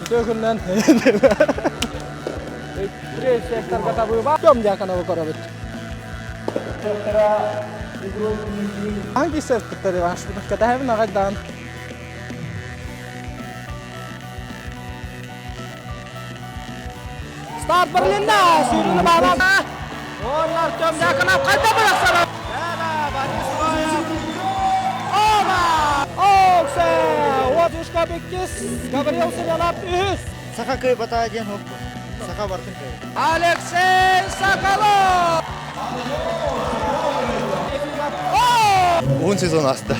Үтүө күннэн. Икки секторга табыыба. Артем Дьяконовы көрөбүт. Аан киирсэппиттэр Иван кэтэһэбин аҕай даҕан. Старт Берлинда! Сүүрүүнү баалаата. Уонна Артем Дьяконов хайда бырахсара? Оба! Оксе! Отушка иккис, Гаврил Семенов үһүс. Саха кыайбата диэн уоппут. Саха бартын кыайар. Алексей Соколов! Уһун сезон аста.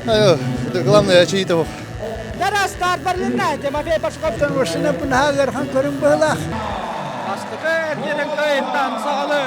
Это главное очевидно. Дара старт Берлинна! Тимофей Пашков. Машина пынаһа ыарахан көрүҥ быһылаах. Бастакы эргиирин кыайыттан саҕалы.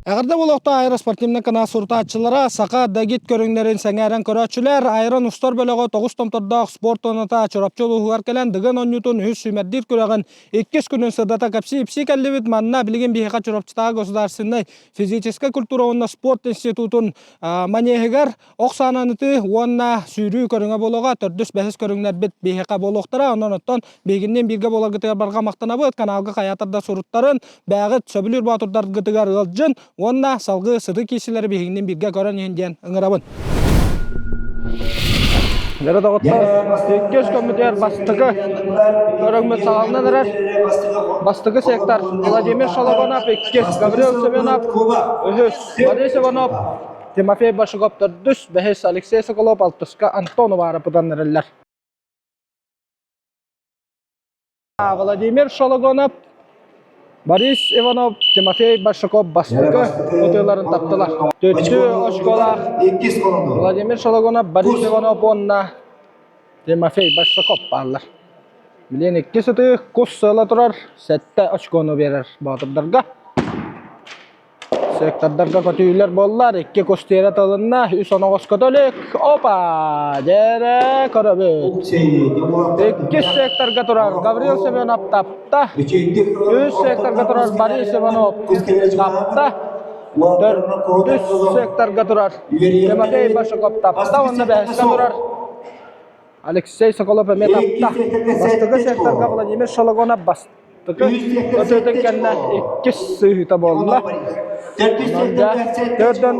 Эҕэрдэ буолуохта аэроспортивнай канал сурутааччылара саха дагит көрүҥнэрин сэҥээрэн көрөөччүлэр айрон устар бөлөҕө тоҕус томтордоох спорт туоната Чурапчы улууһугар кэлэн Дыгын оонньуутун үһүс сүүмэрдиир күрэҕин иккис күнүн сырдата кэпсии-ипсии кэллибит. Манна билигин биһиэхэ Чурапчытааҕы государственнай физическэй культура уонна спорт институтун манеһыгар ох саанан ытыы уонна сүүрүү көрүҥэ буолуоҕа. Төрдүс, бэһис көрүҥнэрбит биһиэхэ буолуохтара. Онон оттон биһигинниин бииргэ буоларгытыгар барҕа махтанабыт. Каналга хайаатар да суруттарын, бэйэҕит сөбүлүүр боотурдаргытыгар ыалдьын уонна салгыы сытыы киисилэри биһигинниин бииргэ көрөн иһин диэн ыҥырабын. Дьэ доҕоттор, иккис көмүтүгэр бастакы көрөҥмүт саҕаланан эрэр. Бастакы сектор Владимир Шологонов, иккис Гаврил Семенов, үһүс Борис Иванов, Тимофей Башигов төрдүс, бэһис Алексей Соколов, алтыска Антон Уваров ытан эрэллэр. Владимир Шологонов, Борис Иванов, Тимофей Большаков бастакы ытыыларын таптылар. Төрдү очколаах Владимир Шологонов, Борис Иванов уонна Тимофей Большаков бааллар. Билин иккис ытыы кус сыала турар, сэттэ очкону биэрэр боотурдарга. Сектордарга көтүүлэр буоллар, икки кус тиэрэ тылынна, үс оноҕос көтөлүк, опа, дьэрэ көрөбүт. Иккис секторга турар Гаврил Семенов тапта, үс секторга турар Борис Иванов тапта, төрдүс секторга турар Тимофей Башаков тапта уонна бэһискэ турар Алексей Соколов эмиэ тапта. Бастакы секторга Владимир Шологонов бастакы ытыытын кэннэ иккис сыыһыыта буолла. Төрдөн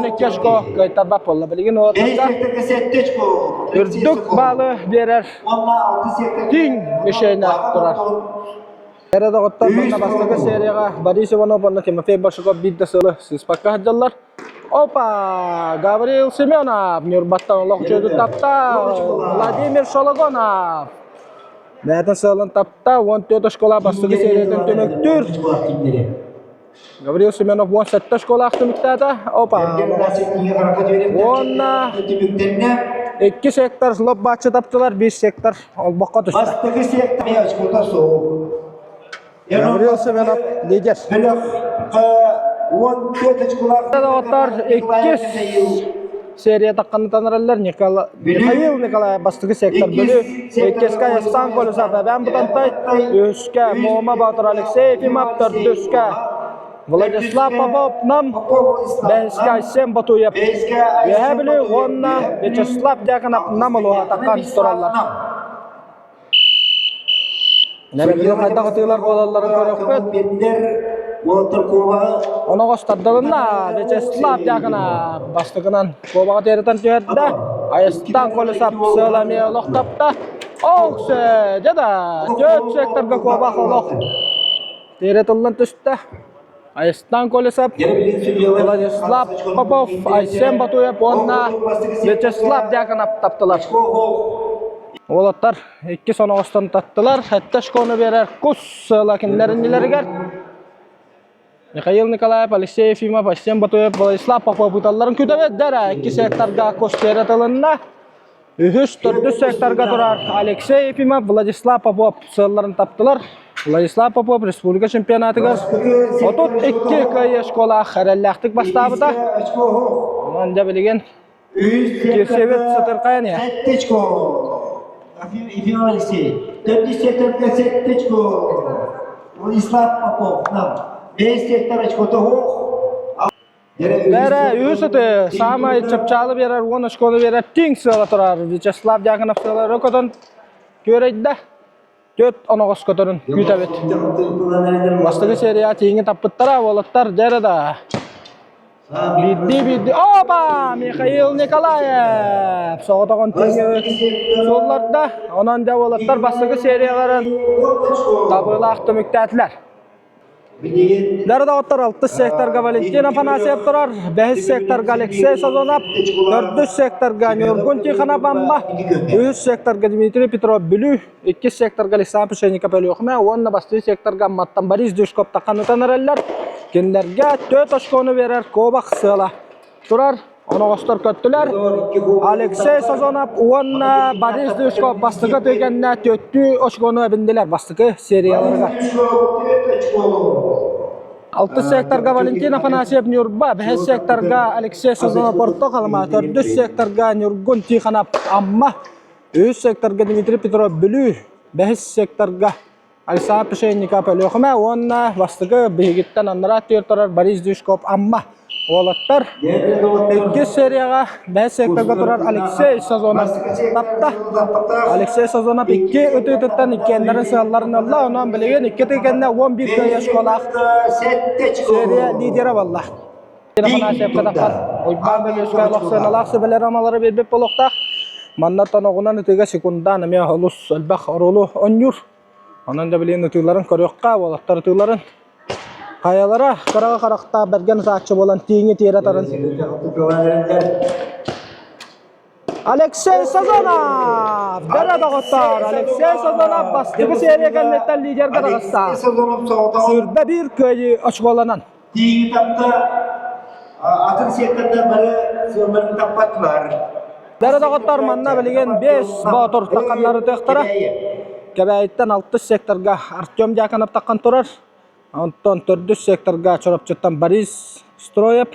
икки очко кыайтарбат буолла. Билигин уолаттарга үрдүк баалы биэрэр тиҥ мишенэ турар. Эрэ доҕоттор манна бастакы серияҕа Борис Иванов уонна Тимофей Большаков биир да сылы сыыспакка сылдьаллар. Опа! Гаврил Семенов Ньурбаттан олох чүөтүн тапта. Владимир Шологонов бэйэтин сыалын тапта. 14 оскуола бастакы сериятын түмүктүүр. Гаврил Семенов 17 оскуолаах түмүктээтэ. Опа! Уонна икки сектор лоп бааччы таптылар, биир сектор олбоххо түстэ. Бастакы сектор очкота суох. Гаврил Семенов лидер. Доҕоттор иккис серия тахханытан эрэллэр Михаил Николаев бастакы сектор бөлү иккискэ Айастан Колесов Эбээн Бытантай үһүскэ Муома Боотур Алексей Ефимов төрдүскэ Владислав Попов Нам бэһискэ Айсен Ботуев Үөһээ Бүлүү уонна Вячеслав Дьяконов Нам улууһа таххан тураллар. Нэрэллэр хайдах ытыылар буолалларын көрөхпүт. Оноҕос тардылынна Вячеслав Дьяконов бастакынан куобаҕа тиэрэтэн түһэрдэ. Айастан Колесов сыала эмиэ олох тапта. Оксе, дьэ да, түөрт секторга куобах олох тиэрэ тыллан түстэ. Айастан Колесов, Владислав Попов, Айсен Батуев уонна Вячеслав Дьяконов таптылар. Уолаттар икки соноҕостон таттылар. Сэттэ очкону биэрэр кус сыала кинилэр иннилэригэр. Михаил Николаев, Алексей Ефимов, Айсен Батуев, Владислав Попов ыталларын күтэбит. Дэрэ икки секторга кус тиэрэ тылынна. Үһүс, төрдүс секторга турар Алексей Ефимов, Владислав Попов сыалларын таптылар. Владислав Попов республика чемпионатыгар 32 кыайыы школаах эрэллээхтик бастаабыта. Онон дьэ билигин кирсибит сытырхайан иһэр. Ефимов Алексей, төрдүс секторга сэттэ очко Владислав Попов нам. Бэс сектор очкото суох. Бэрэ үһүс ыты саамай чыпчаалы биэрэр 10 очкону биэрэр тиҥ сыала турар Вячеслав Дьяконов сыала өрө көтөн күөрэйдэ. Түөрт оноҕос көтөрүн күүтэбит. Бастакы серия тииҥи таппыттара уолаттар дьэрэ да. Биирдии биирдии Опа! Михаил Николаев соҕотоҕун тииҥи суолларда. Онон дьэ уолаттар бастакы серияларын табыылаах түмүктээтилэр. Дары доҕоттор алтыс секторга Валентин Афанасьев турар, бэһис секторга Алексей Сазонов, төрдүс секторга Ньургун Тихонов Амма, үһүс секторга Дмитрий Петров Бүлүү, иккис секторга Александр Пшенников Өлүөхүмэ уонна бастакы секторга Амматтан Борис Дюшков тахханытан эрэллэр. Кинилэргэ 4 очкону биэрэр куобах сыала турар. Оноҕостор көттүлэр. Алексей Сазонов уонна Борис Дышков бастакы түгэннэ түөртүү очкону эбиннилэр бастакы серияларыгар. Алтыс секторга Валентин Афанасьев Ньурба, бэһис секторга Алексей Сазонов Орто Халыма, төрдүс секторга Ньургун Тихонов Амма, үһүс секторга Дмитрий Петров Бүлүү, бэһис секторга Александр Пшенников Өлүөхүмэ уонна бастакы биһигиттэн анараа өттүгэр турар Борис Дюшков Амма уолаттар. Иккис серияҕа бэһис секторга турар Алексей Сазонов тапта. Алексей Сазонов икки ытыытыттан иккиэннэрин сыалларын ылла. Онон билигин икки ытыы кэннэ 11 кыайыы оскуолаах серия лидера буолла. Афанасьевка таххан Уйбаан Бөлүөскэ олох сыаналаах сүбэлэр-амалары биэрбит буолуохтаах. Манна тоноҕунан ытыыга секундаан эмиэ олус элбэх оруолу оонньуур. Онон да билигин ытыыларын көрүөххэ, уолаттар ытыыларын. Хайалара кыраҕа харахтаах бэргэн ытааччы буолан тииҥи тиэрэ тарын. Алексей Сазонов! Дара доҕоттоор, Алексей Сазонов бастакы серия кэнниттэн лидергэ таҕыста. Сүүрбэ биир кыайыы очколанан. Тииҥи тапта, атын сектордар бары сыалларын таппатылар. Дара доҕоттор, манна билигин 5 боотур тахханнары тыахтара. Кэбээйиттэн алтыс секторга Артем Дьяконов таххан турар. Онтон төрдүс секторга Чурапчыттан Борис Строев,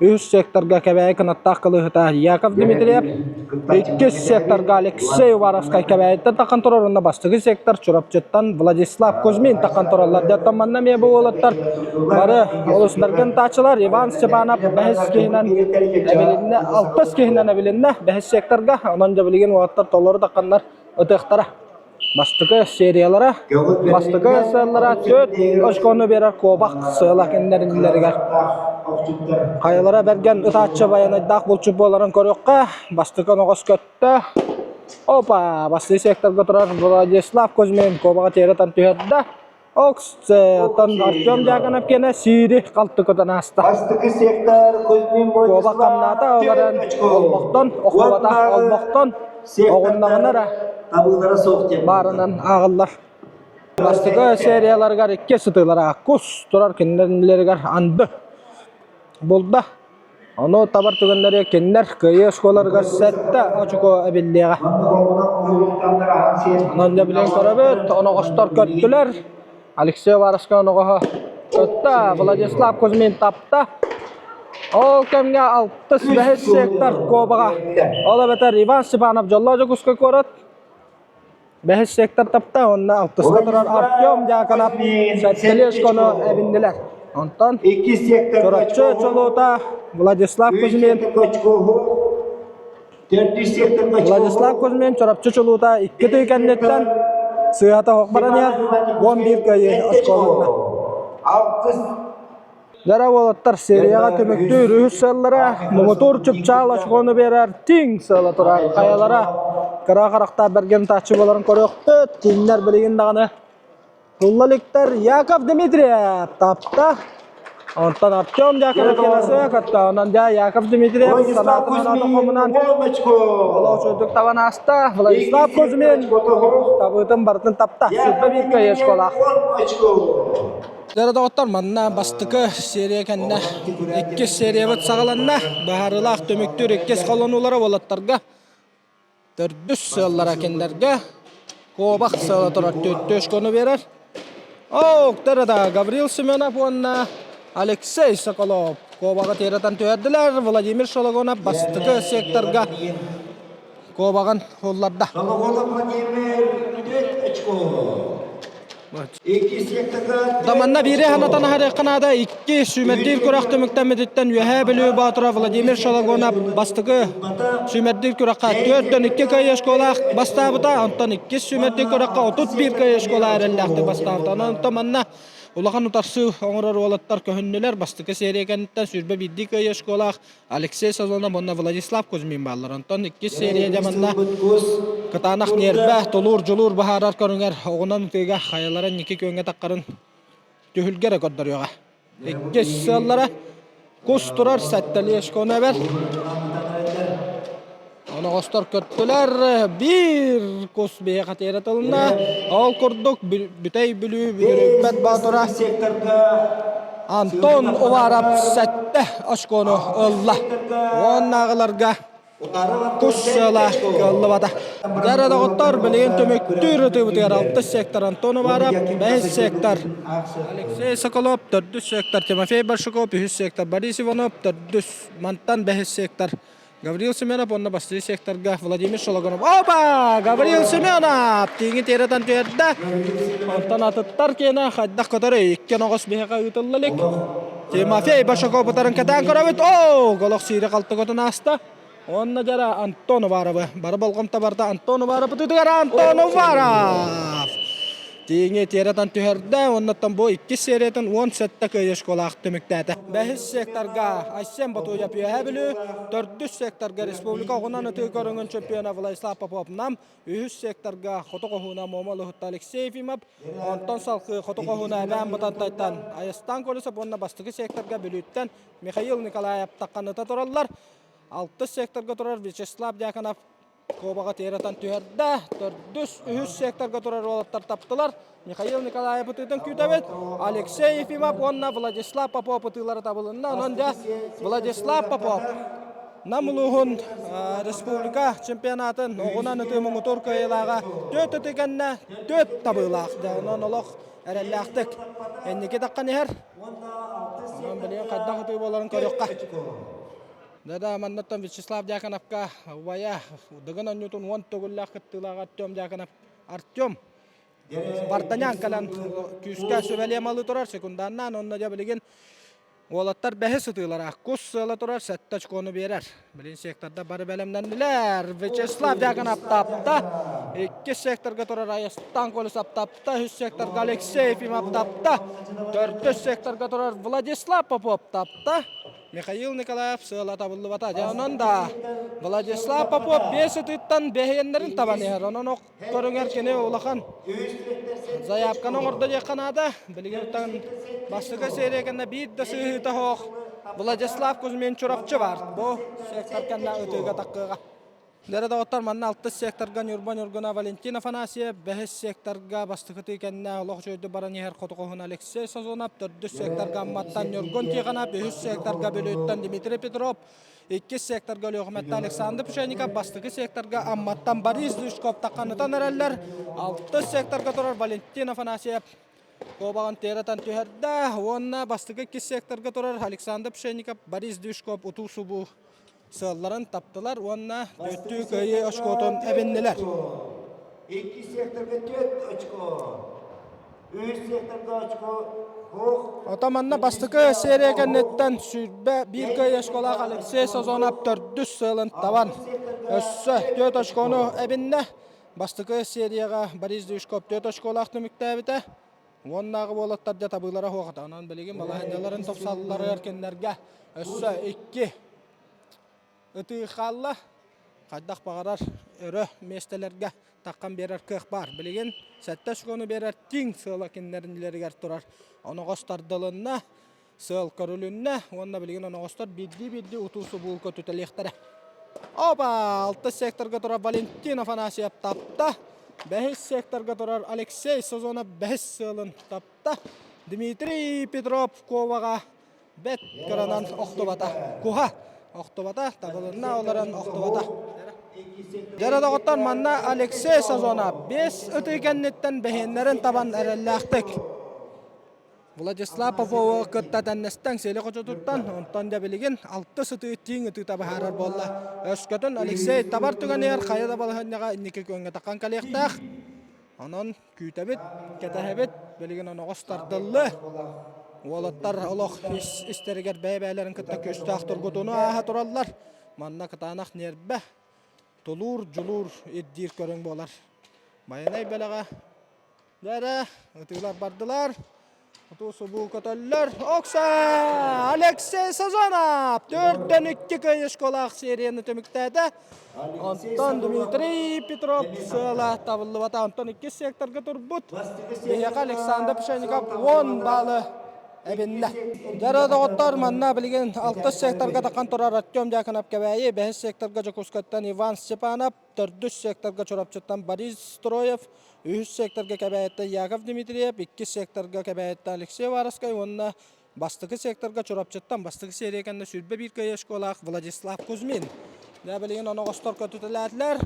үһүс секторга Кэбээйи кынаттаах кылыыһыта Яков Дмитриев, иккис секторга Алексей Уваровскай Кэбээйиттэн таххан турар уонна бастакы сектор Чурапчыттан Владислав Кузьмин таххан тураллар. Дьэ, манна эмиэ бу уолаттар бары олус бэргэн тааччылар. Иван Степанов бэһис киһинэн эбилиннэ, алтыс киһинэн эбилиннэ бэһис секторга. Онон дьэ билигин уолаттар толору тахханнар ытыахтара. Бастакы сериялара, бастакы сыаллара 4 очкону биэрэр куобах сыала кэннэриннэригэр. Хайалара бэргэн ытааччы байанайдаах булчут буоларын көрүөххэ, бастакы оноҕос көттө. Опа, бастакы секторга турар Владислав Кузьмин куобаҕа тиэрэ тан түһэрдэ. Оксеттан Артем Дьяконов киэнэ сиири халты көтөн ааста. Бастакы сектор Кузьмин Куобах хамнаата олорон олбохтон, охлобата олбохтон оҕуннаҕына эрэ табыылара суох диэн баарынан ааҕыллар. Бастакы серияларыгар икки сытыылара кус турар кинилэригэр анды булда. Ону табар түгэннэри кинилэр кыайыы оскуоларыгар сэттэ очко эбиллиэҕэ. Онон дьэ билэн көрөбүт, оноҕостор көттүлэр. Алексей Уваровскай оноҕоһо көттө, Владислав Кузьмин тапта. Ол кэмҥэ алтыс бэһис сектор куобаҕа, ол эбэтэр Иван Степанов Дьоллоох Дьокуускай куорат бэһис сектор тапта уонна алтыска турар Артем Дьяконов сэттэлии очкону эбиннилэр. Онтон Иккис сектор Чурапчы чолуута Владислав Кузьмин Төрдүс сектор Владислав Кузьмин Чурапчы чулуута икки тый кэнниттэн сыыһата оһох баран иһэр 11 кыайыы оскуоланна. Алтыс Дара уолаттар серияҕа түмүктүүр үһүс сыаллара муҥутуур чыпчаал очкону биэрэр тиҥ сыала турар. Хайалара кыра харахтаах бэргэн тааччы буоларын көрүөхпүт. Тиҥнэр билигин даҕаны тулла иликтэр. Яков Дмитриев тапта. Онтон Артем Дьяконов кэлэсэ кытта. Онон дьэ Яков Дмитриев санаатын санаата хомунан олох үчүгэйдик табан ааста. Владислав Кузьмин табыытын барытын тапта. Сүүрбэ биир кыайыы очколаах. Дьэ, доҕоттор, манна бастакы серия кэннэ иккис сериябыт саҕаланна. Быһаарыылаах түмүктүүр иккис холонуулара уолаттарга төрдүс сыаллара кинилэргэ куобах сыала турар түөртүү очкону биэрэр. Октор да Гаврил Семенов уонна Алексей Соколов куобаҕы тиэрэтэн түһэрдилэр. Владимир Шологонов бастакы секторга куобаҕын улларда. Шологонов Владимир 4 очко. Даманна биири ханатан аһарыахха наада. Икки сүүмэрдиир күрэх түмүктэммититтэн Үөһээ Бүлүү Боотура Владимир Шологонов бастакы сүүмэрдиир күрэххэ 4-2 кыайыы школаах бастаабыта. Онтон иккис сүүмэрдиир күрэххэ 31 кыайыы школа эрэллээхтик бастаабыта. Онон манна улахан утарсыы оҥорор уолаттар көһүннүлэр. Бастакы серия кэнниттэн 21 кыайыы школаах Алексей Сазонов уонна Владислав Кузьмин бааллар. Онтон иккис серияда манна кытаанах ньиэрбэ, тулуур-дьулуур быһаарар көрүҥэр оҕунан ытыыга хайалара инники күөҥҥэ таххарын түһүлгэ эрэ көрдөрүөҕэ. Иккис сыаллара кус турар сэттэлии очкону эбэр. Оноҕостор көттүлэр. Биир кус биһиэхэ тиэрэ тылынна. Ол курдук Бүтэй Бүлүү Бүдүрүйбэт Боотура Антон Уваров сэттэ очкону ылла. Уоннааҕыларга кус сыала кыаллыбата. Дьэ доҕоттор, билигин түмүктүүр ытыыбытыгар алтыс сектор Антон Уваров, бэһис сектор Алексей Соколов, төрдүс сектор Тимофей Большаков, үһүс сектор Борис Иванов, төрдүс мантан бэһис сектор Гаврил Семенов уонна бастыыр секторга Владимир Шологонов. Опа! Гаврил Семенов! Тииҥи тиэрэтэн түһэрдэ. Онтон атыттар киэнэ хайдах көтөрүй? Икки оноҕос биһиэхэ ыытылла илик. Тимофей Башаков утарын кэтээн көрөбүт. Оо! Голох сиири халты көтөн ааста. Уонна дьара Антон Уваровы. Бары болҕомто барда Антон Уваров ытытыгар Антон Уваров! Тииҥи тиэрэтэн түһэрдэ, оннуттан бу иккис сериятын 17 кыайыы школаах түмүктээтэ. Бэһис секторга Айсен Ботуев Үөһээ Бүлүү, төрдүс секторга республика оҕунан ытыы көрүҥүн чемпиона Владислав Попов Нам, үһүс секторга Хоту Хоһууна Муома Луһутта Алексей Ефимов, онтон салгыы Хоту Хоһууна Эбээн Бытантайтан Айастан Колесов уонна бастакы секторга Бүлүүттэн Михаил Николаев тахханыта тураллар. Алтыс секторга турар Вячеслав Дьяконов Куобаҕа тиэрэтэн түһэрдэ. Төрдүс, үһүс секторга турар уолаттар таптылар. Михаил Николаев ытыытын күүтэбит. Алексей Ефимов уонна Владислав Попов ытыылара табылынна. Онон дьэ Владислав Попов Нам улууһун республика чемпионатын оҕунан ытыы муҥутуур кыайыылааҕа түөрт ытыы кэннэ түөрт табыылаах. Дьэ онон олох эрэллээхтик инники таххан иһэр. Онон билигин хайдах ытыы буоларын көрүөххэ. Да-да, маннаттан Вячеслав Дьяконовка убайа Дыгын оонньуутун уон төгүллээх кыттыылааҕа Артем Дьяконов Артем Вартанян кэлэн күүскэ сүбэлиэм алы турар секунданнаан онно дьэ билигин уолаттар бэһис ытыылара кус сыала турар сэттэ очкону биэрэр. Билин секторда бары бэлэмнэннилэр. Вячеслав Дьяконов тапта. Иккис секторга турар Айастан Колесов тапта. Үс секторга Алексей Ефимов тапта. Төрдүс секторга турар Владислав Попов тапта. Михаил Николаев сыала табыллыбата. Дьэ онон да Владислав Попов биэс ытыттан бэһиэннэрин табан иһэр. Онон ох көрүҥэр кини улахан заявканы оҥордо диэххэ наада. Билигин бастакы серия кэннэ биир да сыыһыыта суох Владислав Кузьмин Чурапчы баар. Бу сектор кэннэ ытыыга таккыаҕа. Дьэ доҕоттор, манна алтыс секторга Ньурба Ньургуна Валентин Афанасьев, бэһис секторга бастакы тыы кэннэ олох үчүгэйдик баран иһэр хоту Алексей Сазонов, төрдүс секторга Амматтан Ньургун Тихонов, үһүс секторга Бүлүүттэн Дмитрий Петров, иккис секторга Өлүөхүмэттэн Александр Пшеников, бастакы секторга Амматтан Борис Лужков тахханытан эрэллэр. Алтыс секторга турар Валентин Афанасьев куобаҕын тиэрэтэн түһэрдэ уонна бастакы иккис секторга турар Александр Пшеников, Борис Движков утуу-субуу сыалларын таптылар уонна түөртүү кыайыы очкотун эбиннилэр. Икки секторга түөрт очко, үс секторга очко суох. Ото манна бастакы серия кэнниттэн 21 кыайыы очколаах Алексей Сазонов төрдүс сыалын табан өссө түөрт очкону эбиннэ. Бастакы серияҕа Борис Движков түөрт очколаах түмүктээбитэ. Уоннааҕы уолаттар дьэ табыылара суох Онон билигин балаһыанньаларын тупсалларыгар кинилэргэ өссө икки ытыы хаалла. Хайдах баҕарар өрө миэстэлэргэ таххан биэрэр кыах баар. Билигин сэттэ очкону биэрэр тиҥ сыала кинилэригэр турар. Оноҕос тардылынна, сыал көрүлүннэ уонна билигин оноҕостор биирдии-биирдии утуу-субуу көтүтэлиэхтэрэ. Опа! Алтыс секторга турар Валентин Афанасьев тапта. Бэһис секторга турар Алексей Сазонов бэһис сыалын тапта. Дмитрий Петров Коваҕа бэт кыранан охтубата. Куһа охтубата, табылынна олорон охтубата. Дьэ доҕоттор, манна Алексей Сазонов биэс ытыы кэнниттэн бэһиэннэрин табан эрэллээхтик Владислав Попову кытта тэннэстэн сиэли хочотуттан, онтон да билигин алтыс ытыы тииҥ ытыыта быһаарар буолла. Өскөтүн Алексей табар түгэнигэр хайа да балаһыанньаҕа инники күөҥҥэ таххан кэлиэхтээх. Онон күүтэбит, кэтэһэбит, билигин оноҕос тардыллы. Уолаттар олох ис истэригэр бэйэ-бэйэлэрин кытта күүстээх тургутууну ааһа тураллар. Манна кытаанах ньиэрбэ, тулуур, дьулуур ирдиир көрүҥ буолар. Байанай бэлэҕэ Дьэ, ытыылар бардылар. Утуу-субуу көтөллөр. Окса! Алексей Сазонов! Төртөн икки кыайышколаах серияны түмүктээтэ. Онтон Дмитрий Петров сыала табыллыбата. Онтон иккис секторга турбут. Биһиэхэ Александр Пшеников 10 баалы эбиннэ. Дьэ, доҕоттор, манна билигин алтыс секторга тахан турар Артем Дьяконов Кэбээйи, бэһис секторга Дьокуускайтан Иван Степанов, төрдүс секторга Чурапчыттан Борис Строев, үһүс секторга Кэбээйиттэн Яков Дмитриев, иккис секторга Кэбээйиттэн Алексей Варовскай уонна бастакы секторга Чурапчыттан бастакы серия кэннэ 21 кыайыы школаах Владислав Кузьмин. Дьэ билигин оноҕостор көтүтэлээтилэр.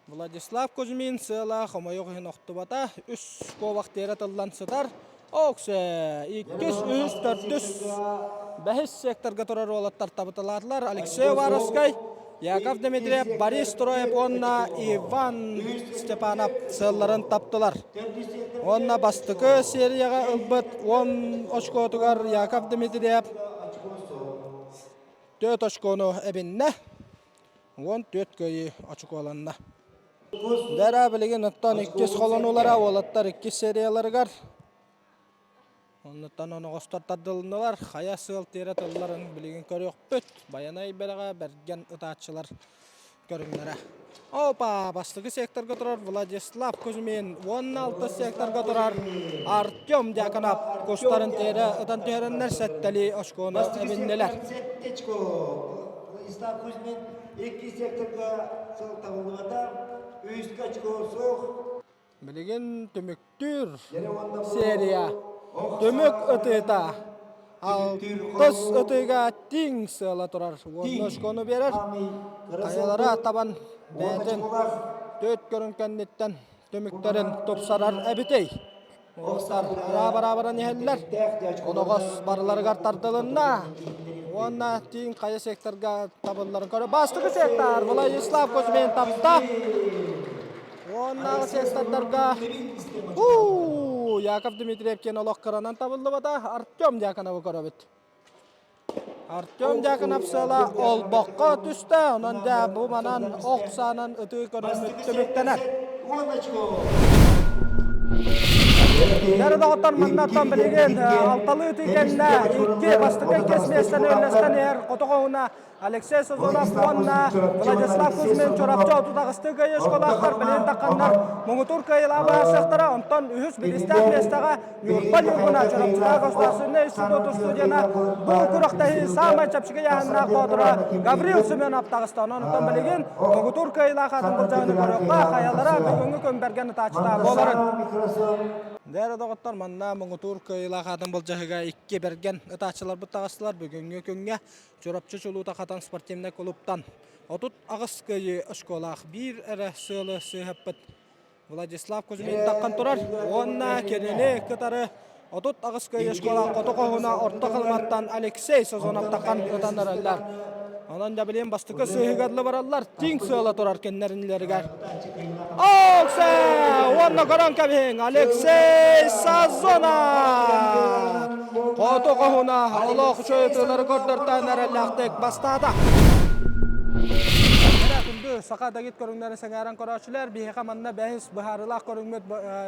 Владислав Кузьмин сыала хомойуох иһин охтубата. Үс куобах тиэрэ тыллан сытар. Оксе! Иккис, үһүс, төрдүс, бэһис секторга турар уолаттар табыталаатылар. Алексей Уваровскай, Яков Дмитриев, Борис Троев уонна Иван Степанов сыалларын таптылар. Уонна бастакы серияҕа ылбыт 10 очкотугар Яков Дмитриев 4 очкону эбиннэ. 14 кыайыы очукуоланна. Дара билигин оттон иккис холонуулара уолаттар иккис серияларыгар оннуттан оноҕостор тардылыннылар. Хайа сыал тиэрэ тылларын билигин көрүөхпүт. Байанай бэрэҕэ бэргэн ытааччылар көрүҥнэрэ. Опа! Бастакы секторга турар Владислав Кузьмин уонна алтыс секторга турар Артем Дьяконов кустарын тиэрэ ытан түһэрэннэр сэттэлии очкону эбиннилэр. Владислав Кузьмин икки секторга сыл табыллыбата, үскэ очко суох. Билигин түмүктүүр серия түмүк ытыыта алтыс ытыыга тиҥ сыала турар уонна очкону биэрэр. Хайалара табан бэйэтин төрт көрүҥ кэнниттэн түмүктэрин тупсарар эбитий? Уолаттар бараа-баран иһэллэр. Оноҕос барыларыгар тардылынна. Уонна тииҥ хайа секторга табылларын көрө. Бастакы сектор Владислав Кузьмин тапта. Уоннааҕы сектордарга у Яков Дмитриев киэн олох кыранан табыллыбата. Артем Дьяконовы көрөбүт. Артем Дьяконов сыала олбоххо түстэ. Онон дьэ бу манан ох саанан ытыы көрүҥмүт түмүктэнэр. Дьэ доҕоттор маннаттан билигин алталыы ытыы кэннэ икки бастакы иккис миэстэни үллэстэн иһэр хотоҕоһуна Алексей Сазонов уонна Владислав Кузьмин Чурапчы отут аҕыстыы кыайыы школаахтар билигин тахханнар муҥутуур кыайыылаах баһарсыахтара. Онтон үһүс бириистээх миэстэҕэ Ньурба Ньургуна Чурапчытааҕы государственнай институт студена бу күрэхтэһии саамай чэпчэки ыйааһыннаах боотура Гаврил Семенов таҕыста. Онон оттон билигин муҥутуур кыайыылаах аатын былдьаһыыны көрүөххэ, хайалара бүгүҥҥү күн бэргэн ытааччыта буоларын. Дээрэ доҕоттор, манна муҥутуур кыайыылаах аатын былдьаһыыга икки бэргэн ытааччыларбыт таҕыстылар. Бүгүҥҥү күҥҥэ Чурапчы чулуута Хатан спортивнай клубтан 38 кыайыы очколаах биир эрэ сыалы сыыһаппыт Владислав Кузьмин таххан турар уонна кинини кытары 38 кыайыы школа хоту хоһуна Орто Халыматтан Алексей Сазонов таххан ытан эрэллэр. Онон да билин бастакы сыыһыгар бараллар, тиҥ сыала турар кэннэринилэригэр. Оксе! Уонна көрөн кэбиһиҥ Алексей Сазонов! Хоту хоһуна олох үчүгэй көрдөртөөн эрэллээхтик бастаата. Күндү саха дагит көрүҥнэрин сэҥээрэн көрөөччүлэр, биһиэхэ манна бэһис быһаарыылаах көрүҥмүт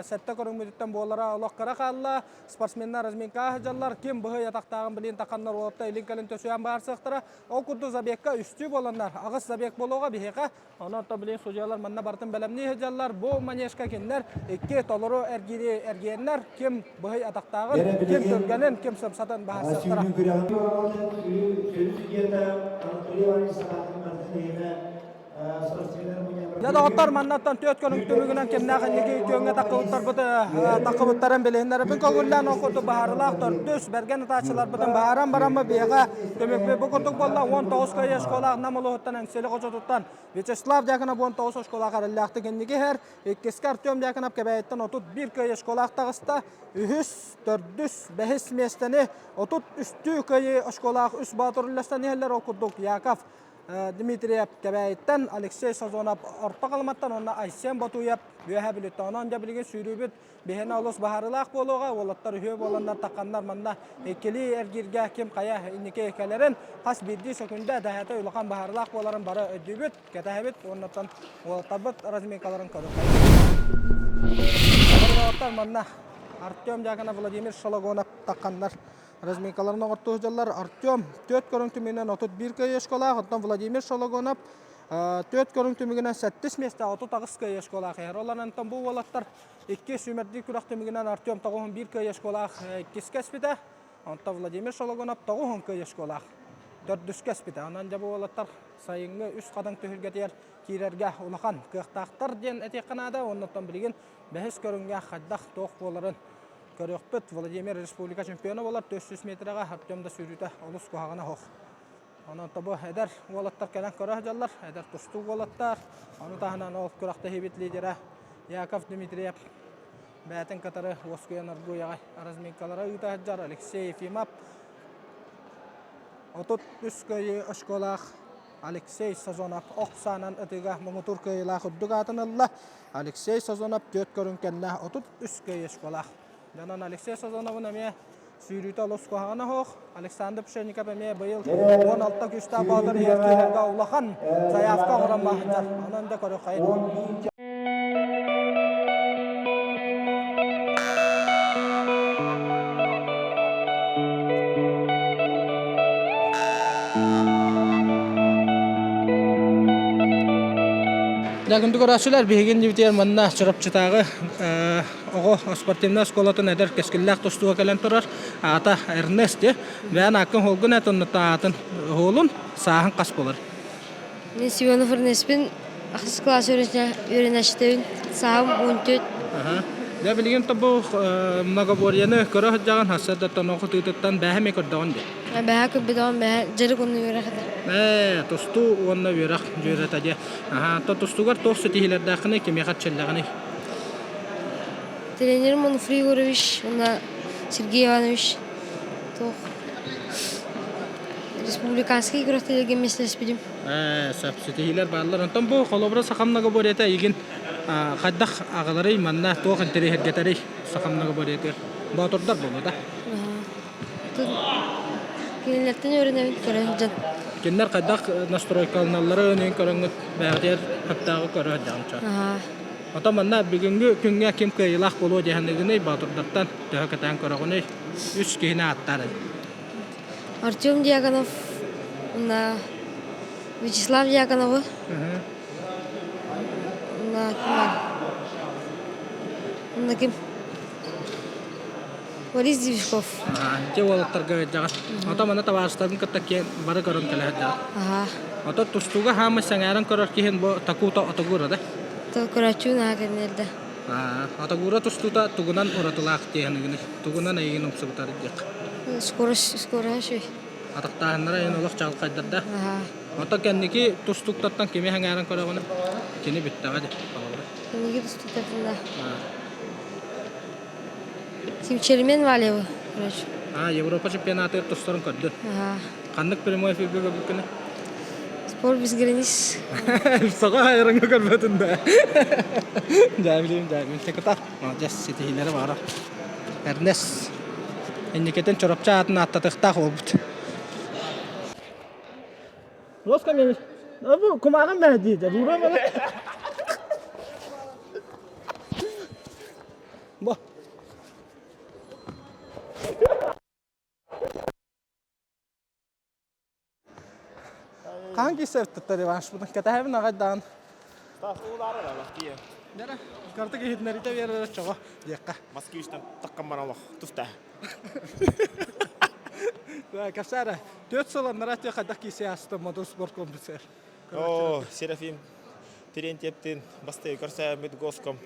сэттэ көрүҥмүтүттэн буолара олох кыра хаалла. Спортсменнар разминкаҕа сылдьаллар, ким быһый атахтааҕын билин таханнар уолатта илин-кэлин төсүйэн баарсыахтара. Ол курдук забегка үстүү буоланнар, аҕыс забег буолуоҕа биһиэхэ. Онон то билин судьуйалар манна барытын бэлэмнии сылдьаллар. Бу манежка кинилэр икки толору эргиири эргийэннэр, ким быһый атахтааҕын, ким түргэнин, ким сымсатын баһарсыахтара. Дьэ доҕоттор, маннаттан түөрт көрүҥ түмүгүнэн кимнээх инники күөҥҥэ таххыбыттарбыт таххыбыттарын билиһиннэрбин көҥүллээн ол курдук баһаарылаах төрдүс бэргэн ытааччыларбытын баһааран бараммыт биһиэхэ түмүкпүт бу курдук буолла 19 кыайыы школаах Нам улууһуттан Эҥсиэли хочотуттан Вячеслав Дьяконов 19 оскуолаах эрэллээхтик инники иһэр. Иккискэ Артем Дьяконов Кэбээйиттэн 31 кыайыы школаах таҕыста. Үһүс, төрдүс, бэһис миэстэни 33 кыайыы оскуолаах үс боотур үллэстэн иһэллэр. Ол курдук Яков. Дмитриев Кэбээйиттэн, Алексей Сазонов Орто Халыматтан уонна Айсен Ботуев Үөһээ Бүлүүттэн. Онон дьэ билигин сүүрүүбүт биһиэнэ олус баһаарыылаах буолуоҕа. Уолаттар үһүө буоланнар тахханнар манна иккилии эргииргэ ким хайа инники кэлэрин хас биирдии сөкүндэ дэһээтэ улахан баһаарыылаах буоларын бары өйдүүбүт, кэтэһэбит. Уоннаттан уолаттарбыт разминкаларын көрүөххэйиҥ. Уолаттар манна Артем Дьяконов, Владимир Шологонов тахханнар разминкаларын оҥортуу сылдьаллар. Артем түөрт көрүҥ түмүгүнэн 31 кыайыы школаах, оттон Владимир Шологонов түөрт көрүҥ түмүгүнэн сэттис миэстэ 38 кыайыы школаах иһэр. Ол онтон бу уолаттар икки сүүмэрдии күрэх түмүгүнэн Артем 91 кыайыы школаах иккискэ эспитэ, онтон Владимир Шологонов 9 кыайыы школаах төрдүскэ эспитэ. Онон дьэ бу уолаттар сайыҥҥы үс хадаҥ түһүлгэтигэр киирэргэ улахан кыахтаахтар диэн этиэххэ наада. Оннуттан билигин бэһис көрүҥҥэ хайдах туох буоларын көрүөхпүт. Владимир республика чемпиона буолар 400 метрэҕэ Артем да сүүрүүтэ олус куһаҕана суох. Онон тобу эдэр уолаттар кэлэн көрө сылдьаллар, эдэр тустуук уолаттар. Ону таһынан ол күрэхтэһиибит лидера Яков Дмитриев бэйэтин кытары уоскуйан оргууй аҕай разминкалара ыыта сылдьар Алексей Ефимов 33 кыайыы очколаах Алексей Сазонов ох саанан ытыыга муҥутуур кыайыылаах үрдүк аатын ылла. Алексей Сазонов түөрт көрүҥ кэннэ 33 кыайыы очколаах. Дьонон Алексей Сазоновын эмиэ сүүрүүтэ олус куһаҕана суох. Александр Пшенников эмиэ быйыл 16 күүстээх боотур иһэр киирэргэ улахан заявка оҥорон баһыйдар. Онон да көрүөххэйин. Дьэ, күндү көрөөччүлэр, биһиги иннибитигэр манна Чурапчытааҕы оҕо спортивнай оскуолатын эдэр кэскиллээх тустууга кэлэн турар. Аата Эрнест дии. Бэйэн ааккын холгун эт, оннуттан аатын уһуолун, сааһын хас буолар? Мин Семенов Эрнеспин ахсыс кылаас үөрэнээччитэбин. Сааһым 14. Дьэ, билигин бу многоборьены көрө сылдьаҕын, сарсыардаттан оҕо тыытыттан бээһэ эмиэ көрдөҕүн дии. Бэһэ көрбөтөҕүм, бэһэ дьарык уонна үөрэх этэ. Ээ, тустуу уонна үөрэх дьүөрэтэ дии. Аһаа, тустуугар туох ситиһиилэрдээххиний, кимиэхэ эрчиллэҕиний? Тренерим Онуфрий Егорович уонна Сергей Иванович туох республиканскай күрэхтэһиигэ миэстэлэспитим. Ээ, сөп, ситиһиилэр бааллар. Онтон бу холобура саха многоборьета эйигин хайдах аҕаларый, манна туох интэриэһиргэтэрий саха многоборьетыгар? Боотурдар буолуо да? Кинилэртэн үөрэнэбин көрөн сылдьан. Кинилэр хайдах настройкаланалларын көрөҥҥүт бэйэҕитигэр сөптөөҕү көрө сылдьаҕын чо. Оттон манна бүгүҥҥү күҥҥэ ким кыайыылаах буолуо диэхиныгыный Боотурдартан төһө кэтээн көрөҕүнүй? Үс киһини ааттаар Артем Дьяконов уонна Вячеслав Дьяконовы уонна ким баар? Уонна ким? Борис Дивишков. Дьэ уолаттарга ыалдьаҕын. Ото манна табаарыстарын кытта киэн бары көрөн кэлэ сылдьаҕын. Аһаа. Ото тустууга хаамы сэҥээрэн көрөр киһин бу Такута Отогура да? Көрөөччү наһаа кэннэрдэ. Отогура тустуута тугунан уратылаах диэхиныгыный? Тугунан эйигин умсугутар диэх? Скорость, скорость үчүгэй. Атахтааһыннара эйин олох чаҕылхайдарда. Аһаа. Ото кэнники тустууктартан кими сэҥээрэн көрөҕүнүй? Кини бүттэҕэ дии, холобура. Кэнники тустууктартан да. Симчермен Валевы, короче. А, Европа чемпионатыгар тустарын көрдүн. Ага. Ханнык прямой эфиргэ көрбүккүнүй? Спорт без границ. Саха айраңа көрбөтүн да. Дьаабилиим, дьаабилиим. Секретарь. Молодец, ситиһиилэри баҕара. Эрнес. Инникитин Чурапчы аатын ааттатыахтаах буолбут. Лоска мен бу кумааҕым мэ дии, дьабыыра Бу. Хаһан киирсэбиттэр Иваншпытын кэтэһэбин аҕай даҕаны. Дэрэ, картык иһитинэритэ биэрэр чоҕо диэххэ. Москвичтан таккан баран олох туста. Кэпсээрэ, түөрт сыл аннараа тиэ хайдах киирсэ астым Модун спорт комплексыгар. О, Серафим Терентьевтин бастакы көрсөөммүт госком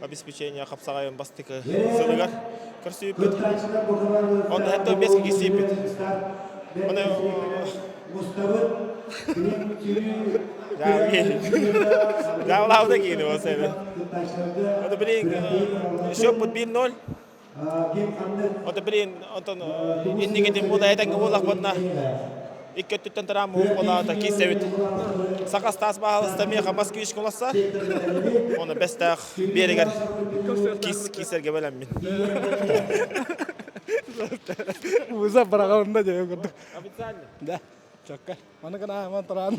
обеспечение хапсаҕайын бастакы сылыгар көрсүбүппүт. Онно хэтто бес киһисииппит. Оны Жаалаабыта киини болсайбы. Ото билин счет 1-0. Ото билин онтон иннигитин бу да этеңге буоллахпытына. Икки өттүттэн тараан муһук болаата киирсэбит. Саха Стас баһалыста миэхэ москвич куласса. Оны бэстээх биэригэр кис киисэргэ бэлэммин. Вызов быраҕалында дьэ курдук. Официально. Да, чокка. Маны гына аман тураан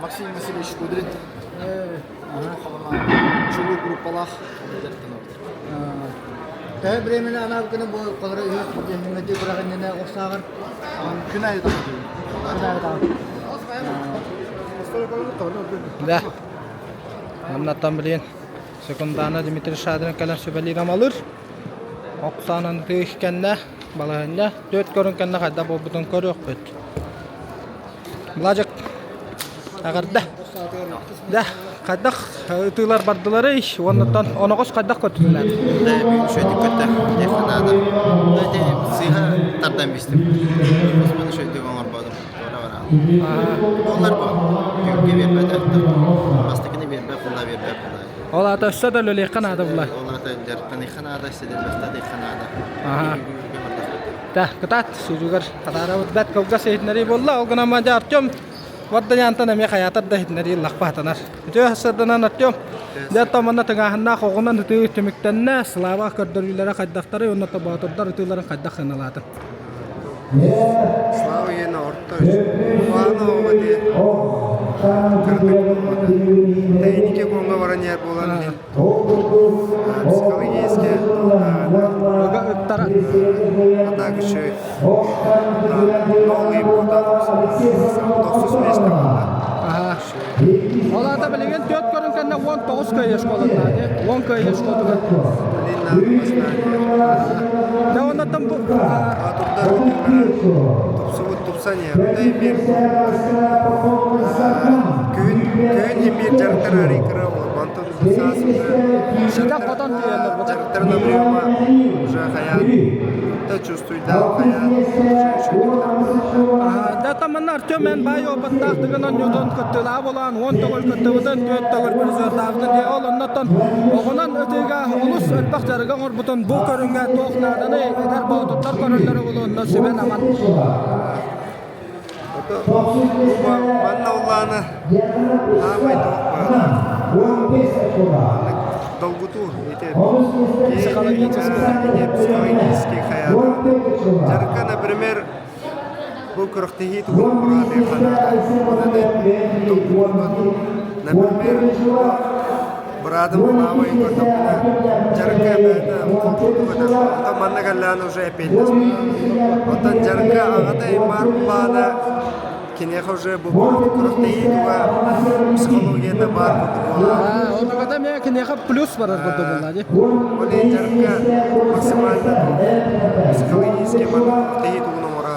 Максим Васильевич Кудрин. Чулуу группалаах Төһө времени анаабы күнү бу колоро үһү кураҕынньына охсааҕар Күн айы күн айы Да. Маннаттан билин секундана Дмитрий Шадрин кэлэн сүбэлиир амалыр. Оксанан тыых кэннэ балаһынньа төрт көрүн кэннэ хайда буолбутун көрүөхпүт. Былажык аҕарда. Да, хайдах ытыылар бардыларый уоннаттан оноҕос хайдах көттүлэр? Да, үчүгэйдик көттө. Диэххэ наада. Да, сыыһа тардан бистим. Осман үчүгэйдик оҥорботум. Олар бу. Түгү биэрбэтэ. Бастакыны биэрбэт, була биэрбэт була. Ол аата өссө да үлэлиэххэ наада була. Ол аата дьарыктаныахха наада, сидэрбэхтэ наада. Аха. Да, кытаат сүүрүгэр хатаарабыт бэт кылгас иһитиннэрии буолла. Ол гынан мадьа Артем Варданянтан эмиэ хайаатар да иһитиннэрии лахпа хатанар. Үтүө сырданан Артем. Дьэ манна тыҥааһыннаах оҕунан ытыы түмүктэннэ. Слава көрдөрүүлэрэ хайдахтарый уонна тобоотурдар ытыыларын хайдах сыаналаатын? Слава иэнэ орто Улаана оҕо дии кырдык буолбата. Тэйники куоҥҥа баран иһэр буолан иһин психологически Ыга ыттара. атаак үчүгэй. Ноолуй буотах тохсус миэстэ буолла. Аха. Ол аата билигин түөрт көрүҥ кэннэ 19 кыайыы школатына 10 кыайыы школатыгар. Блин, надо поставить. Дьэ оннуттан бу Атурдар тупсубут тупсан иһэр. Дай биир күһүн күһүн имбиир дьарыктар арый кыра онтон саас уже ситэн хотон тиийэллэр бу. дьарыктарын объема уже хайаан да чувствуйдаах хайаан Да манна Артем эн баай опыттаах тыгын оонньуутун кыттыылаах буолан 10 төгүл кыттыбытын, 4 төгүл призердаабытын дии ол оннуттан оҕунан ытыыга олус элбэх дьарыгы оҥорбутун бу көрүҥҥэ туох нааданый эдэр боотуттар көрөллөрө буолуонна сүбэн-аман. Манна улаана аамай туох долгутуу ити Психологический. психологический хайаата. Дьарыкка, например, Бу күрэхтэһии тугун кураатыахха наада. Например, быраатым Лаавай көрдөхпүнэ, дьарыкка эбээтэ холкутук этэр. Оттон манна кэллэҕинэ уже эппиэттэспит. Оттон дьарыкка аҕата Имар Булаана киниэхэ уже бу күрэхтэһии туга психологията баар курдук буолла. Онугата эмиэ киниэхэ плюс барар курдук буолла дии. Ол иһин дьарыкка максимально психологически манна күрэхтэһии тугун оҥоро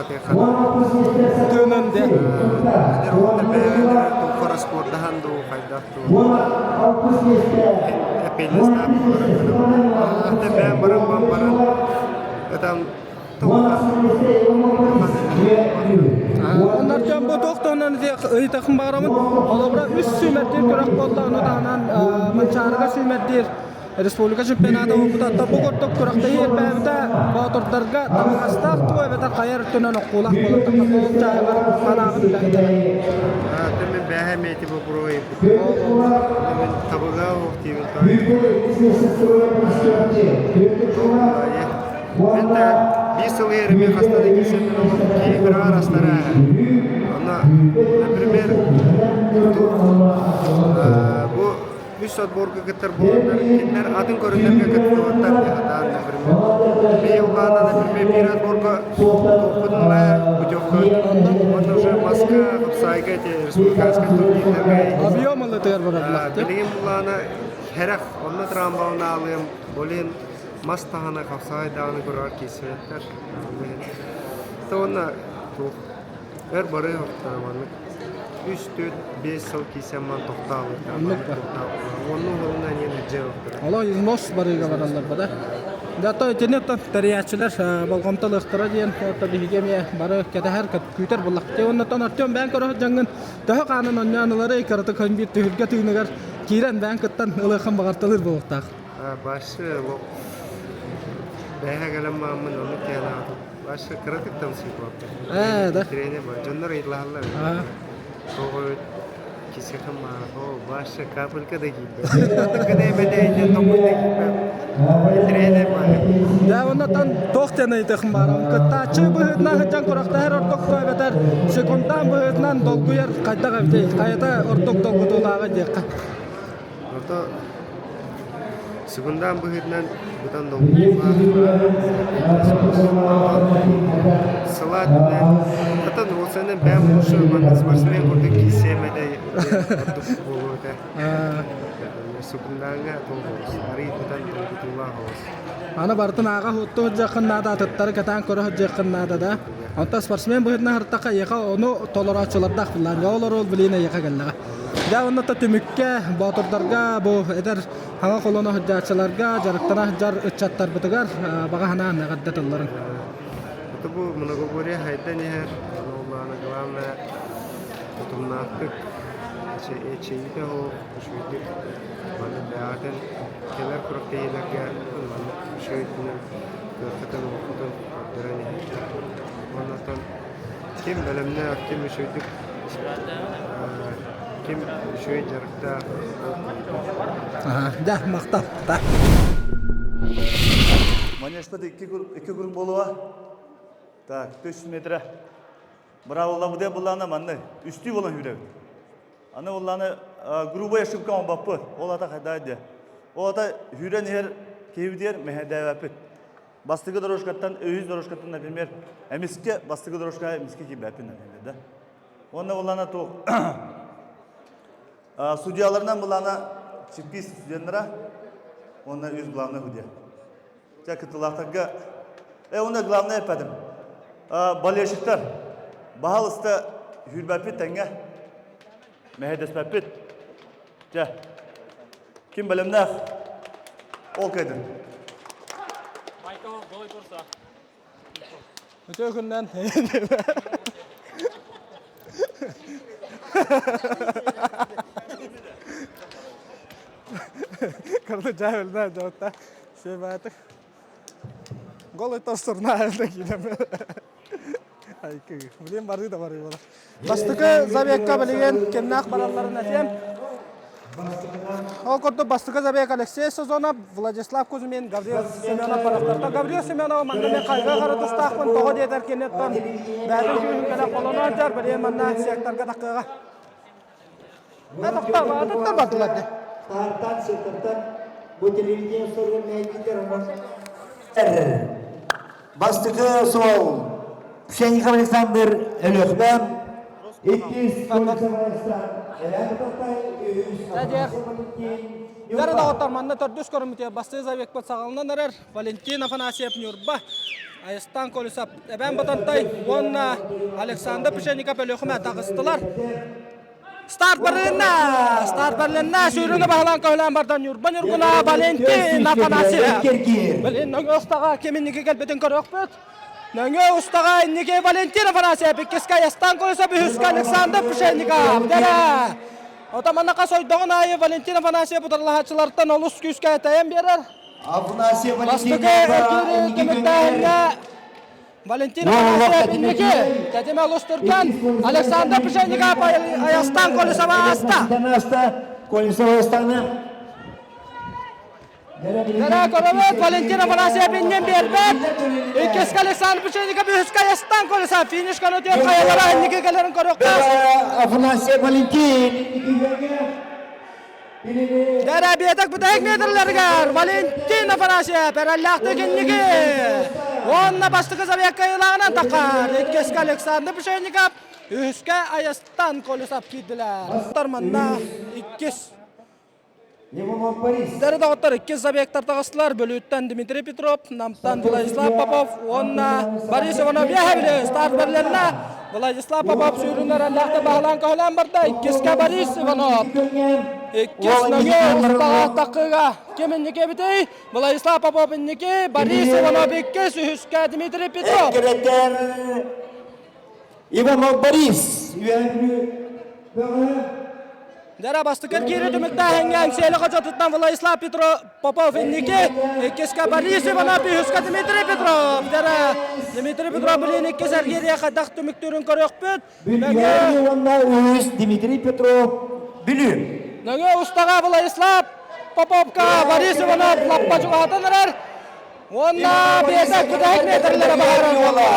Тыынан де. Эдэр уолаттар бэйэлэрэ туохха спордаһан дуу, хайдах дуу. Эппиэтинэстээх буолара Ата бэйэм баран баран ытан Оннор дьон бу туох туһунан ыйытахым баарабын. Холобура үс сүүмэрдиир күрэх буолла, ону таһынан Манчаарыга сүүмэрдиир Республика чемпионата буолбута бу курдук күрэхтэһии элбээбитэ боотурдарга табыгастаах дуу эбэтэр хайа өртүнэн оххуулаах буолар ол чааһыгар санааҕын үлэһитэ. Мен бэһэ мети боппуруой мен табыга оох диибин Мен да биир сыл иһэрими хаста да киирсэммин олох киһи кыраҕар астара Онно, например, бу Үс отборга кыттар буоланнар, кинилэр атын көрүҥнэргэ кыттыбаттар дьаһатаан, например. Бэйэ улаана, например, биир отборга туохпутун ыла путевка уонна уже маска, хапсаайга эти республиканскай турнирдарга Объем ылытыгар барар Билигин булаана хэрэх онно трамвална алыам, олен мас таһана хапсаай даҕаны көрөр киирсибэттэр. Уонна туох Өр бары маннык үс, төрт, биэс сыл киирсэн тохтообуттар. Оннук ба. Онну уһугунан иэн илдьэ охтор. Олох износ барыыга бараллар ба да? Зато итини тэрийээччилэр болҕомтолуохтара диэн биһиги эмиэ бары кэтэһэр, күүтэр буллахпыт. Оннуттан Артем бэйэҥ көрө сылдьаҥҥын төһө хаанын онньоон ыларый, кыратык биир түһүлгэ тыыныгар киирэн бэйэҥ кыттан ылыаххын баҕарталыыр буолуохтаах. Башы бэйэ кэлэн мааммын ону киһилаатым. Башы кыратык тамсыйбаппын. Ээ, да. Тренер бар. Дьоннор ыйыталаһаллар. Тоҕо кисэхэ мааһо, башы капелька да киирбэт. Кыдай бэдэйде тоҥуй да киирбэт. Тренер бар. Дьэ, оннотон туох диэн ыйытыахым баарым. Кыттааччы быһыытынан сылдьан күрэхтэһэр ордук эбэтэр секундаан быһыытынан долгуйар хайдах эбитий? Хайата ордук долгутуулааҕа диэххэ. Ото Секундаан быһыытынан бытан долгуйуулаах сылаат Хатан уолсанан бэйэм лучше манна спортсмен курдук киирсиэм этэ ордук буолуо этэ. Секундааҥҥа толгуйус, арыый бытан долгутуулаах оҕус. Аны барытын ааҕа суоттуу сылдьыаххын наада, атыттары кэтээн көрө сылдьыаххын наада да. Онтон спортсмен быһыытынан сырыттахха эйиэхэ ону толорооччулардаах былаан. Ол оруол билигин эйиэхэ кэллэҕэ. Дьэ уонна то түмүккэ боотурдарга бу эдэр хаҥа холоно сылдьааччыларга дьарыктана сылдьар ыччаттарбытыгар баҕа санаан эҕэрдэ тылларын. Это бу многоборье хайдан иһэр, ону главное утумнаахтык эчэйиитэ суох үчүгэйдик манна бэйэҕитин кэлэр күрэхтэһиилэргэ манна үчүгэйдинэн кыаххытын-уоххутун көрдөрөн иһиэхтэр. Уонна ким бэлэмнээх, ким үчүгэйдик ким үчүгэй дьарыктаах Дьэ, махтал. Манежпыт икки, икки круг буолуо. Так, 300 метра. Быраабыллабытыгар буллаана манны үстүү болон сүүрэбит. Аны буллааны грубая ошибка оҥорбоппут. Ол ата хайдаа диэ. Ол ата сүүрэн иһэр киһибитигэр мэһэйдээбэппит. Бастакы дорожкаттан, үһүс дорожкаттан, например, эмискэ бастакы дорожкаҕа эмискэ киирбэппин, например, да. Уонна буллаана туох судьяларынан буллаана чипкис студеннара уонна үс главный судья. Чэ кыттыылаахтарга э уонна главное эппэтим. Болельщиктар баһалыста сүүрбэппит тэҥҥэ мэһэйдэспэппит. Чэ ким бэлэмнээх ол кыайдын. Үтүө күннэн. Кырды жайылда жауытта. Себатык. Голый торсурна киирем. Айкы. Билин бары да бары бола. Бастакы забегка билигин кимнээх баралларын этиэм. Ол курдук бастакы забег Алексей Сазонов, Владислав Кузьмин, Гаврил Семенов барахтарта. Гаврил Семенов манна мен хайга хара тустаахпын тоҕо диэтэр киниттэн бэйэтин күүһүн кэлэн холоно сылдьар, билигин манна секторга таххыаҕа. Атыттар бардылар де. Стартан, сектортан бу телевидение суругун мэйдиитер Бастакы суол Пшенников Александр Өлүөхүмэ, иккис Колесов Александр Дара доҕоттор манна төрдүс көрүммүтүгэр бастыы забегпыт саҕаланан эрэр Валентин Афанасьев Ньурба, Айыстан Колесов Эбээн Ботантай уонна Александр Пшенников Өлүөхүмэ таҕыстылар. Старт барылынна! Старт барылынна! Сүүрүүнү баһылаан көһүлээн барда Ньурба Ньургуна Валентин Афанасьев. Блин, нөҥүө устаҕа ким инники кэлбитин көрүөхпүт. Нөҥүө устаҕа инники Валентин Афанасьев, иккискэ Айастан Колесов, үһүскэ Александр Пшенников. Дэрэ! Отаманака сойдоҕун аайы Валентин Афанасьев утарылаһааччылартан олус күүскэ тэйэн биэрэр. Афанасьев Бастакы эргиири түмүктээһиҥҥэ Валентин Афанасьев инники тэтимэ олус түргэн Александр Пшенников Айастан Колесова ааста. Колесова астаны. Дара көрөбүт Валентин Афанасьев иннин биэрбэт. Иккискэ Александр Пшенников, үһүскэ Айастан Колесов. Финиш көрөтүөр хайалара инники кэлэрин көрүөххэ. Афанасьев Валентин. Дара биэтэк бүтэһик метрлэригэр Валентин Афанасьев эрэллээхтик инники. Уонна бастакы забегка ыйылааҕынан таххар. Иккискэ Александр Пшенников, үһүскэ Айастан Колесов киирдилэр. Манна иккис Дары доҕоттор иккис забегтар таҕыстылар. Бүлүүттэн Дмитрий Петров, Намтан Владислав Попов уонна Борис Иванов Яхевле старт бэрилэннэ. Владислав Попов сүүрүн эрэллээхтик баһылаан көһөлөөн барда. Иккискэ Борис Иванов. Иккис нөҥүө устаҕа таххыга ким инники эбитий? Владислав Попов инники, Борис Иванов иккис, үһүскэ Дмитрий Петров. Эккирэтэр Иванов Борис үөһэ Дара бастакы киири түмүктээһиҥҥэ Эҥсиэли хочотуттан Владислав Петров Попов инники, иккискэ Борис Иванов, үһүскэ Дмитрий Петров. Дара Дмитрий Петров билин иккис эргииргэ хайдах түмүктүүрүн көрүөхпүт. Бүлүү уонна үһүс Дмитрий Петров Бүлүү. Нөҥүө устаҕа Владислав Поповка Борис Иванов лаппа чугаһатан эрэр. Уонна биэсэ күтэһик метрлere баһарар уола.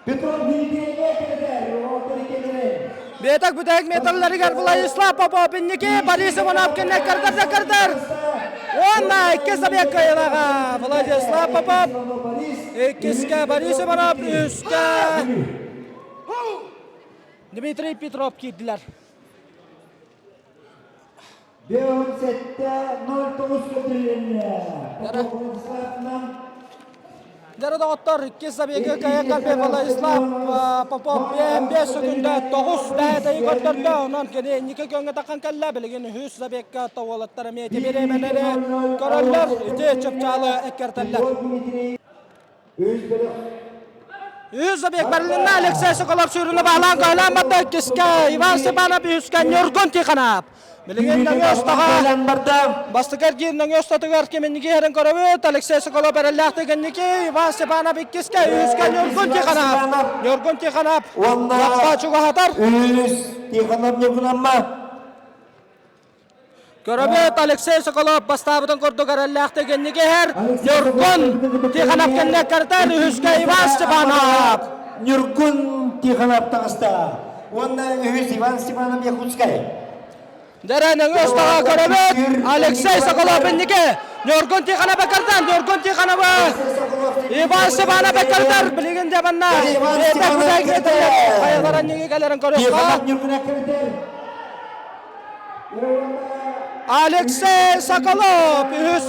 Петров Дмитрий Биэтэк бүтэһик метрлэригэр Владислав Попов инники Борис Иванов кэннэ кырдар да кырдар. Уонна иккис забег кыайыылааҕа Владислав Попов. Иккискэ Борис Иванов, үскэ Дмитрий Петров киирдилэр. 57-09 көтүрүлүннэ. Дьэ доҕоттор, иккис забегы кыайан кэлбит Владислав Попов 5 секунда 9 дэһэтэйи көрдөрдө. Онон кини инники күөҥҥэ таххан кэллэ. Билигин үһүс забегка уолаттар эмиэ тимириэмэлэри көрөллөр. Ити чыпчаалы эккиртэллэр. Үс забег барылынна Алексей Соколов сүүрүнү баһылаан көһөлөөн барда иккискэ Иван Степанов үһүскэ Ньургун Тихонов. Билигин нөҥүө устаҕа бастакы эргиир нөҥүө устатыгар ким инники иһэрин көрөбүт. Алексей Соколов эрэллээхтик инники, Иван Степанов иккискэ, үһүскэ Ньургун Тихонов. Ньургун Тихонов лаппа чугаһатар. Үһүс Тихонов Ньургун Амма. Көрөбүт Алексей Соколов бастаабытын курдук эрэллээхтик инники иһэр. Ньургун Тихонов кэннэ картар үһүскэ Иван Степанов. Ньургун Тихонов таҕыста. Уонна үһүс Иван Степанов Якутскай. Дэрэ нөҥүө устаҕа көрөбүт Алексей Соколов инники. Ньургун Тихонов картар, Ньургун Тихоновы Иван Степанов картар. Билигин дьэ манна хайалара ньиги кэлэрин көрүөххэ. Тихонов Ньургун картар. Алексей Соколов үһүс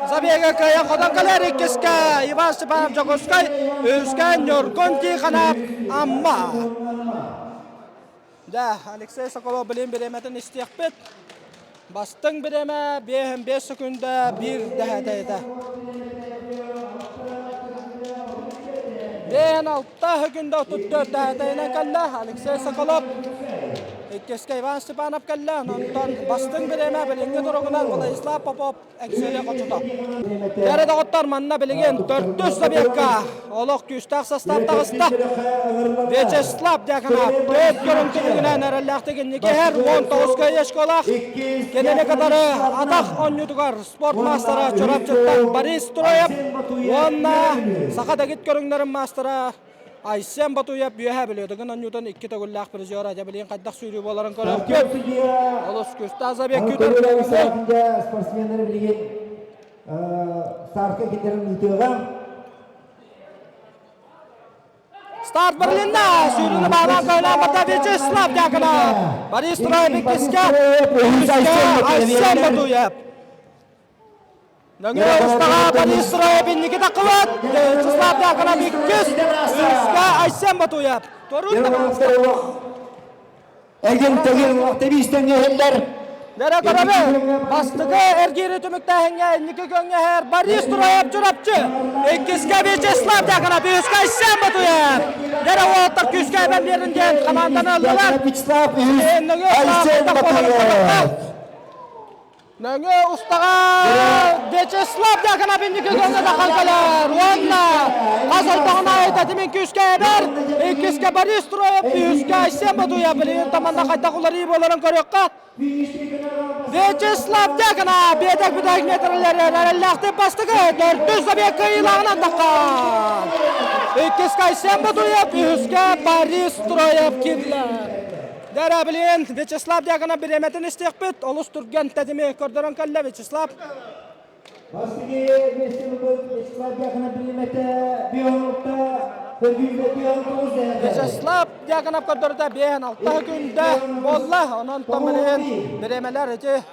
забега кыайан хотон кэлэр иккискэ Иван Степанов Дьокуускай, үһүскэ Ньургун Тихонов Амма. Да, Алексей Соколов билин бириэмэтин истиэхпит. Бастыҥ бириэмэ 5 секунда биир дэһэтэйдэ. Биэһин алта секунда 34 дэһэтэйинэн кэллэ Алексей Соколов. Иккискэ Иван Степанов кэллэ, онтон бастыҥ бириэмэ билиҥҥи туругунан Владислав Попов Эксэлэ хочото. Кэрэ доҕоттор, манна билигин төрдүс забегка олох күүстээх састаап таҕыста. Вячеслав Дьяконов төрт көрүҥ түмүгүнэн эрэллээхтик инники иһэр 19 кыайыы школах. Кинини кытары атах оонньуутугар спорт маастара Чурапчыттан Борис Троев уонна саха дэгит көрүҥнэрин маастара Айсен Батуев үөһэ Бүлүүтүгүн оонньуутун икки төгүллээх призера дьэ билигин хайдах сүүрүү буоларын көрөргүт. Олус күүстээх забег күүтэр. Спортсменнары билигин стартка киллэрэн ыытыаҕа. Старт Берлинна сүүрүүнү баалаан көһүлээн барда Вячеслав Дьяконов. Борис Троев иккискэ, үһүскэ Айсен Батуев. Нөҥүө устаҕа Борис Сыраев инники таххыбыт. Вячеслав Дьяконов иккис, үһүскэ Айсен Батуев. Торун Эгин-тэгин тэбиистэн иһиллэр. Нэрэ көрөбү, бастакы эргиири түмүктээһиҥҥэ инники көҥҥэһэр Борис Тураев Чурапчы, иккискэ Вячеслав Дьяконов, үһүскэ Айсен Батуев. Нэрэ уолаттар күүскэ эбэн биэрин диэн хамаанданы ыллылар. Вячеслав үһүс Айсен Батуев. Нөҥүө устаҕа Вячеслав Дьяконов инники көҥҥө таххан кэлэр уонна хас ортоҕун аайы тэтимин күүскэ эбэр. Иккискэ Борис Троев, үһүскэ Айсен Бодуев. Билигин таманна хайдах уларыы буоларын көрүөххэ. Вячеслав Дьяконов биэтэк бүтэһик метрлэр эрэллээхтик бастакы, төрдүс забег кыайыылааҕынан таххан. Иккискэ Айсен Бодуев, үһүскэ Борис Троев киирдилэр. Дэрэ билигин Вячеслав Дьяконов бириэмэтин истиэхпит. Олус түргэн тэтими көрдөрөн кэллэ Вячеслав. Бастакы миэстэни Вячеслав Дьяконов бириэмэтэ биологта Вячеслав Дьяконов көрдөрдө 5-6 күндэ буолла. Онон билигин бириэмэлэр ити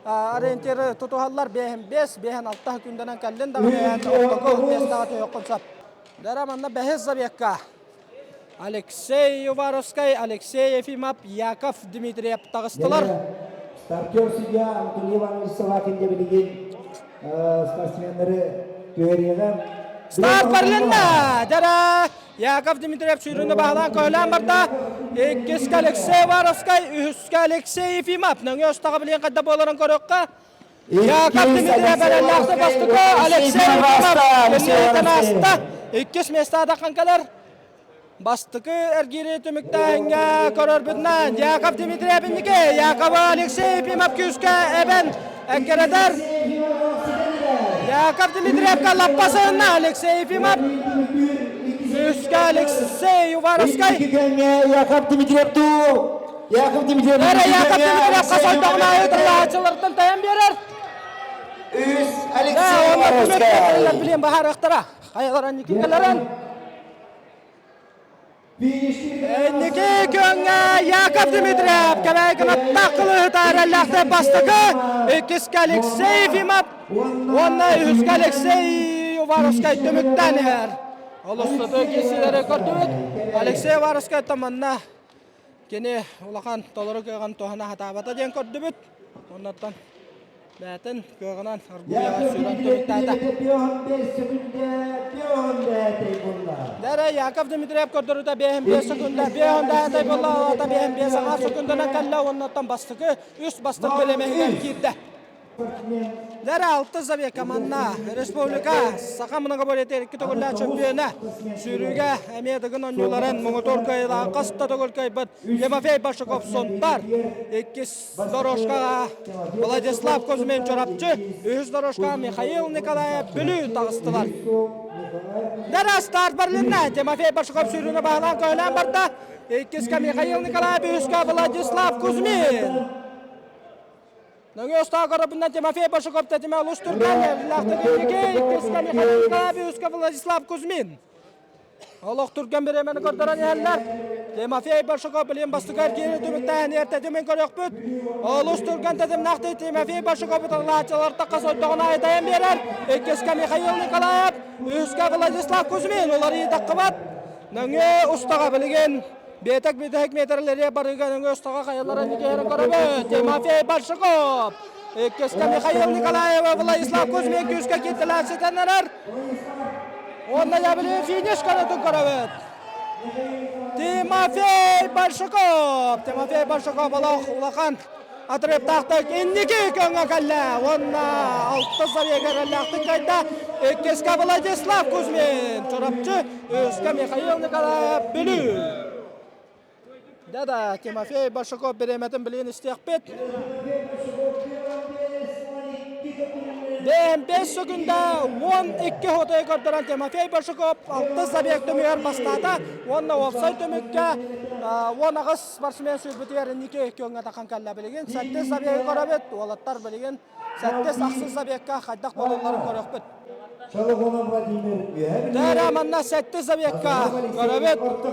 ориентиры тутуһаллар 5-5, 5-6 күндэнэн кэллин даҕаны ортоку миэстэҕэ түһүөххүн сөп. Дэрэ манна бэһис забегка Алексей Уваровскай, Алексей Ефимов, Яков Дмитриев таҕыстылар. Стартер судья Анатолий Иванович Собакин дьэ билигин спортсменнары түһэриэҕэ. Старт барылынна! Дара! Яков Дмитриев сүүрүүнү баһылаан көһөлөөн барда. Иккискэ Алексей Уваровскай, үһүскэ Алексей Ефимов. Нөҥүө устаҕа билиэн хайда буоларын көрүөххэ. Яков Дмитриев эрэллээхтик бастакы Алексей Ефимов кэнниттэн ааста. Иккис места атаххан кэлэр. Бастакы эргиири түмүктээһиҥҥэ көрөрбүтүнэн Яков Дмитриев инники, Яков Алексей Ефимов күүскэ эбэн эккирэтэр. Яков Дмитриевка лаппа сыһынна Алексей Ефимов. Күүскэ Алексей Уваровскай. Яков Дмитриев туу. Яков Дмитриев. Эрэ Яков Дмитриев хас ойдоҕун аайы тыллааччылартан тайан биэрэр. Үс Алексей Уваровскай. Билиэн баһаарыахтара. Хайаларан Никиталаран. Инники күөҥҥэ Яков Дмитриев кэбээкинаттаах кылыһыта эрэллээхтик бастакы, иккискэ Алексей Ефимов уонна үһүскэ Алексей Уваровскай түмүктээн иһэр. Олус сытыы киирсиилэри көрдүбүт. Алексей Уваровскай манна кини улахан толору кыаҕын туһана сатаабата диэн көрдүбүт. Оннуттан Бээтин кыаҕынан аргуйаҕа сүүрэн түмүктээтэ. Дэрэ Яков Дмитриев көрдөрүүтэ 55 секунда, 55 буолла, алата 55 аҥаар секунданан кэллэ уоннаттан бастакы үс бастыҥ бэлэмэһигэр киирдэ. Дэрэ алты забег команда республика саха многоборье икки төгүллээх чемпиона сүүрүүгэ эмиэ дыгын оонньууларын муҥутуур кыайыылаах хас да төгүл кыайбыт Тимофей Башаков Сунтар иккис дорожкаҕа Владислав Кузьмин Чурапчы, үһүс дорожкаҕа Михаил Николаев Бүлүү таҕыстылар. Дара старт барылынна. Тимофей Башаков сүүрүүнү баһылаан көһөлөөн барда. Иккискэ Михаил Николаев, үһүскэ Владислав Кузьмин. Нөҥүө устаа көрөбүнэн Тимофей Башаков тэтимэ олус түргэн. Иккискэ Михаил Николаев, үһүскэ Владислав Кузьмин. Олох түргэн бириэмэни көрдөрөн иһэллэр. Тимофей Большаков билим бастакы киири түмүктээһин эртэтимин көрүөхпүт. Олус түргэн тэтимнээхтик Тимофей Большаков ытыллааччылар тахха сойдоҕун айытайан биэрэр. Иккискэ Михаил Николаев, үһүскэ Владислав Кузьмин уларыйыы таххыбат. Нөҥүө устаҕа билигин биэтэк бүтэһик метрлери барыыга нөҥүө устаҕа хайалара никиһэрин көрөбүт. Тимофей Большаков иккискэ Михаил Николаев, Владислав Кузьмин күүскэ кииртэлээн ситэн эрэр. Уонна ябили финиш көрөтүн көрөбүт. Тимофей Большаков. Тимофей Большаков олох улахан отрывтаахтык инники көҥө кэллэ. Уонна алтыс забегар эллээхтик кайда. Иккискэ Владислав Кузьмин. Чурапчы, үскэ Михаил Николаев Бүлүү. Да-да, Тимофей Большаков бириэмэтин билигин истиэхпит. 5 секунда 12 хотойу көрдөрөн Тимофей Большаков алтыс забег түмүгэр бастаата уонна уопсай түмүккэ 18 спортсмен сүүрбүтүгэр инники күөҥҥэ тахан кэллэ билигин. Сэттис забегы көрөбүт, уолаттар билигин сэттис ахсыс забегка хайдах буолалларын көрүөхпүт. Дээрэ манна сэттис забегка көрөбүт.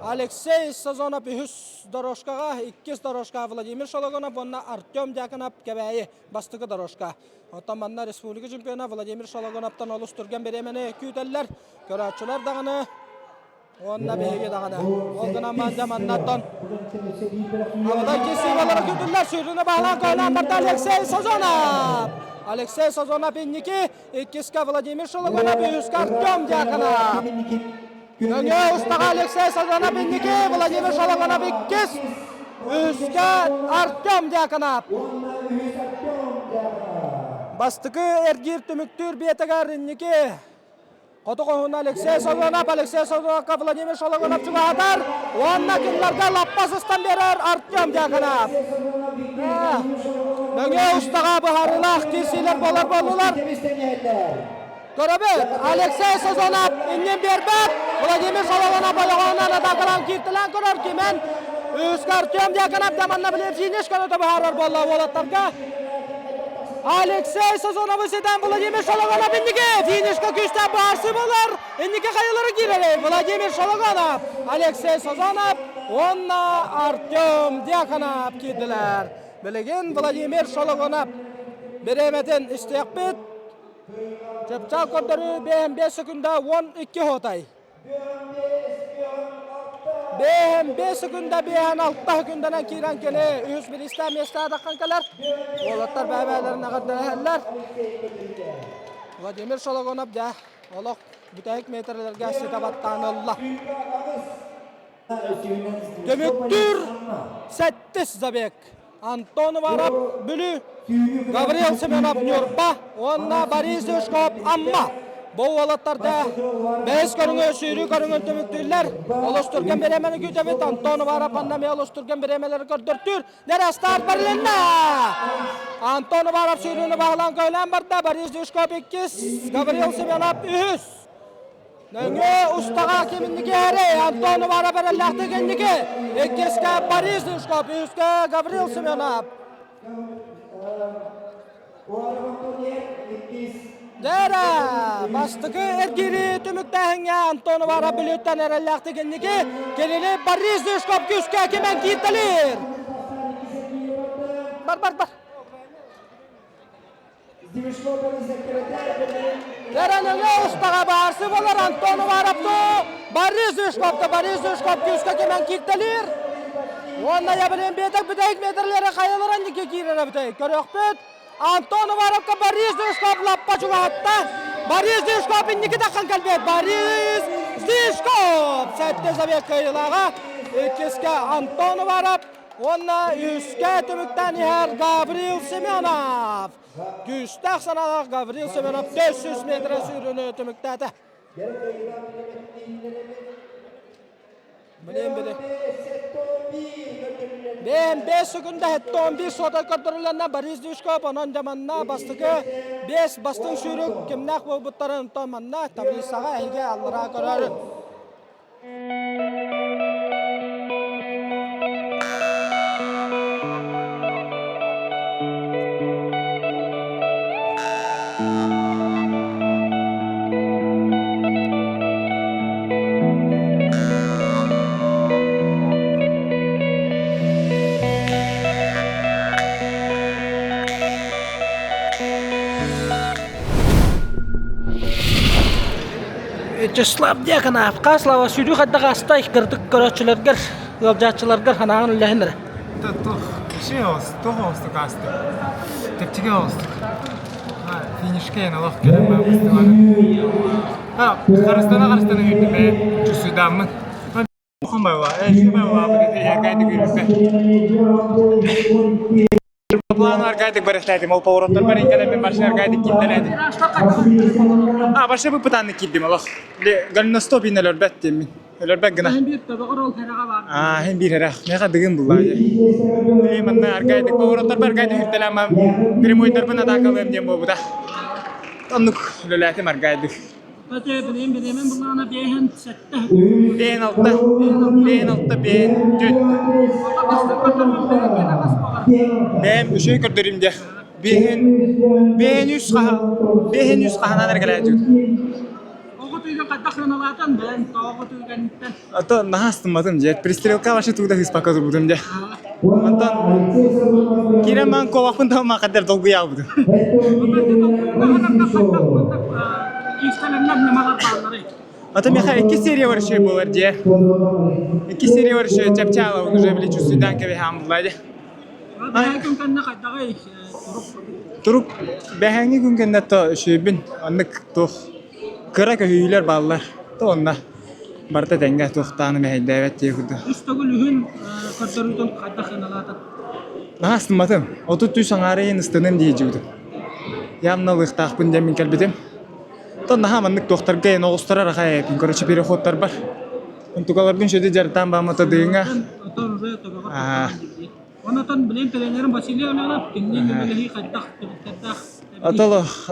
Алексей Сазонов үһүс дорожкаҕа, иккис дорожка Владимир Шологонов уонна Артем Дьяконов Кэбээйи бастакы дорожка. Оттон манна республика чемпиона Владимир Шологоновтан олус түргэн бириэмэни күүтэллэр. Көрөөччүлэр даҕаны Уонна биһиги даҕаны. Ол гынан баран маннаттан Абадай киссиибалара күтүллэр сүүрүүнү баһылаан көһөлөөн барда Алексей Сазонов. Алексей Сазонов инники, иккискэ Владимир Шологонов, үһүскэ Артем Дьяконов. Нөҥүө устаҕа Алексей Сазонов инники, Владимир Шологонов иккис, үһүскэ Артем Дьяконов. Бастакы эргиир түмүктүүр биэтэгэр инники Хоту хоһуна Алексей Сазонов, Алексей Сазоновка Владимир Шологонов чугаһатар уонна кинилэргэ лаппа сыстан биэрэр Артем Дьяконов. Нөҥүө устаҕа быһаарыылаах киирсиилэр буолар буоллулар. Көрөбүт, Алексей Сазонов иннин биэрбэт, Владимир Шологонов ойоҕоһунан атаакалаан кииртэлээн көрөр кимэн үскэ Артем Дьяконов да манна билим финиш көрөтө быһаарар буолла уолаттарга. Алексей Сазоновы ситэн Владимир Шологонов инники финишка күүстээх быһаарсыы буолар. Инники хайалары киирэрий Владимир Шологонов, Алексей Сазонов уонна Артем Дьяконов киирдилэр. Билигин Владимир Шологонов бириэмэтин истиэхпит. Чыпчаал көрдөрүү 5 секунда 12 хотай. Бэһэн 5 секунда, бэһэн 6 секунданан киирэн кини үһүс бириистээх миэстэҕэ таххан кэлэр. Уолаттар бэйэ-бэйэлэрин эҕэрдэлэһэллэр. Владимир Шологонов дьэ олох бүтэһик метрлэргэ ситэ баттаан ылла. Түмүктүүр сэттис забег. Антон Уваров Бүлүү, Гаврил Семенов Ньурба уонна Борис Юшков Амма. Бу уолаттарда бэһис көрүҥү сүүрүү көрүҥүн түмүктүүллэр. Олус түргэн бириэмэни күүтэбит. Антон Уваров манна эмиэ олус түргэн бириэмэлэри көрдөртүүр. Нэрэ старт бэрилиннэ! Антон Уваров сүүрүүнү баһылаан көһүлээн барда. Борис Юшков иккис, Гаврил Семенов үһүс. Нөҥүө устаҕа киминники эрэй Антон Уваров эрэллээхтик инники. Иккискэ Борис Юшков, үһүскэ Гаврил Семенов. Дэрэ, бастакы эргиири түмүктээһиҥҥэ Антон Уваров Бүлүүттэн эрэллээхтик инники. Кинини Борис Юшков күүскэ кимэн кииртэлиир. Бар, бар, бар. Кэрэнэҥэ устаҕа баарсы болар Антон Уваровту Борис Юшковту Борис Юшков күүскэ кимэн кииртэлиир. Уонна ябылын биэтэк бүтэһик метрлери хайаларын дики киирэрэ бүтэһик көрүөхпүт. Антон Уваровка Борис Юшков лаппа чугаһатта. Борис Юшков инники таххан кэлбит. Борис Юшков сэттэ забег кыайыылааҕа. Иккискэ Антон Уваров Уонна үскэ түмүктээн иһэр Гаврил Семенов. Күүстээх санаалаах Гаврил Семенов 500 метр сүүрүүнү түмүктээтэ. Билин били. Бэм 5 секунда 11 сота көрдөрүлэннэ Борис Дюшков, онон дьаманна бастакы 5 бастыҥ сүүрүк кимнээх буолбуттарын манна таблицаҕа эһиги аллараа көрөрүн. Вячеслав Дьяконов, Слава сүүрүү хайдах астай кырдык көрөөччүлэргэр, ыалдьааччыларгар санааҕын үллэһин эрэ. Туох үчүгэй оҕус, туох оҕустук ааста. Чэпчэки оҕустук. Финишке эн олох кэлэн баҕыстыбаны. Харыстана харыстана үүрдүм ээ, чувствуйдааммын. План аргайдык барыхтаатым, ол повороттар барин кэлэн машина аргайдык киирдэлээтим. А, вообще выпытанны киирдим олох. Голеностоп иин өлөрбөт диэммин. Өлөрбөт гына. Аа, хин биир эрэх. Меха дыгын булла. Или манна аргайдык повороттар бар аргайдык үртэлэм прямойдарбын атакалыам диэн буолбута. Оннук үлэлээтим аргайдык. Бэйэн алта, бэйэн алта, бэйэн түөрт. Бэйэм үчүгэй көрдөрүүм диэх. Биэһин, биэһин үс хаһа, биэһин үс хаһанан эргэлээтибит. А то наһаа астымматым дьэ. Пристрелка вообще тугу да ыыспакка турбутум дьэ. Онтон киирэн баран куобахпын да маахаддар долгуйаабытым. А то миэхэ икки серия вообще буолар дьэ. Икки серия вообще чапчаала уже били чувствуйдаан кэбиһээн булла дьэ. Турук бэһээҥҥи күн кэннэ то үчүгэйбин оннук туох кыра көһүйүүлэр бааллар. То онно барыта тэҥҥэ туохтааны мэһэйдээбэт диye курдук. Үс төгүл үһүн көрдөрүүтүн хайдах сыаналаатыҥ? Наһаа астымматым. 33 аҥаары иһин ыстаныам дии дьыбытым. Явно ылыахтаахпын диэн мин кэлбитим. Оттон наһаа маннык туохтарга эн оҕустарар аҕай эпин. Короче, переходтарбар. Онтукаларбын сөдө дьарытаан баамата дыйыҥа. Аа. Онотон билин тренерим Василий Оленов кинини үлэлэһии хайдах түмүктэрдээх? Отолох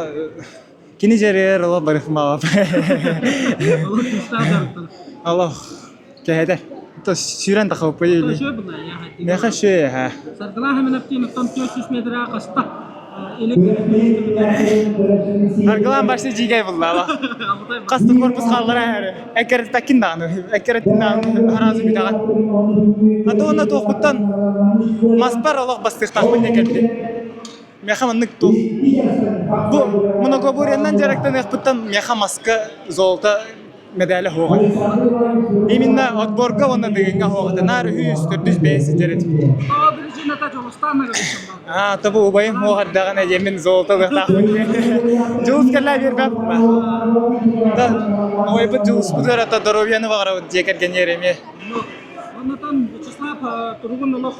Кини дьарыгар олох барыхмаҕа. Олох күүстээх дьарыктар. Олох кэһэтэр. То сүүрэн тахаппый или. Меха шөе ха. Саргылаах Эминэптиин оттон 400 метраа хаста Саргылаан башты жигай булла. Хаста корпус хааллара эрэ. Эккереттаккин даҕаны, эккереттин даҕаны хараазы бүтэҕин. Аты онно туохпуттан маспар олох бастыахтаахпын диэн кэлбитим. Миэхэ маннык туох бу монокобуреннан дьарыктаныахпыттан миэхэ маска золото. медале суоҕа. Именно отборга уонна Дыгыҥҥа суох этэ. Наар үһүс, төрдүс, бэһис сылдьар этим. Аа, то бу убайым суох эрдэҕинэ диэммин золото ылыахтаахпын. Дьулус кэллээ биэрбэппин ба. Да, убайбыт Дьулуспутугар ата доруобуйаны баҕарабыт дьиэ кэргэнигэр эмиэ. Оннотон Вячеслав туругун олох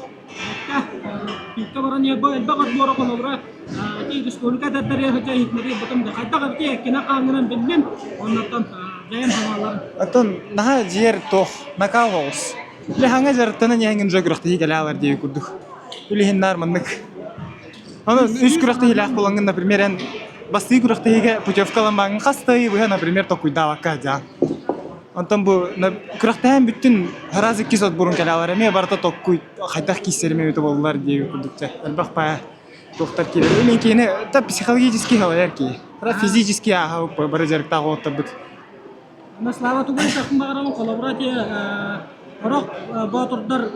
Пикка баран элбэх отбора холобура ити республика эдэрдэрэ сылдьа иһитиннэри ылбытым да хайдах эбити эккинэ хаангынан биллим оннуттан бэйэм санааларым. Оттон наһаа дьиэр туох накал оҕус. Или хаҥа дьарыктанан иһэҥҥин уже күрэхтэһии кэлэ алар диэби курдук. Үлэһин наар маннык. Аны үс күрэхтэһиилээх буолаҥҥын, например, эн бастыы күрэхтэһиигэ путевка ылан бааҥҥын хас да ый быһа, например, толкуйдаабакка дьаан. Онтон бу күрэхтэһэн бүттүн раз иккис отборун кэлэҕэр эмиэ барыта токкуй хайдах киирсэрим эбитэ буоллар диэбит курдук чэ элбэх баа туохтар киирэр. Мин киһини та психологически халайар киһи. Физически ааһа бары дьарыктаах уолаттарбыт. Слава тугу этиэхпин баҕарабын холобура ити Сорох боотурдар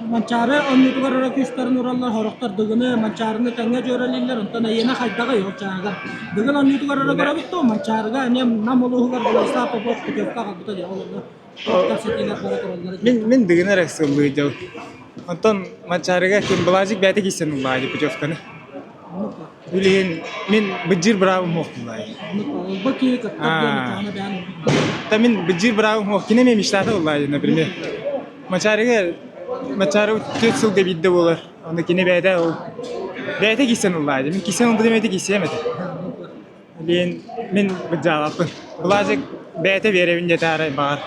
Манчаары онньуутугар эрэ күүстэрин ураллар, сорохтор Дыгыны, Манчаарыны тэҥҥэ дьүөрэлииллэр, онтон эйиэнэ хайдаҕый ол чааһыгар? Дыгын онньуутугар эрэ көрөбүт дуо? Манчаарыга эмиэ Нам улууһугар Владислав Попов путевка аҕалбыта дии, ол онно кэпсэтиилэр бара тураллар. Мин мин Дыгыны эрэ сыллыы дьыл. Онтон Манчаарыга ким Былаажык бэйэтэ киирсэн ыллаа дии путевканы. Билигин мин быдьыр быраабым суох буллаай. Та мин быдьыр быраабым суох. Кини эмиэ мечтата буллаай, например. Мачаарыга Мачаары түөрт сылга биирдэ буолар. Онно кини бэйэтэ ол бэйэтэ киирсэн ыллаай. Мин киирсэн ылбытым бэйэтэ киирсиэм этэ. Билигин мин быдьаабаппын. Былаажык бэйэтэ биэрэбин диэтэ арай баҕар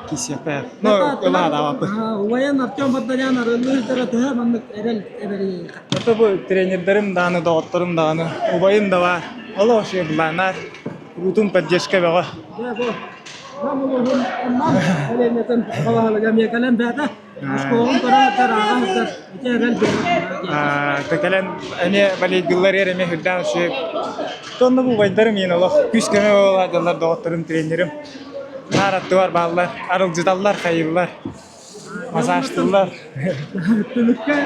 киирсиэхпэ. Ну, ылаатаабаппын. Убайын Артем Барданян арыаллыыр төһө маннык эрэл эбэрий Ото бу тренердэрим даҕаны, доҕотторум даҕаны, убайым да баар. Олох үчүгэй былааннар, куруутун поддержка бөҕө. Дьэ бу Нам улууһун Нам сэлиэнньэтин балаһалыга эмиэ кэлэн бэйэтэ оскуолаҕын көрө ааҕа сылдьар ити эрэл Та кэлэн эмиэ болейдыыллар эмиэ үрдээх үчүгэй. Онно бу убайдарым иин олох күүс-көмө буолаадаллар доҕотторум, тренерим. Наар аттыбар бааллар, арылдьыталлар, хайыыллар. Массажтыыллар. Түмүккэ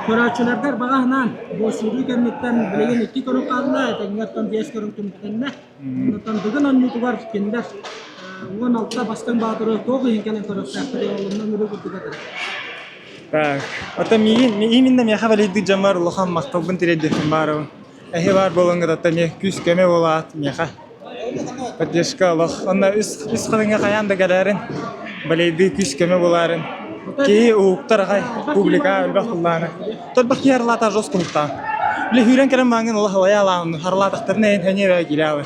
көрөөччүлэргэр баҕа санаан, бу сүүрүү кэнниттэн билигин икки көрүҥ хаалла, этэҥҥэ оттон биэс көрүҥ түмүктэннэ. Онтон бүгүн оонньуутугар кинилэр 16 бастыҥ баатыры туох иһин кэлэн көрүөхтээхтэрий, ол онно ыҥырыы курдук этэ. Так, оттон миигин именно миэхэ валидный дьоммор улахан махталбын тириэрдиэхпин баарабын. Эһи баар буолаҥҥыт оттон эмиэ күүс-көмө буолаат миэхэ. Поддержка олох. Онно үс, үс халыҥҥа хайаан да кэлээрин, балейдыы күүс-көмө буолаарын. Киһи уһуктар аҕай, публика элбэх тыллааны. Торбах киһи арылаата жестко уһуктаан. Били сүүрэн кэлэн бааҥҥын олох алайа алаан, харылаатахтарына эйэн сэниэ бээ киирээҕи.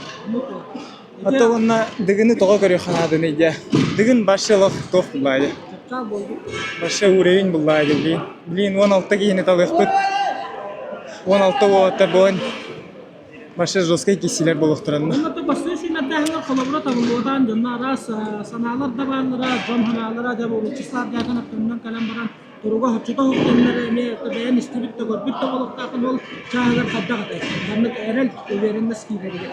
Ото уонна Дыгыны тоҕо көрүөххэ нааданы дьэ. Дыгын вообще олох туох буллаа дьэ. Вообще уровень буллаа дьэ блин. Блин 16 киһини талыахпыт. 16 уолаттар буолан Вообще жесткай киирсиилэр буолуохтаранна. Онно бастыҥ сүүмэрдээһиҥҥэ холобура табыллыбатаан дьонно араас санаалар да бааллара, дьон санаалара дьэ бу Вячеслав Дьяконов төннөн кэлэн баран туруга соччото суох кэмнэрэ эмиэ бэйэн истибит да көрбүт да буолуохтааххын ол чааһыгар хайдах этэй? Маннык эрэл, уверенность киирэригэр.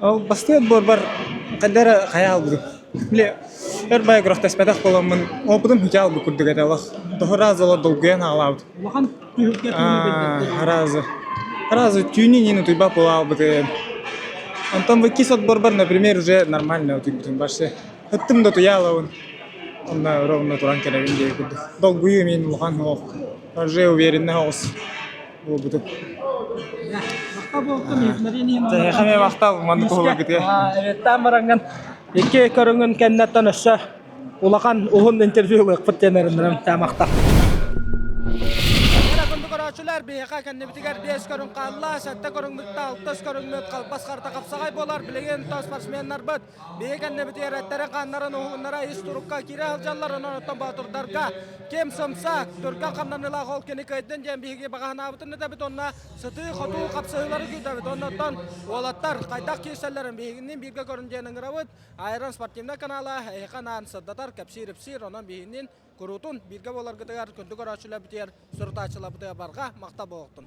Ол бастыҥ отборбар хайда эрэ хайа албытым. Били өр баай күрэхтэспэтэх буоламмын опытым хүчэ албыт курдук этэ олох. Тоһу разы долгуйан хаалаабыт. Улахан түһүлгэ түүнү билбэттэр. Разы. Разы түүнү нин утуйбат буолаабытым. Онтон бу иккис отборбар, например, уже нормально утуйбутум. Вообще ыттым да утуйаалабын. Онно ровно туран кэлэбин диye курдук. Долгуйуу мин улахан суох. Уже уверенно оҕус буолбутум. Тэһэхэ махтал маннык уһуларгытыгар. Эбиэттаан бараҥҥын икки көрүҥүн кэнниттэн өссө улахан уһун интервью ылыахпыт диэн эрэнэрим таамахта. Көрөөччүлэр биһиэхэ кэннибитигэр биэс көрүҥ хаалла, сэттэ көрүҥмүттэ алтыс көрүҥмүт халбас харта хапсаҕай буолар. Билигин то спортсменнарбыт биһиги кэннибитигэр эттэрин-хааннарын уһугуннара ис турукка киирэ сылдьаллар. Онон оттон боотурдарга ким сымса, түргэн хамнаныылаах ол кини кыайдын диэн биһиги баҕа санаабытын этэбит уонна сытыы-хотуу хапсыһыылары күүтэбит. Оннуттан уолаттар хайдах киирсэллэрин биһигинниин бииргэ көрүн диэн ыҥырабыт. Айрон спортивнай канала эһиэхэ анаан сырдатар, кэпсиир-ипсиир, онон биһигинниин куруутун бииргэ буоларгытыгар күндү көрөөччүлэрбитигэр, сурутааччыларбытыгар барҕа махтал буолуохтун.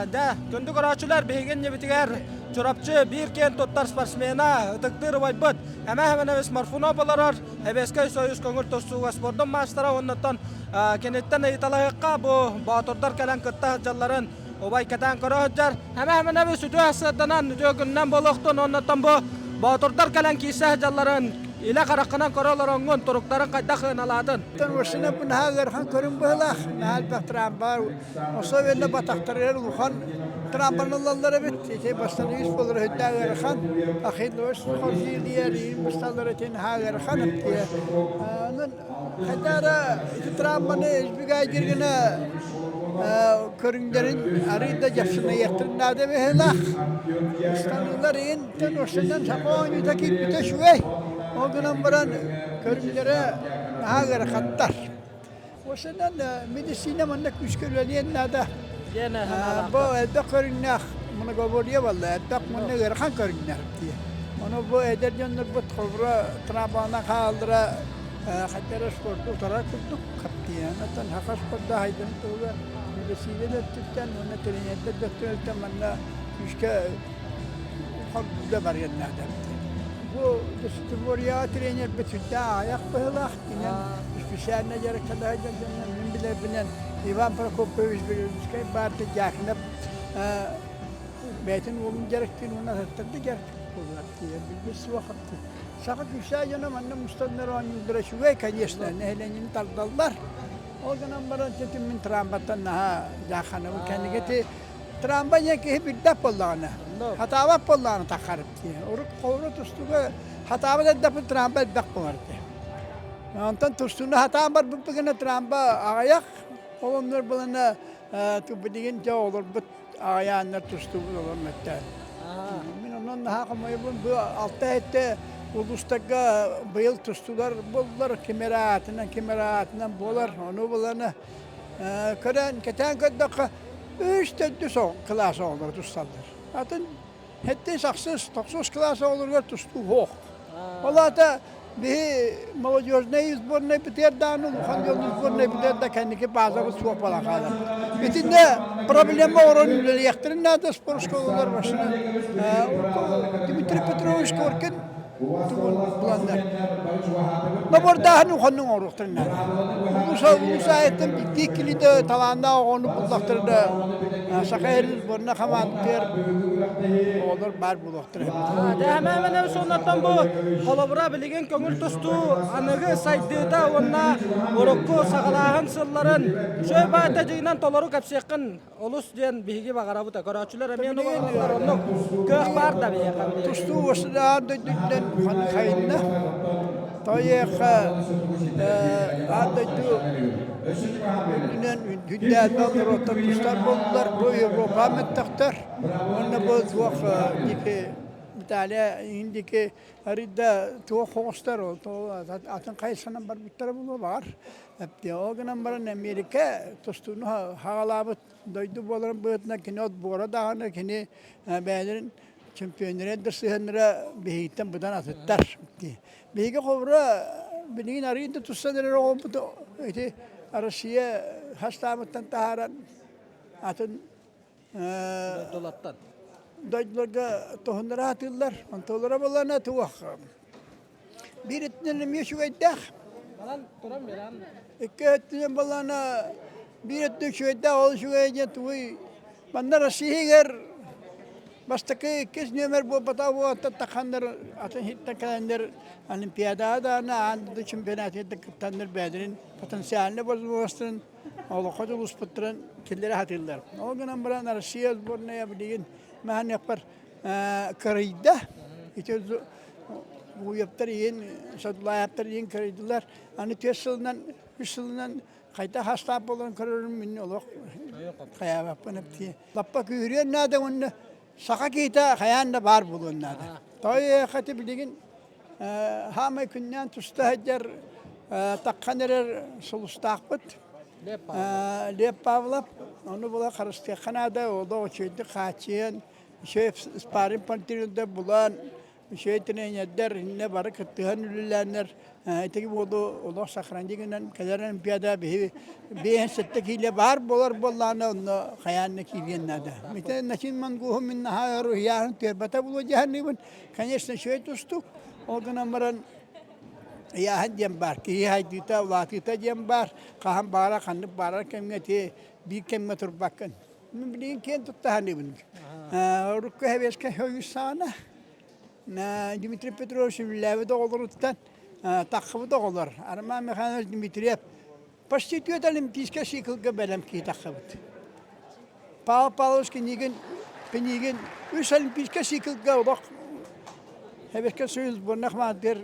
Дьэ, күндү көрөөччүлэр, биһиги иннибитигэр Чурапчы биир киэн туттар спортсмена, ытыктыыр убайбыт Эмэ Хэмэнэбис Морфунов олорор, Сэбиэскэй Союз көҥүл тустууга спордун маастара уоннаттан киниттэн ыйыталаһыахха бу боотурдар кэлэн кытта сылдьалларын убай кэтээн көрө сылдьар. Эмэ Хэмэнэбис үтүө сырданан, үтүө күнүнэн буолуохтун уоннаттан бу боотурдар кэлэн киирсэ сылдьалларын илэ хараххынан көрө олороҥҥун туруктарын хайдах ыаналаатын? Машина наһаа ыарахан көрүҥ быһыылаах, наһаа элбэх трамвай Особенно батахтарыгар улахан трамбаналлар эбит. Ити бастан үс болор өйдөөх ыарахан. Ахиллос хордиилиэр иин басталлар этин наһаа ыарахан эптиэ. Онон хайдара ити трамбаны избегайдир гына көрүҥнэрин арыый да дьапсынайыахтарын наада быһыылаах. Ыстаныылар иин тэн осынан саха оонньуута киирбитэ үчүгэй. Ол гынан баран көрүҥнэрэ наһаа ыарахаттар. Осынан медицина манна күүскэ үлэлиэн наада. Бу элбэх көрүҥнээх многоборье буолла, элбэх манна ыарахан көрүҥнээх дии. Ону бу эдэр дьоннорбут холобура трамвайынан хааллара хайда эрэ спорду утарар курдук хаптыйан. Оттон саха спорда хайдарын туһугар медицина да өттүттэн уонна тренердэр да өттүттэн манна күүскэ хоргуйда барыан наада. Бу десятиборьеҕа тренербит сүрдээх аҕыйах быһыылаах. Инэн специально дьарыктана сылдьар дьоннор мин билэрбинэн Иван Прокопьевич Белолюбскай баарта Дьаакынап бэйэтин уолун дьарыктыын уонна атыттар да дьарык буоллар тиийэн билбит суох Саха күүстээх дьоно манна мустаннар оонньууллара үчүгэй, конечно, нэһилиэнньэни тардаллар. Ол гынан баран тетим мин трамбаттан наһаа дьаахханабын. Кэнниги ити трамба диэн киһи билбэт буоллаҕына, хатаабат буоллаҕына таххарып дии. Урут холобура тустууга хатаабат эрдэхпин трамба элбэх буолар этэ. Онтон тустууну хатаан барбыппыт гына трамба аҕыйах, ол оннугар булана билигин дьэ олорбут аҕыйааннар тустуубут олор мөттөөн. Мин онон наһаа хомойобун бу алта эттэ улуустарга быйыл тустуулар буоллар ким эрэ аатынан ким эрэ аатынан буолар ону булана көрөн кэтээн көрдөххө үс төрдүс кылаас оҕолоро тусталлар атын Сэттис, ахсыс, тохсус кылаас оҕолоругар тустуу суох. Ол аата биһи молодежнай сборнай бүтэр даҕаны, улахан дьон сборнай бүтэр да кэнники базабыт суох буолан хаалар. Итиннэ проблема оҥорон үлэлиэхтэрин наада спортшколалар машина. Дмитрий Петрович Коркин тугун буланнар. Набордааһын уханнын оҥоруохтарын наада. Улуус аайыттан биирдии килиде талааннаах оҕону буллахтарына Саха сирин сборна хамаандатыгар оҕолор баар буолуохтара. Дэһэмээмэнэ соннортон бу холобура билигин көҥүл тустуу аныгы сайдыыта уонна урукку саҕалааһын сылларын үчүгэй баайта дьиҥинэн толору кэпсиэххин олус диэн биһиги баҕарабыт көрөөччүлэр эмиэ баҕараллар оннук кыах баар да биһиэхэ тустуу аан дойдутунан хайынна тойеха аан дойду үрдүнэн үрдээбэ норуоттар тустар буоллулар бу Европа мөттөхтөр уонна бу туох диэки Италия иһин диэки арыйда туох хоҕустар ол атын хайысханан барбыттара буолуо баҕар Ол гынан баран Эмиэрикэ тустууну хаҕалаабыт дойду буоларын быһыытынан кини отбора даҕаны кини бэйэлэрин чемпионнарын да сыһыаннара биһигиттэн быдан атыттар. Биһиги холобура билигин арыый да тустан эрэр оҕобут ити Россия хастаабыттан таһааран атын дойдулартан дойдуларга туһуннара сатыыллар. Онтулара буоллаҕына туох Биир өттүнэн эмиэ үчүгэйдээх. Манан туран биэрэн. Икки өттүнэн буоллаҕына биир өттү үчүгэйдээх, ол үчүгэйэ диэн тугуй манна Россиягар бастакы иккис нүөмэр буолбатах буолаттан тахханнар атын сиртэн кэлэннэр Олимпиадаҕа даҕаны аан дойду чемпионатыгар кыттаннар бэйэлэрин потенциальнай возможностарын олоххо дьулуспуттарын киллэрэ сатыыллар. Ол гынан баран Россия сборная билигин маһаныахпар кырыйда. Ити Уйаптар иин, Садулаевтар иин кырыйдылар. Аны түөрт сылынан, үс сылынан хайдах астаах буоларын көрөрүм мин олох хайаабаппын эптии. Лаппа күүһүрүөн наада уонна саха киһитэ хайаан да баар буолуон наада. Тоойуохати билигин хаамай күннээн туста сылдьар таххан эрэр сулустаахпыт. Лев Павлов. Ону була харыстыахха наада, олох үчүгэйдик хааччыйан, үчүгэй спарринг партнерда булан. Үчүгэй тренердэр иннэ бары кыттыһан үлэлээннэр итиги буолу олох сохранить гынан кэлэр олимпиада биһи 57 киилэ баар буолар буоллаҕына онно хайаан киириэн наада. Митэ Начин Монгуһу мин наһаа өр ыйааһын түөрбэтэ буолуо дьаһаныыбын. Конечно, үчүгэй тустук. Ол гынан баран ыйааһын диэн баар, киһи хайдыыта, улаатыыта диэн баар. Хаһан баара, ханнык баарар кэмҥэ ити биир кэмҥэ турбаккын. Мин билигин киэн тутта саныыбын. Урукку Сэбиэскэй Союз саҕана Дмитрий Петрович үлэлээбит оҕолоруттан таххыбыт оҕолор Роман Михайлович Дмитриев почти түөрт олимпийскай циклга бэлэм киһи таххыбыт. Павел Павлович Пинигин, Пинигин үс олимпийскай циклга олох Сэбиэскэй Союз сборных маатыгар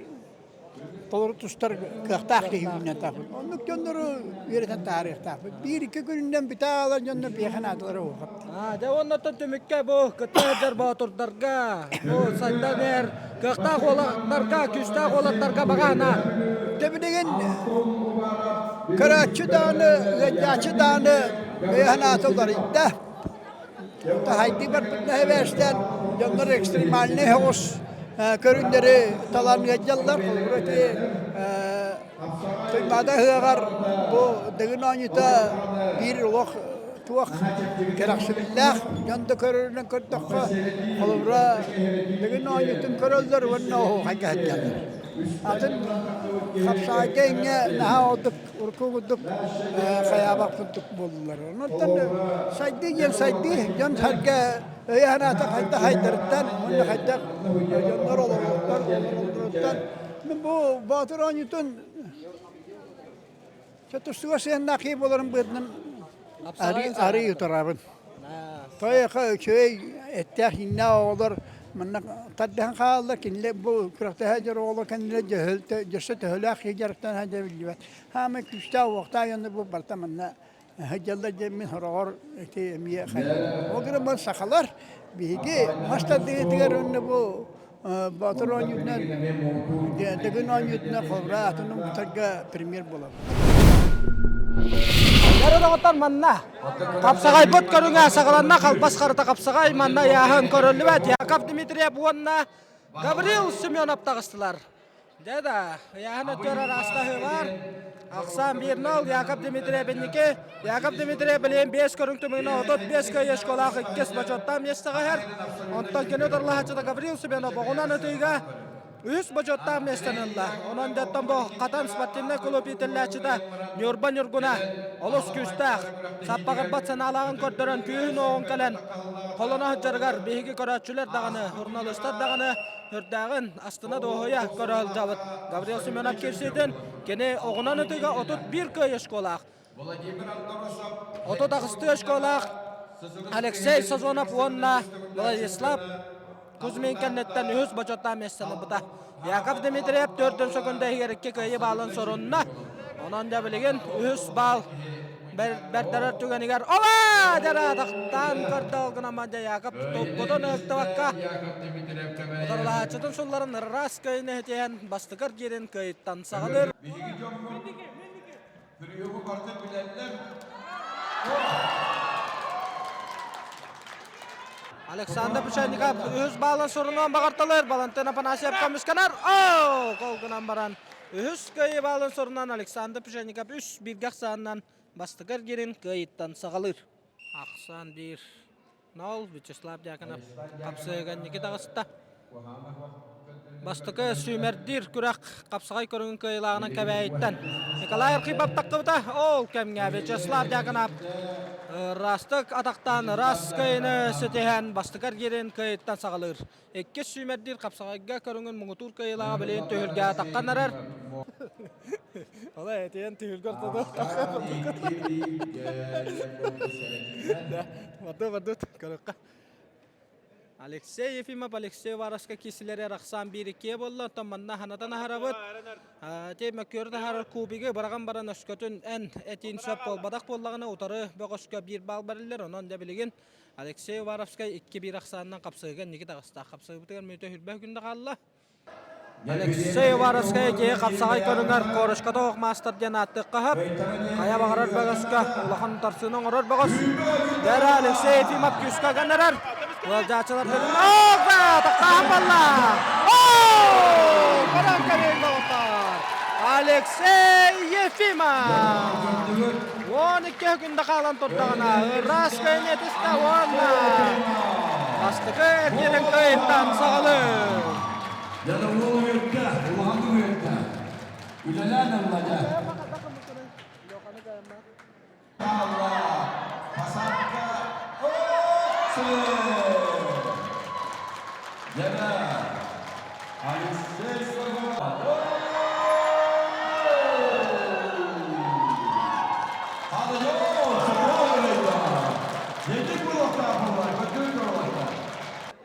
толору тустар кыахтаах киһи үүнэн таахпыт. Оннук дьоннору үөрэтэн таһаарыахтаахпыт. Биир-икки күнүнэн бүтэ аалар дьоннор биһиэхэ наадалара уһапта. Дьэ уоннаттан түмүккэ бу кытта сылдьар боотурдарга, бу сайдан иһэр кыахтаах уолаттарга, күүстээх уолаттарга баҕа санаа. Дьэ билигин көрөөччү даҕаны, ыалдьааччы даҕаны өйө санаата уларыйда. Таһайдыы барбытына эбээстээн дьоннор экстремальнай соҕус көрүҥнэри талан ыалдьаллар. Холобура ити Туймаада ыһыаҕар бу Дыгын оонньуута биир олох туох кэрэхсэбиллээх дьон да көрөрүнэн көрдөххө, холобура Дыгын оонньуутун көрөллөр уонна оһуохайга сылдьаллар. Атын хапсаҕайга иҥҥэ наһаа ордук урукку курдук хайаабат курдук буоллулар. Онтон сайдыы диэн сайдыы, дьон-сэргэ өйө-санаата хайдах хайдарыттан уонна хайдах дьоннор олороллор олороллоруттан мин бу Боотур оонньуутун тустууга сыһыаннаах киһи буоларым быһыытынан арыы утарабын. Тойоха үчүгэй эттээх ииннээх оҕолор манна тардыһан хаалаллар, кинилэр бу күрэхтэһэ дьор оҕолор кэннилэр дьөссө төһөлөөх киһи дьарыктана сылдьара биллибэт. Хаамай күүстээх уохтаах дьоннор бу барыта манна сылдьаллар диэн мин сороҕор ити эмиэ хайыыбын. Ол гынан баран сахалар биһиги мас тардыһыытыгар уонна бу Боотур оонньуутунан, Дыгын оонньуутунан холобура атын омуктарга премьер буолабыт. Бары доҕоттор манна хапсаҕайбыт көрүҥэ саҕаланна халбас харыта хапсаҕай манна ыйааһын көрүллүбэт Яков Дмитриев уонна Гаврил Семенов таҕыстылар. Дьэ да, ыйааһын өттүгэр араастаһыы баар. Ахсаан 1-0 Яков Дмитриев инники. Яков Дмитриев билигин 5 көрүҥ түмүгүнэн 35 кыайыы школаах иккис бочуоттаах миэстэҕэ иһэр. Онтон кини утарылаһааччыта Гаврил Семенов оҕунан ытыыга үһүс бочуоттаах миэстэни ылла. Онон дьэттэн бу Хатан спортивнай клуб иитиллээччитэ Ньурба Ньургуна олус күүстээх, саппаҕырбат санаалааҕын көрдөрөн күүһүн-уоҕун кэлэн холоно сылдьарыгар биһиги көрөөччүлэр даҕаны, журналистар даҕаны Үрдээҕин астына-дуоһуйа көрө сылдьабыт. Гаврил Семенов киирсиитин кини оҕунан ытыыга 31 кыайыы очколаах. 38 очколаах Алексей Сазонов уонна Владислав Кузьмин кэнниттэн үһүс бочуоттаах миэстэни ылбыта. Яков Дмитриев төрдүн сөкүндэ иһигэр икки кыайыы баалын сорунна. Онон да билигин үһүс баал бэрдэрэр түгэнигэр Ола! Дьара тахтаан көрдө ол гынан Мадьа Яков туппутун ыһыктыбакка утарылаһааччытын сулларын ыраас кыайыыны ситиһэн бастакы эргиирин кыайыттан саҕалыыр. Александр Печальников үһүс баалын сурунуон баҕарталыыр. Валентин Афанасьев көмүскэнэр. Оо! Гол гынан баран Үһүс кыайыы баалын сорунан Александр Пшенников үс бииргэ ахсаанынан бастакы эргиирин кыайыыттан саҕалыыр. Ахсаан биир нол Вячеслав Дьяконов хапсыган ники таҕыста. Бастакы сүүмэрдиир күрэх хапсаҕай көрүҥүн кыайыылааҕынан Кэбээйиттэн Николай Архипов таххыбыта. Ол кэмҥэ Вячеслав Дьяконов ыраастык атахтаан ыраас кыайыыны ситиһэн бастакы эргиирин кыайыыттан саҕалыыр. Иккис сүүмэрдиир хапсаҕайга көрүҥүн муҥутуур кыайыылааҕа билигин түһүлгэ атаххан эрэр. Ола этиэн түһүлгэ ортото Барды барды көрөххө. Алексей Ефимов, Алексей Варовска киисилэри арахсан биир иккиэ буолла, оттон манна ханатан аһарабыт. Те мөккүөрү таһаарар кубигы быраҕан баран өскөтүн эн этиин сөп буолбатах буоллаҕына утары бөҕөскө биир баал бариллар, онон дьэ билигин Алексей Уваровскай 2-1 ахсаанынан хапсыһыга инники таҕыста. Хапсыһыбытыгар мүнүүтэ хүрбэ күндэ хаалла. Алексей Уваровскай киһи хапсаҕай көрүҥэр корочката ох маастар диэн ааттыахха сөп. Хайа баҕарар бөҕөскө улахан утарсыыны оҥорор бөҕөс. Дэрэ Алексей Ефимов күүскэ гыннарар. Ыалдьааччылар Ох, таххаан балла! Көрөн кэбиһиҥ доҕоттоор! Алексей Ефимов! 12 күндэ хаалан турдаҕына ыраас кыайыыны этистэ уонна бастакы эргиирин кыайыттан саҕалыыр.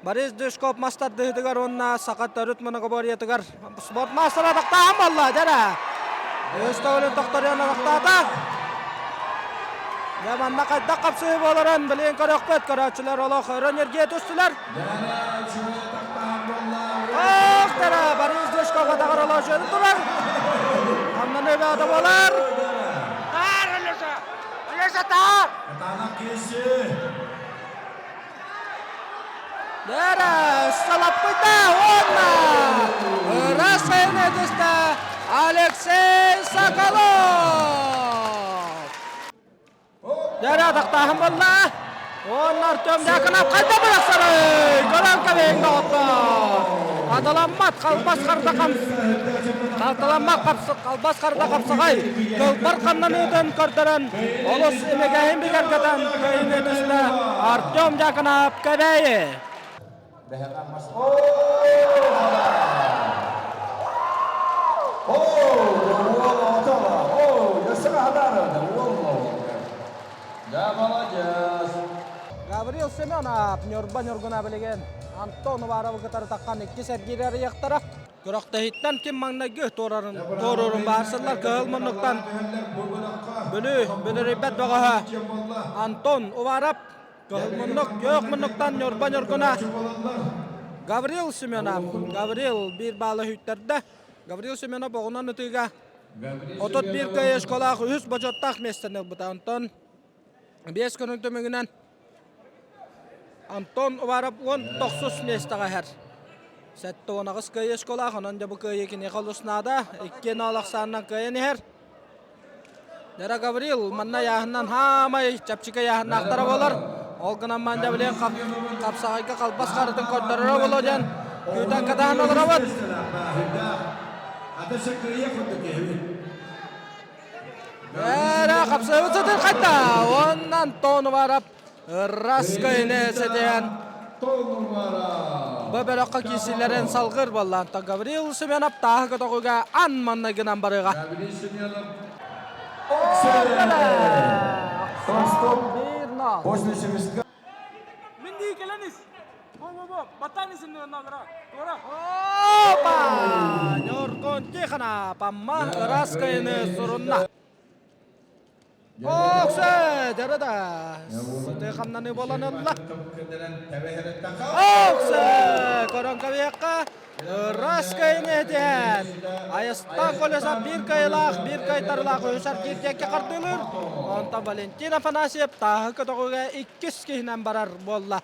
Борис Дышков мас тардыһыытыгар уонна саха төрүт многоборьетыгар спорт маастара атахтааһын буолла дьэрэ. Үс төгүлүн тохторуйан атахтаата. Дьэ манна хайдах хапсыһыы буоларын билигин көрүөхпүт. Көрөөччүлэр олох өрө ньиргийэ түстүлэр. Ох, дьэрэ, Борис Дышков атаҕар олоочуйан турар. Хамнаныы бөҕөтө буолар. Таар, Алеша! Алеша, таар! Дээрэ, салаппыта уонна ыраас сайыны түстэ Алексей Соколов! Дээрэ атахтааһын буолла. Уонна Артем Дьяконов хайда бырахсарый? Көрөн кэбиһиҥ доҕоттоор! Хатыламмат халбас харда Халталаммат халбас харда хапсаҕай кылбар хамнаныытын көрдөрөн олус имигэһин бигэргэтэн кыайыыны түстэ Артем Дьяконов Кэбээйи. Гаврил Семенов Ньурба Ньургуна билигин Антон Уваровы кытары таххан иккис эргиир арыйыахтара. Күрэхтэһииттэн ким маҥнайгы туорарын, туоруурун баарсыллар кыһыл муннуктан Бүлүү бүлүрүйбэт бөҕөһө Антон Уваров кыһыл муннук, күөх муннуктан Ньурба Ньургуна Гаврил Семенов Гаврил биир баалы үттэрдэ. Гаврил Семенов оҕунан ытыыга 31 кыайыы школаах үһүс бочуоттаах миэстэни ылбыта. Онтон 5 күнүн түмүгүнэн Антон Уваров 19 миэстэҕэ иһэр. 78 кыайыы школаах, онон дьэ бу кыайыы киниэхэ олус наада. 2-0 ахсаанынан кыайан иһэр. Дара Гаврил манна ыйааһынынан хаамай чэпчэки ыйааһыннаахтара буолар. Ол гынан ман дьэ билигин хапсаҕайга халбас харытын көрдөрөрө буолуо диэн күүтэн катаһан олоробут. Эрэ хапсаҕайбыт сытын хайта. Уонна Антон Уваров Ыраскайны ситиһэн бу бөлөххө киирсиилэрин салгыр буолла. Антон Гаврил Семенов тааһы көтөҕүүгэ ан маннайгынан барыаҕа. Опа! Ньургун Тихонов Амма Ыраскайны сурунна. Оксе, дьарыда. Сытыы хамнаныы буолан ылла. Оксе, көрөн кэбиһиэххэ. Ыраскайын этиһэн. Айастан колеса биир кыайыылаах, биир кыайтарыылаах үһүс аргиир диэки хардыылыыр. Онтон Валентин Афанасьев тааһы көтөҕүүгэ иккис киһинэн барар буолла.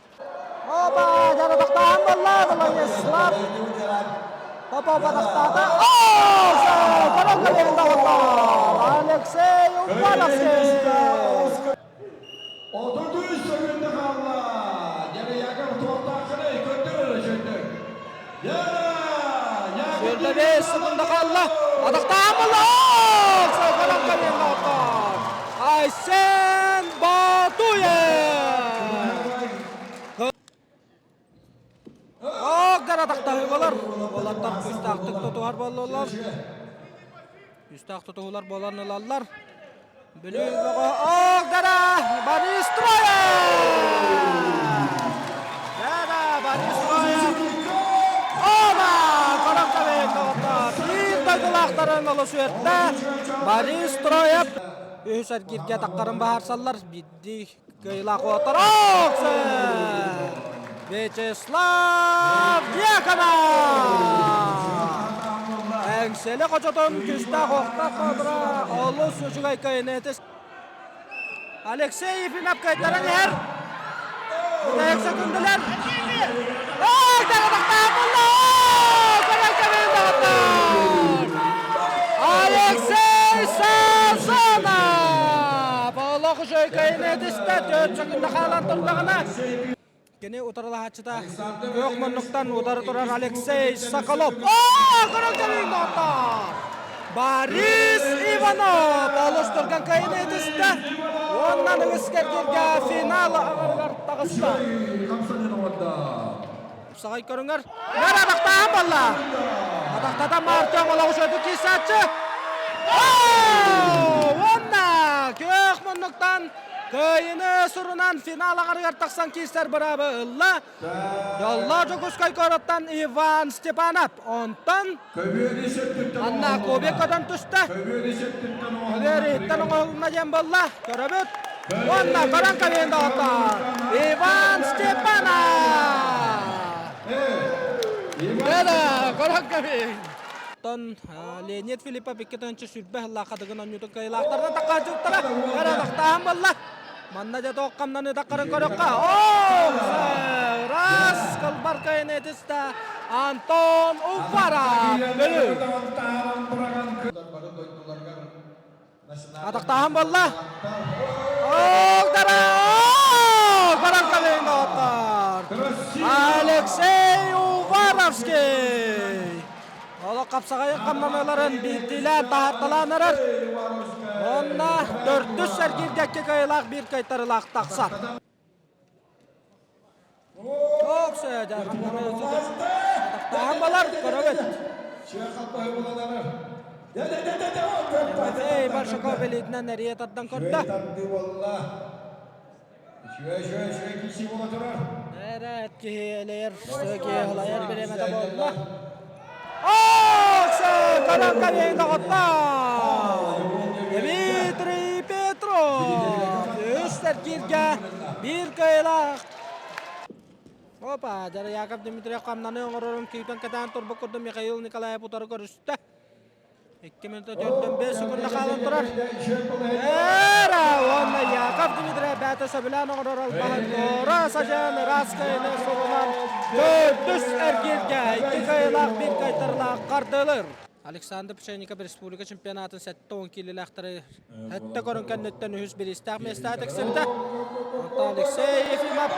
Опа, дьарыктаан буолла, Владислав Попов атахтаата. Алексей Упановский! 33 секунда хаалла. Яков туохтааххыный көрдөр өчөйдүк. Сүүрбэ бес секунда хаалла. Атахтаан буолла. Айсен Батуев! Оогдар атахтаһыы болар. Уолаттар күүстээхтик тутуһар буоллулар. Күүстээх тутуһуулар буолан ылаллар. Бүлүү бөҕө Оогдара Борис Троев! Дара Борис Троев! Оба! Коробкабек доҕоттор! Биир дойдулаахтарын олус үөртэ. Борис Троев үһүс эргииргэ таххарын баһарсаллар. Биирдии Кыайыылаах уолаттар Вячеслав Дьяконов! Эҥсиэли хочотун күүстээх охтоох хоотура олус үчүгэй кыайыыны Алексей Ефимов кыайтаран иһэр. Бүтэһик сөкүндүлэр. үчүгэй кайыны этистэ, төрт секунда хаалан турдаҕына. Кини утарылаһааччыта күөх муннуктан утары турар Алексей Соколов. Оо, көрөн кэлин доҕоттор! Борис Иванов олус түргэн кайыны этистэ. Уонна аныгыс кэргиргэ финал аҥарыгар таҕыста. Саҕай көрүҥэр Нэр атахтааһын буолла. Атахтатан Мартем олоҕу киирсээччи. Уонна күөх муннуктан кыайыны сурунан финал аҕарыгар тахсан киирсэр быраабы ылла. Дьоллоо Дьокуускай куораттан Иван Степанов. Онтон Анна Кобек көтөн түстэ. Көбүөр иһиттэн оҥоһулунна диэн буолла. Көрөбүт. Уонна көрөн кэбиһин доҕоттоор. Иван Степанов! Дада, көрөн кэбиһин. Оттон Леонид Филиппов 2020 сыллаах хатыгын онньутун кыайыылаахтарынан таккааччыттара кыратахтааһын буолла. Манна дьэ туох хамнаны таккарын көрөххө. Оо, раз кылбар кыайын этистэ Антон Уваров. Бөлүү. Атахтааһын буолла. Октара! Баран кэлин доҕоттор! Алексей Уваровский! Олох хапсаҕайы хамнаныыларын биирдиилээн таһаарталаан эрэр. Уонна төрдүс эргииргэ кыайыылаах биир кыайтарыылаах тахсар. Атахтааһын балар, көрөбүт. Тимофей Большаков илиитинэн эрийэ тардан көрдө. Эрэ киһи элэйэр, киһи халайар бириэмэтэ буолла. Көрөн кэлиэҥ доҕоттоор! Дмитрий Петров үс эргииргэ биир кыайыылаах. Опа, дьара Яков Дмитриев хамнаны оҥорорун күүтэн кэтээн турбут курдук Михаил Николаев утары көрүстэ. 2 минута 4-5 секунда хаалан турар. Эра уонна Яков Дмитриев бэйэтэ сөбүлээн оҥорор албаһын туора садьан ыраас кыайыны сурунан төрдүс эргииргэ икки кыайыылаах биир кыайтарыылаах хардыылыр. Александр Пшенников республика чемпионатын 70 киилэлээхтэри сэттэ көрүҥ кэнниттэн үһүс бириистээх миэстэҕэ тиксибитэ. Онтон Алексей Ефимов О!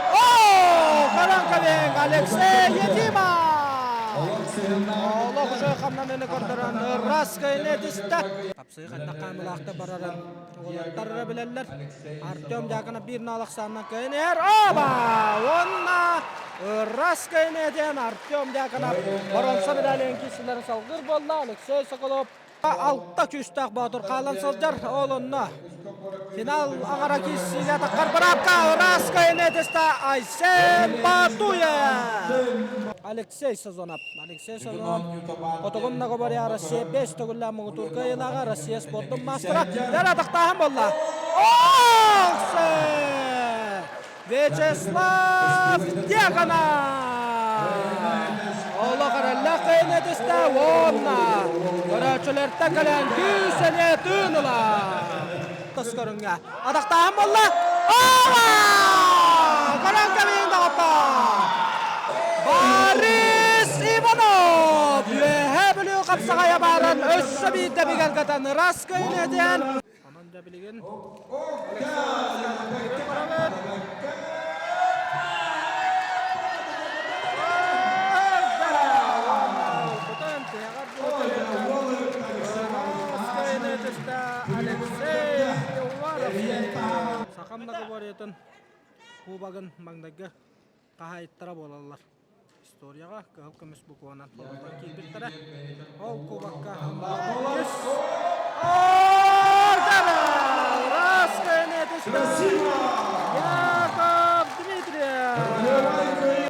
Көрөн кэбиһиҥ Алексей Ефимов! Олох үчүгэй хамнаныыны көрдөрөн ыраас кыайыыны этистэ. Хапсыы ханна хаамылаахта барарын уолаттар эрэ билэллэр. Артем Дьяконов биир наал ахсаанынан кыайан иһэр. Оба! Уонна ыраас кыайыыны этиэн Артем Дьяконов боруонса медалин киирсилэрин салгыыр буолла. Алексей Соколов Алта күүстээх боотур хаалан сылдьар. Ол онно финал аҥара киирсиигэ таххар быраапка ыраас кайнетиста Айсен Батуев. Алексей Сазонов. Алексей Сазонов хотугун наговоря Россия 5 төгүллээх муҥутуур кыайыылааҕа Россия спордун маастара. Дэр атахтааһын буолла. Вячеслав Дьяконов! Олох эрэллээх кыайыыны түстэ уонна көрөөччүлэртэн кэлэн күүс эмиэ тыын ылар. Тас көрүҥҥэ атахтааһын буолла. Ова! Көрөн кэбиһин доҕоттоор! Борис Иванов Үөһээ Бүлүү хапсаҕайа баарын өссө биирдэ бигэргэтэн ыраас кыайыыны этиэн Онон да билигин Саха многоборьетын кубогын маҥнайгы хаһаайыттара буолаллар. Историяҕа кыһыл көмүс букванан толоруллан киирбиттэрэ. Ол кубокка Яков Дмитриев!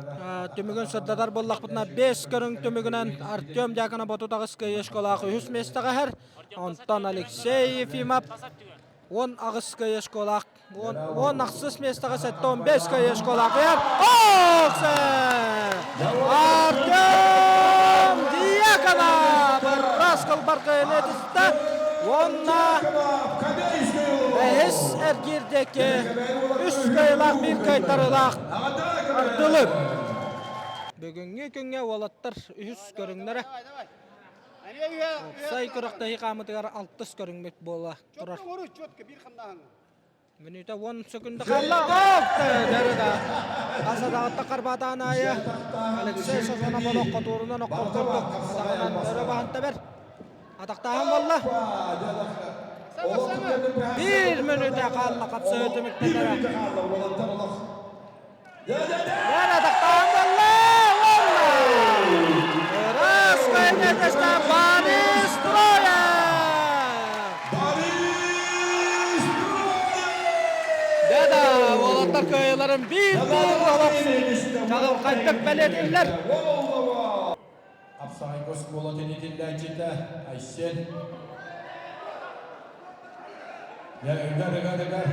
Түмүгүн сырдатар буоллахпытына, 5 көрүҥ түмүгүнэн Артем Дьяконов 38 кыайыы школаах үһүс миэстэҕэ иһэр. Онтон Алексей Ефимов 18 кыайыы школаах 10 ахсыс миэстэҕэ 75 кыайыы школаах иһэр. Артем Дьяконов ыраас кылбар кыайыыны этистэ уонна бэһис эргиир диэки үс кыайыылаах биир кыайтарыылаах ардылыр. Бүгүҥҥү күҥҥэ уолаттар үһүс көрүҥнэрэ. Уопсай күрэхтэһии хаамытыгар алтыс көрүҥмүт буола турар. Мүнүүтэ 10 секунда хаалла. Оп! Дәрі да. Асадаҕытта карбаатаан аайы Алексей Сазонов олох хотуурунан оккор курдук атаҕынан өрө баһан тэбэр. Атахтааһын буолла. Биир мүнүүтэ хаалла хапсыһыы түмүктэнэрэ. Дәрі атахтааһын буолла. Уонна Ыраас кайнетеште Борис Троев! Дада, уолаттар кыайыыларын биир-биир олох чаҕылхайдык бэлиэтииллэр. Хапсаҕайга оскуола тэнитиллээччитэ Айсен. Я ыгар, ыгар, ыгар.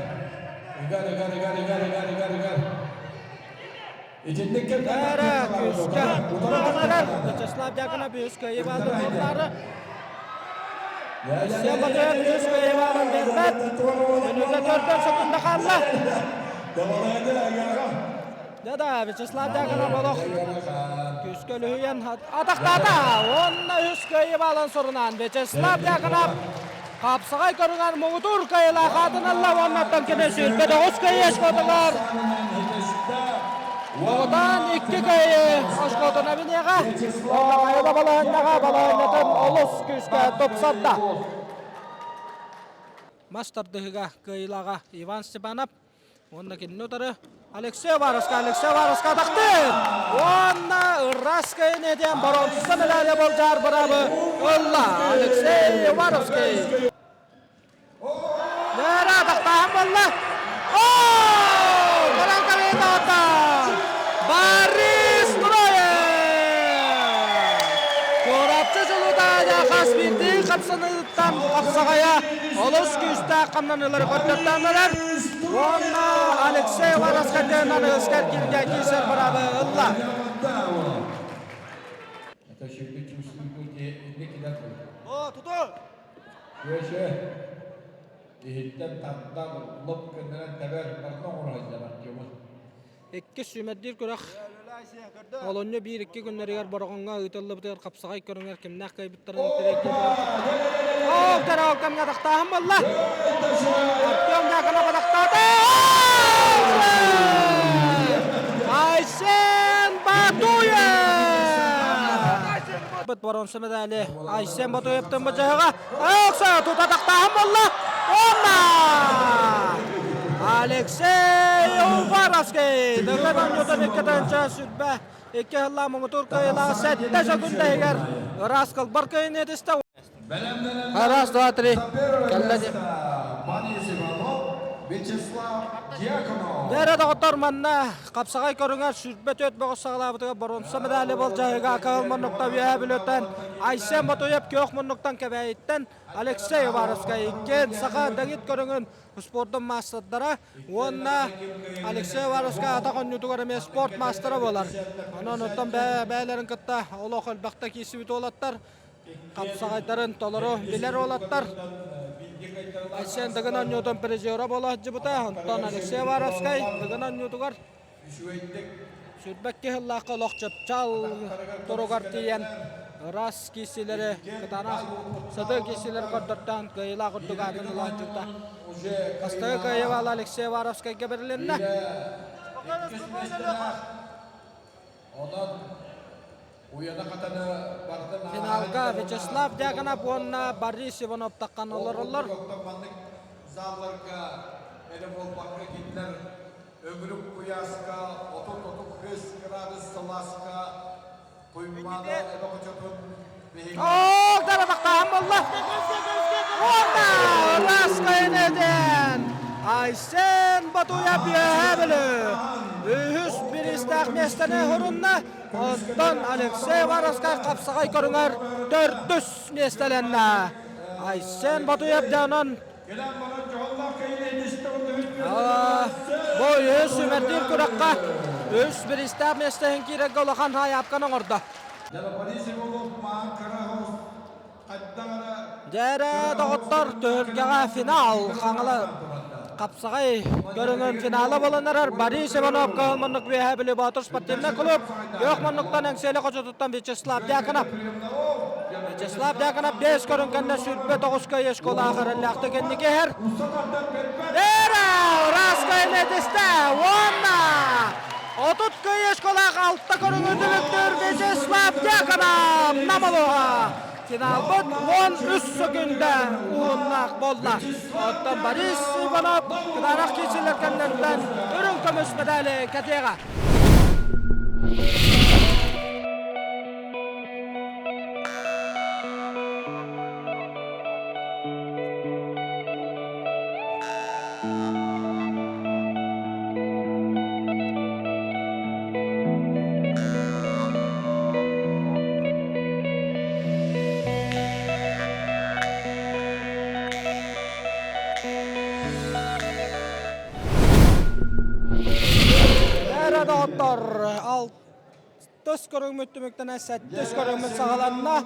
Ыгар, ыгар, ыгар, ыгар, ыгар, ыгар, ыгар. Итинник Кэрэ күүскэ туругунарар Вячеслав Дьяконов үһүс кыайыы баалын туруктаары. Айсен Батыев үһүс кыайыы баалын биэрбэт. Мүнүүтэ төрдөн секунда хаалла. Да-да, Вячеслав Дьяконов олох күүскэ үлүһүйэн атахтаата. Уонна үһүс кыайыы баалын сурунан Вячеслав Дьяконов хапсаҕай көрүҥэр муҥутуур кыайыылаах аатын ылла уоннаттан кини 29 кыайыы оскуотугар Оҕотаан икки кыайыы оскуотун эбиниэҕэ уонна хайа балаһынньаҕа балаһынньатын олус күүскэ тупсарда. Мас тардыһыга кыайыылааҕа Иван Степанов Уонна кинини утары Алексей Уваровскай, Алексей Уваровскай атахтыыр! Уонна ыраас кыайын этиэн боруонса медали болдьаар быраабы ылла Алексей Уваровский. Нөөрэ атахтааһын буолла. Оо! Баран кабинета Борис Троев! Чурапчы Чулутаайа хас биирдии хапсаныыттан хапсаҕайа олус күүстээх хамнаныылары көрдөртөөннөлөр. Уонна Алексей Уваровскайдыын аныгыскар кииргэ киирсэр быраабы ылла. О, туту! Иһиттэн тардан, лоп гыннаран тэбэр, барытын оҥоро сылдьар Артемы. Иккис сүүмэрдиир күрэх Олонньу биир-икки күннэригэр Бороҕоҥҥо ыытыллыбытыгар хапсаҕай көрүҥэр кимнээх кыайбыттарын Ол кэрэ кэмҥэ атахтааһын буолла. Артем Дьяконов атахтаата. Айсен Батуев! Быт боронса медали Айсен Батуевтан бадьаһыга Окса тут атахтааһын буолла. Уонна Алексей Уваровский Дыгын оонньуутун иккитинчи сүрбэ икки сыллаах муҥутуур кыайыылаах сэттэ секунда иһигэр ыраас кылбар кыайыыны этистэ. Раз, два, три. Кэллэ Дээрэ доҕоттор манна хапсаҕай көрүҥэр 24 бөҕөс саҕалаабытыгар боруонса медали болдьаһыга кыһыл муннукта үөһээ Бүлүүттэн Айсен Ботуев күөх муннуктан Кэбээйиттэн Алексей Уваровскай иккиэн саха дэгит көрүҥүн спордун маастардара уонна Алексей Уваровскай атах оонньуутугар эмиэ спорт маастара буолар. Онон оттон бэйэлэрин кытта олох элбэхтэ киирсибит уолаттар хапсаҕайдарын толору билэр уолаттар. Айсен Дыгын оонньуутун призера буола сылдьыбыта. Онтон Алексей Уваровскай Дыгын оонньуутугар Сүүрбэкки сыллаахха олох чыпчаал туругар тиийэн ыраас киирсиилэри кытаанах сытыы киирсиилэри көрдөртөөн кыайыылаах үрдүк аатын ыла сылдьыбыта. Бастакы кыайыы баала Алексей Уваровскайга бэрилиннэ. Финалга Вячеслав Дьяконов уонна Борис Иванов таххан олороллор. Өҥүрүк куйааска 30-35 градус сылааска Туймаада эбэ хочотун биһиги Оо, таратахтааһын буолла. Уонна Раскайнеден Айсен Батуев үөһээ Бүлүү үһүс бириистээх миэстэни хорунна. Оттон Алексей Воровскай хапсаҕай көрүҥэр төрдүс миэстэлэннэ. Айсен Батуев дьонун Бу үһүс сүүмэрдиир күрэххэ үс бириистээх миэстэһин киирэргэ улахан хаайаапканы оҥордо. Дьээрэ доҕоттор түһүлгэҕэ финал Хаҥала хапсаҕай көрүҥүн финала буолан эрэр Борис Иванов кыһыл муннук Үөһээ Бүлүү Боотур спортивнай клуб күөх муннуктан Эҥсиэли хочотуттан Вячеслав Дьяконов. Вячеслав Дьяконов 5 көрүн кэннэ 29 кыайыы школа эрэллээхтик инники иһэр. Эра! Ыраас кыайыны Уонна 30 кыайыы школаах 6 көрүҥү түмүктүүр Вячеслав Дьяконов Намолуга. Финалбыт 13 секүндэ уһуннаах буолла. Оттон Борис Иванов кытаанах киирсиилэр кэннэриттэн үрүҥ көмүс медали кэтиэҕэ. Эрэ доҕоттор, алтыс көрүҥмүт түмүктэнэ сэттис көрүҥмүт саҕаланна.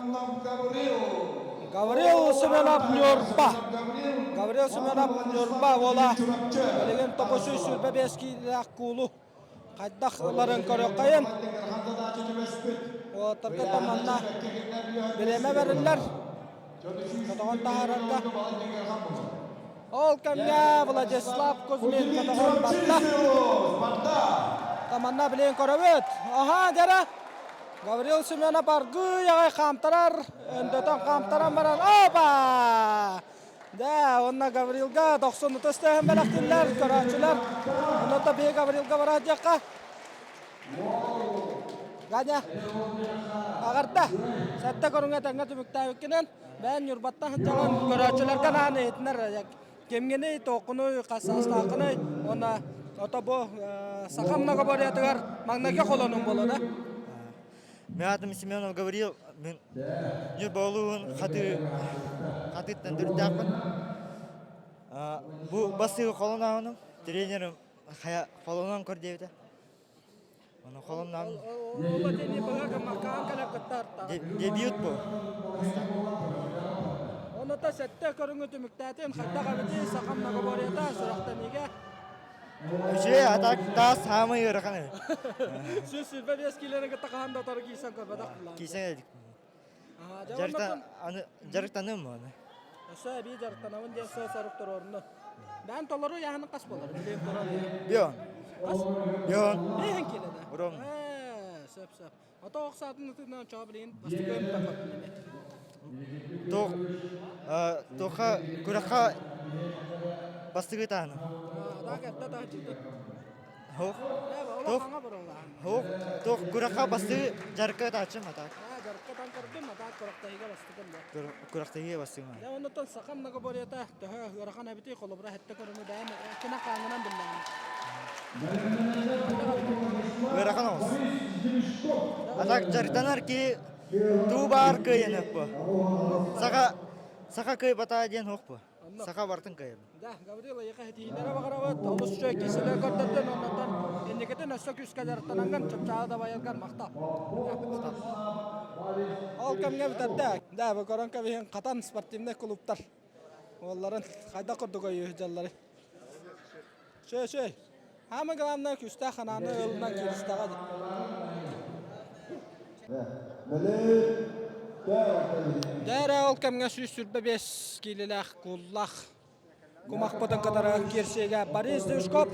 Гаврил Семенов Ньурба. Гаврил Семенов Ньурба уола билигин 925 киилэлээх куулу хайдах ыларын көрүөххэйин. Уолаттарга таманна бириэмэ бэриллэр. Көтөҕөн таһаарарга. Ол кэмҥэ Владислав Кузьмин көтөҕөн барда. Таманна билигин көрөбүт. Аха, дьэрэ. Гаврил Семенов аргыый аҕай хаамтарар, өндөтөн хаамтаран баран, опа! Дэ, уонна Гаврилга дохсун ытыс тыаһын бэлэхтииллэр көрөөччүлэр. Онно да биһи Гаврилга бараат диэххэ. Ганя, аҕарда. Сэттэ көрүҥэ тэҥҥэ түмүктээбиккинэн, бэйэн Ньурбаттан сылдьаҕын көрөөччүлэргэ анаан иһитинэр кимҥиний, туоххунуй, хас саастааххыный уонна ото бу саха многоборьетыгар маҥнайгы холонуҥ буолуо да? Мин аатым Семенов Гаврил, мин Ньурба улууһун Хатыы Хатыыттан төрүттээхпин. Бу бастыгы холонооһунум, тренерим хайа холонон көр диэбитэ. Ону холонноон дебют бу. Онута сэттэ көрүҥү түмүктээтин хайдах эбитий саха многоборьета сүрэхтэниигэ Үчүгэй, а так таас саамай ыарахан эбит. 125 киилэни кытта хаһан да утары киирсэн көрбөтөх буллаҕым. Киирсэн эдик. Дьарыктан аны дьарыктаныам аны. Өссө эбии дьарыктанабын диэн сыал сорук туруорунну. Бээн толору ыйааһыны хас буолар? Билиэн турар. Бион. Хас? Бион. Биэһин киилэ да. Уром. Ээ, сөп сөп. Ото ох саатын ытынан чоо билигин бастакы өмтөхөппүн эмиэ. Туох туохха күрэххэ бастыгы тааны. Так эрдэ таһыччыты. Хух. Туох хух туох күрэххэ бастыгы жарыкка тааччым атак. Жарыкка таан көрдүм, атак күрэхтэһиигэ бастыгым да. Күрэхтэһиигэ бастыгым. Дьэ оннуттан саха многоборьета төһө ыарахан эбитий холобура хэттэ көрүҥү бэйэм кина хаанынан биллэҕим. Ыарахан оҕус. Атак дьарыктанар киһи туу баар кыайан бу. Саха саха кыайбата диэн суох бу. Саха бартын кыайар. Да, Гаврил эйиэхэ ситиһиилэрэ баҕарабыт. Олус үчүгэй киһилэр көрдөрдүн, оннуттан инникитин өссө күүскэ дьарыктанангын, чыпчаалы да байаргар махтал. Ол кэмҥэ бүтэрдэ. Да, бу көрөн кэбиһин хатан спортивнай клубтар уолларын хайдах курдук өйүү сылдьалларый? Шөй, шөй. Самое главное күүстээх ханааны ылынан кииристэҕэ дии. Дээрэ ол кэмҥэ 125 киилэлээх кууллаах кумахпытын кытары киирсиигэ Борис Дюшков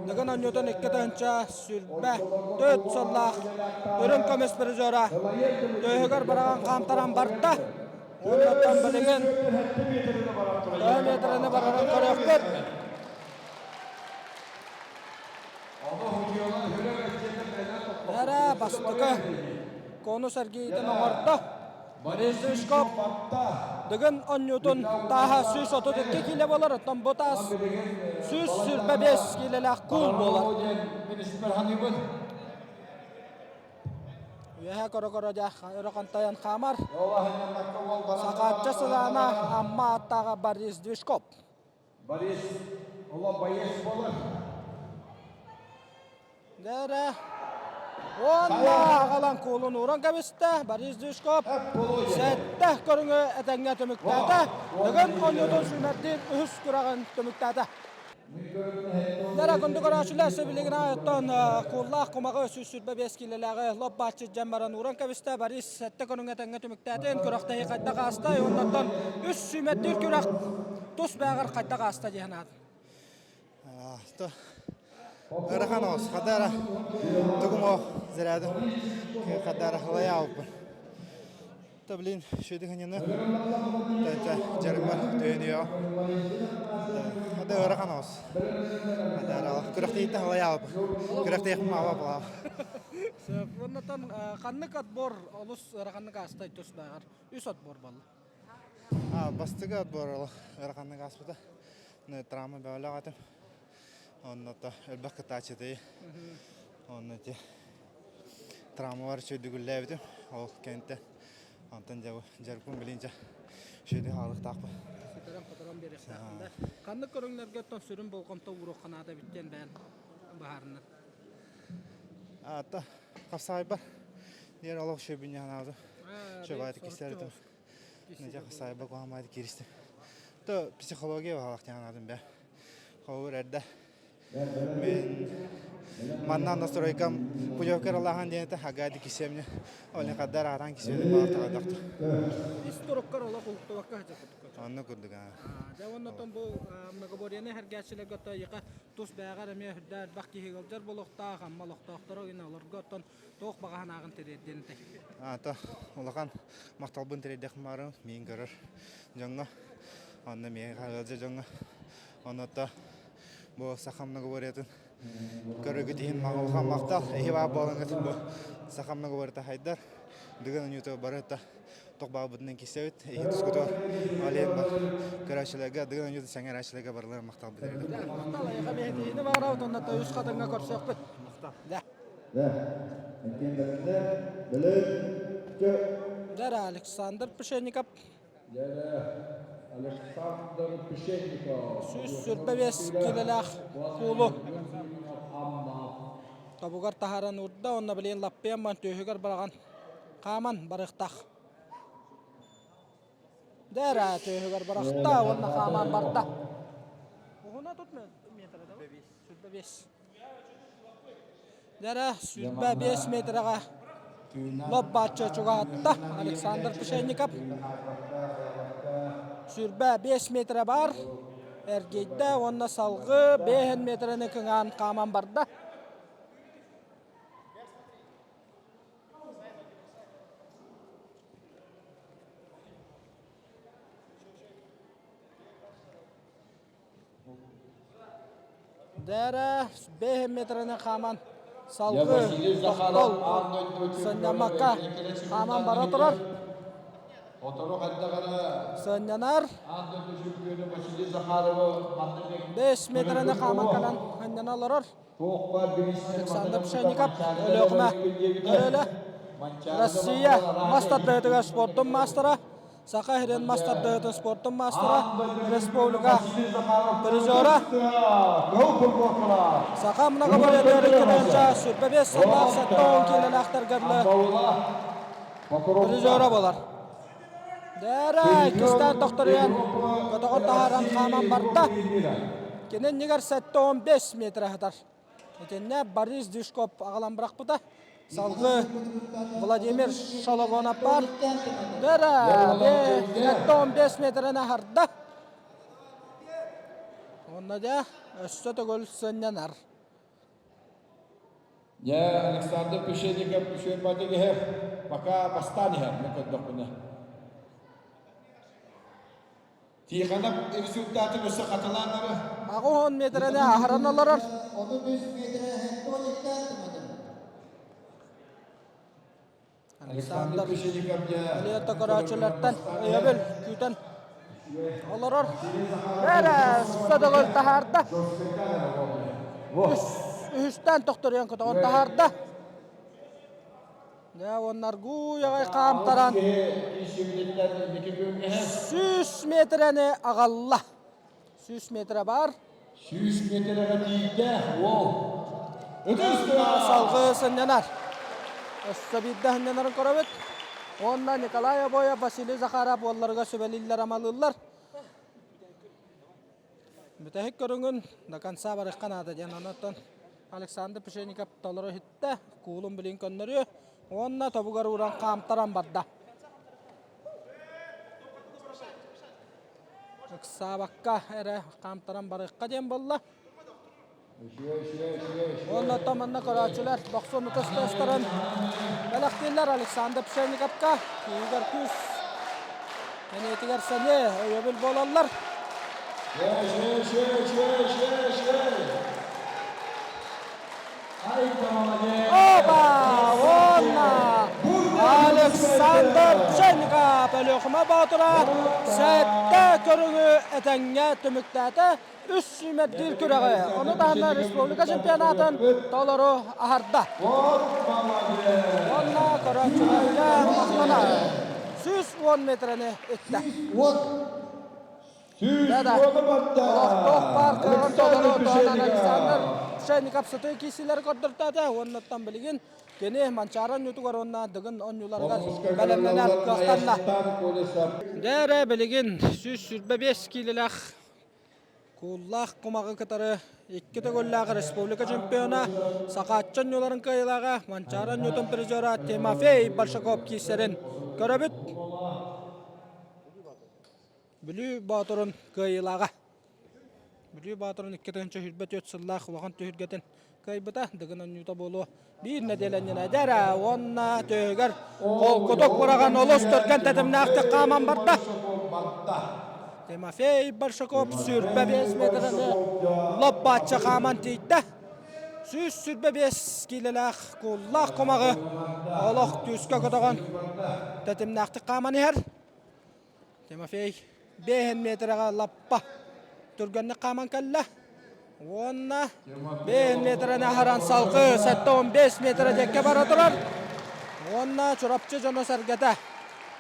Дыгын оонньуутун 2024 сыллаах үрүҥ көмүс призера төһүгэр быраҕан хаамтаран барда. Оннуттан билигин төһө миэтэрэни барарын көрүөхпүт. Эрэ бастакы конус эргиитин оҥордо. Борис Дыгын оонньуутун тааһа 132 киилэ буолар, оттон бу таас 125 киилэлээх куул буолар. Үөһэ көрө-көрө дьэ өрө хантайан хаамар. Сахаачча сылаана Амма ааттааҕа Борис Движков. Борис, оло боец болар. Дэрэ. Уонна аҕалан куулун ууран кэбистэ. Борис Дюшков сэттэ көрүҥү этэҥҥэ түмүктээтэ. Дыгын оонньуутун сүүмэрдиир үһүс күрэҕин түмүктээтэ. Дара күндү көрөөччүлэр сөбүлэгин аайыттан кууллаах кумаҕы 125 киилэлээҕи лоп бааччы дьэн баран ууран кэбистэ. Борис сэттэ көрүҥ этэҥҥэ түмүктээтин күрэхтэһии хайдах ааста, оннортон үс сүүмэрдиир күрэх тус бээҕэр хайдах ааста диэн аат. Ыарахан оҕус, хадара тугум оох зарядым хадара халайаабыппын. Та блин, шөйдү ханьаны дьарыгмар төйөнүөҕө. Хада ыарахан оҕус. Хадара күрэхтэһииттэн халайаабыппын. Күрэхтэһиэхпин маава буолааб. Оннотон ханнык отбор олус ыараханнык аастай тус бааҕар үс отбор болла. Бастакы отбор олох ыараханнык ааспыта. Травма бөҕөлөөх этим. Онно элбэх кытааччытый. Онно ити травмалар үчүгүйдүгүллээбитим. Ол кэнтэ онтон дьэ дьарыкпын билин дьэ үчүгэйдик хаалыктаахпын. Ситэрэн-хоторон биэриэхтээхпин да. Ханнык көрүҥнэргэ оттон сүрүн болҕомто ууруохха наада эбит диэн бэйэн быһаарыннын. Ата хапсаайбар диэн олох үчүгэйбин санаабытым. Үчүгэй кистэритим. Нече хасайба куһамайды кииристим. То психология баһалах диэн бэ. Холобур эрдэ мен манна настройкам путевка алахан диэн этэ хагади кисемне оле кадар аран кисемне баартаҕадахтар. Ис туруккар олох улуктубакка сылдьар Онно курдук аа. Дьэ оннотон бу многоборьены хэргээччилэргэ то яка тус бээҕэр эмиэ үрдэ элбэх киһи ыалдьар буолуохтаах, амма олохтоохторо гына олорго оттон туох баҕаһынааҕын тириэрдиэн этэй? Аата улахан махталбын тириэрдэх маарым миин көрөр дьоҥҥо онно миэхэ ыалдьа дьоҥҥо онно бу саха многоборьетын көрөгүт иһин улахан махтал эһи баар буолаҥҥыт бу саха многоборьета хайдар дыгын онньуута бары тох баабытынан кисэбит эһи тускутугар олен бар көрөөччүлэргэ дыгын онньуута сэҥээрээччилэргэ барыларыгар махтал битэрибит Махтал эйиэхэ биһитиини баҕарабыт уонна үс хатыҥҥа көрсүөхпүт. Махтал. Дьэ Александр Пшенников Александр Пшенников 125 киилэлээх куулу тобугар таһааран уурда уонна билигин лаппыйан баран түөһүгэр быраҕан хааман барыахтаах. Дээрэ түөһүгэр бырахта уонна хааман барда. Уһуна тут метр да? 25. Дэрэ 25 метрэҕэ лоп бааччы чугаһатта Александр Пшенников. 25 метрэ бар. Эргийдэ уонна салгыы 5 метрэни кыҥаан хааман барда. Дээрэ 5 метрэнэн хааман салгыы тохтол сынньаммакка хааман бара турар. Сынньанар. 5 метрэнэн хааман кэлэн сынньана олорор. Александр Пшенников, Өлүөхүмэ Өрөлө, Россия мас тардыһыытыгар спордун маастара, Саха сирин мас тардыһыытын спордун маастара, республика призера, Саха многоборьетыгар икки 25 сыллаах 70 киилэлээхтэргэ призера буолар. Дээрэ, иккистээн тохторуйан, көтөҕөр таһааран хааман барда. Кини иннигэр 75 метр сытар. Итиннэ Борис Дюшков аҕалан бырахпыта. Салгыы Владимир Шологонов баар. Дээрэ, 75 метрин аһарда. Онно дьэ, өссө төгүл сынньанар. Дьэ, Александр Пещенников үчүгэй бадык иһэр, пока бастаан иһэр, мен көрдөхпүнэ. Тихонов результатын өссө хатылааннары. 80 метрэни аһаран олорор. Александр Пещенников дьэ Лето көрөөччүлэртэн өйөбүл күүтэн олорор. Эрэ содолор таһаарда. Үһүстэн тохторуйан көтөҕөн таһаарда. Дьэ уонна аргуй аҕай хаамтаран 100 метрэни аҕалла. 100 метрэ бар. 100 метрэҕэ тиийдэ уол. Салгыы сынньанар. Өссө биирдэ сынньанарын көрөбүт. Уонна Николай Обоев, Василий Захаров уолларыгар сүбэлииллэр-амалыыллар. Бүтэһик көрүҥүн до конца барыахха наада диэн онон Александр Пшенников толору иһиттэ, куулун билин көннөрүө уонна тобугар ууран хаамтаран барда. Ыксаабакка эрэ хаамтаран барыахха диэн буолла. Уонна оттон манна көрөөччүлэр дохсун ытыс тыастарын бэлэхтииллэр Александр Пшенниковка күүһүгэр күүс эниэтигэр сэниэ өйөбүл буолаллар. Опа! Уонна Александр Пшенников Өлүөхүмэ Боотура сэттэ көрүҥү этэҥҥэ түмүктээтэ. Үс сүүмэрдиир күрэҕи, ону таһынан республика чемпионатын толору аһарда. Уонна көрөөччүлэргэ махтана 110 метрэни иттэ. Да-да. Олохтоох пааркаҕын толору туһанан Александр Пшенников сытыы киисилэри көрдөртөөтө уоннаттан билигин кини Манчаары онньуутугар уонна Дыгын онньууларыгар бэлэмнэнэр кыахтанна. Дээрэ билигин 125 киилэлээх Кууллаах кумаҕы кытары икки төгүллээх республика чемпиона, Сахаачча онньууларын кыайыылааҕа, Манчаары онньуутун призера Тимофей Большаков киирсэрин көрөбүт. Бүлүү Боотурун кыайыылааҕа. Бүлүү Боотурун 2024 сыллаах улахан түһүлгэтин кыайбыта Дыгын онньуута буолуо. Биир нэдиэлэнньинэ дэрэ уонна төһүгэр холкутук быраҕан олус түргэн тэтимнээхтик хааман барда. Тимофей Большаков 25 метраны лоп-бааччы хааман тиийдэ. 125 киилэлээх кууллаах кумаҕы олох күүскэ көтөҕөн тэтимнээхтик хааман иһэр. Тимофей 5 метрэҕэ лаппа түргэнник хааман кэллэ. Уонна 5 метрэни аһаран салгыы 75 метрэ диэккэ бара турар. Уонна Чурапчы дьоно-сэргэтэ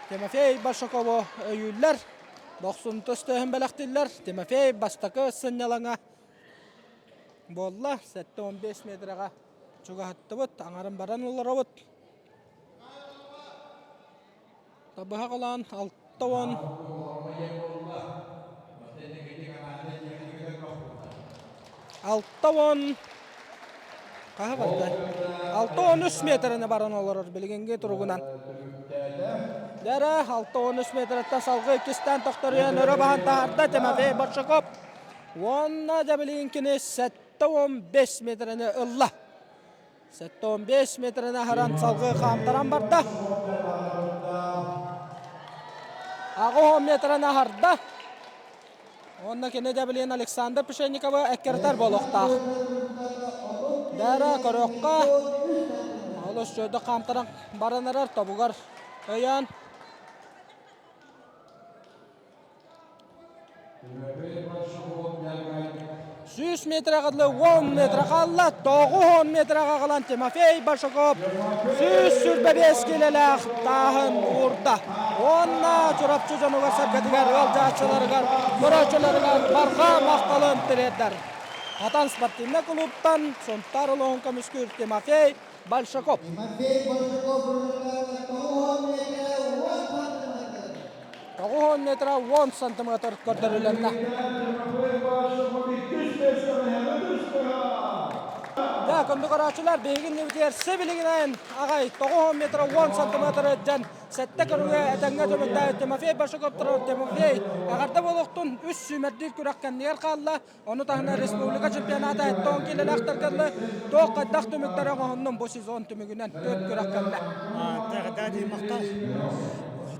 Тимофей Большакову өйүүллэр. Дохсун төстөөһүн бэлэхтииллэр. Тимофей бастакы сынньалаҥа буолла. 75 метрэҕэ чугаһаттыбыт, аҥарын баран олоробут. Табыһа халаан 60 60 хаһа барда? 63 метрини баран олорор билигинги туругунан. Дэрэ 63 метраттан салгыы иккистээн тохторуйан өрө баһан таһаарда Тимофей Большаков. Уонна дьэ билигин кини 75 метрини ылла. 75 метрини аһаран салгыы хаамтаран барда. 80 метрини аһарда. Уонна кини да билин Александр Пшенниковы эккирэтэр буолуохтаах. Бээрэ көрүөххэ олус үчүгэйдик хаамтаран баран эрэр тобугар өйөөн 100 метрэҕэ дылы 10 метр хаалла, 90 метрэҕэ аҕалан Тимофей Большаков 125 килэлээх тааһын уурда. Уонна Чурапчы дьонугар-сэргэтигэр, ыалдьааччыларыгар, көрөөччүлэригэр барҕа махталын тириэрдэр. Хатан спортивнай клубтан Сунтаар улууһун көмүскүүр Тимофей Большаков. Тимофей Большаков 90 метра 10 сантиметр көрдөрүлэннэ. Да, күндү көрөөччүлэр, биһиги иннибитигэр сибилигинэн аҕай 90 метра 10 сантиметр дьэн сэттэ көрүҥэ этэҥҥэ түмүктээбит Тимофей Большаков турар Тимофей эҕэрдэ буолуохтун үс сүүмэрдиир күрэх кэннигэр хаалла. Ону таһынан республика чемпионата 70 киилэлээхтэр кэллэ. Туох хайдах түмүктэрэ оҥоһуннум бу сезон түмүгүнэн төрт күрэх кэллэ. Тэҕэдээ махтал.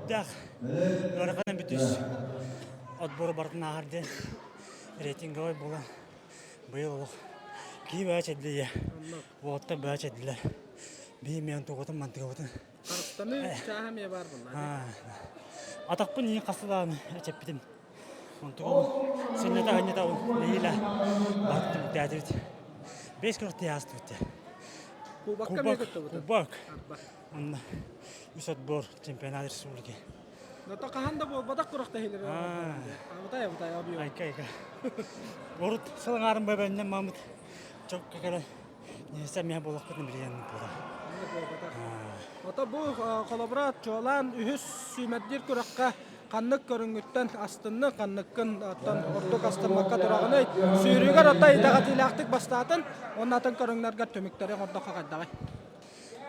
Сүрдээх ыарахан бүтүс отбору барытын ааһар диэн рейтинговай буолан быйыл олох кии баа чэдлийэ уолаттар баа чэдилэр бии мен тугутун мантыгабытын Харыстаныы чааһа эмиэ баар буолла. Атахпын иин хастылаан эчэппитим Онтугум сынньата-сынньата нэһиилэ баттым тээтибит. Бэс күрэх тыйаастыбыт. Кубокка эмиэ кыттыбыт. Кубок. Онно үс отбор чемпионат республики. Зато хаһан да буолбатах күрэхтэһиилэр. Абытай абытай объем. Айка айка. Урут сылаҥаарын бэбэннэн мамыт чокка кэлэн несэ миэ буолахпытын билигин буола. Ото бу холобура чуолаан үһүс сүүмэрдиир күрэххэ. Ханнык көрүҥҥүттэн астынны, ханныккын оттон ордук астыммакка тураҕыный? Сүүрүүгэр отой итэҕэтиилээхтик бастаатын, уонна атын көрүҥнэргэр түмүктэри оҥордоххо хайдаҕый?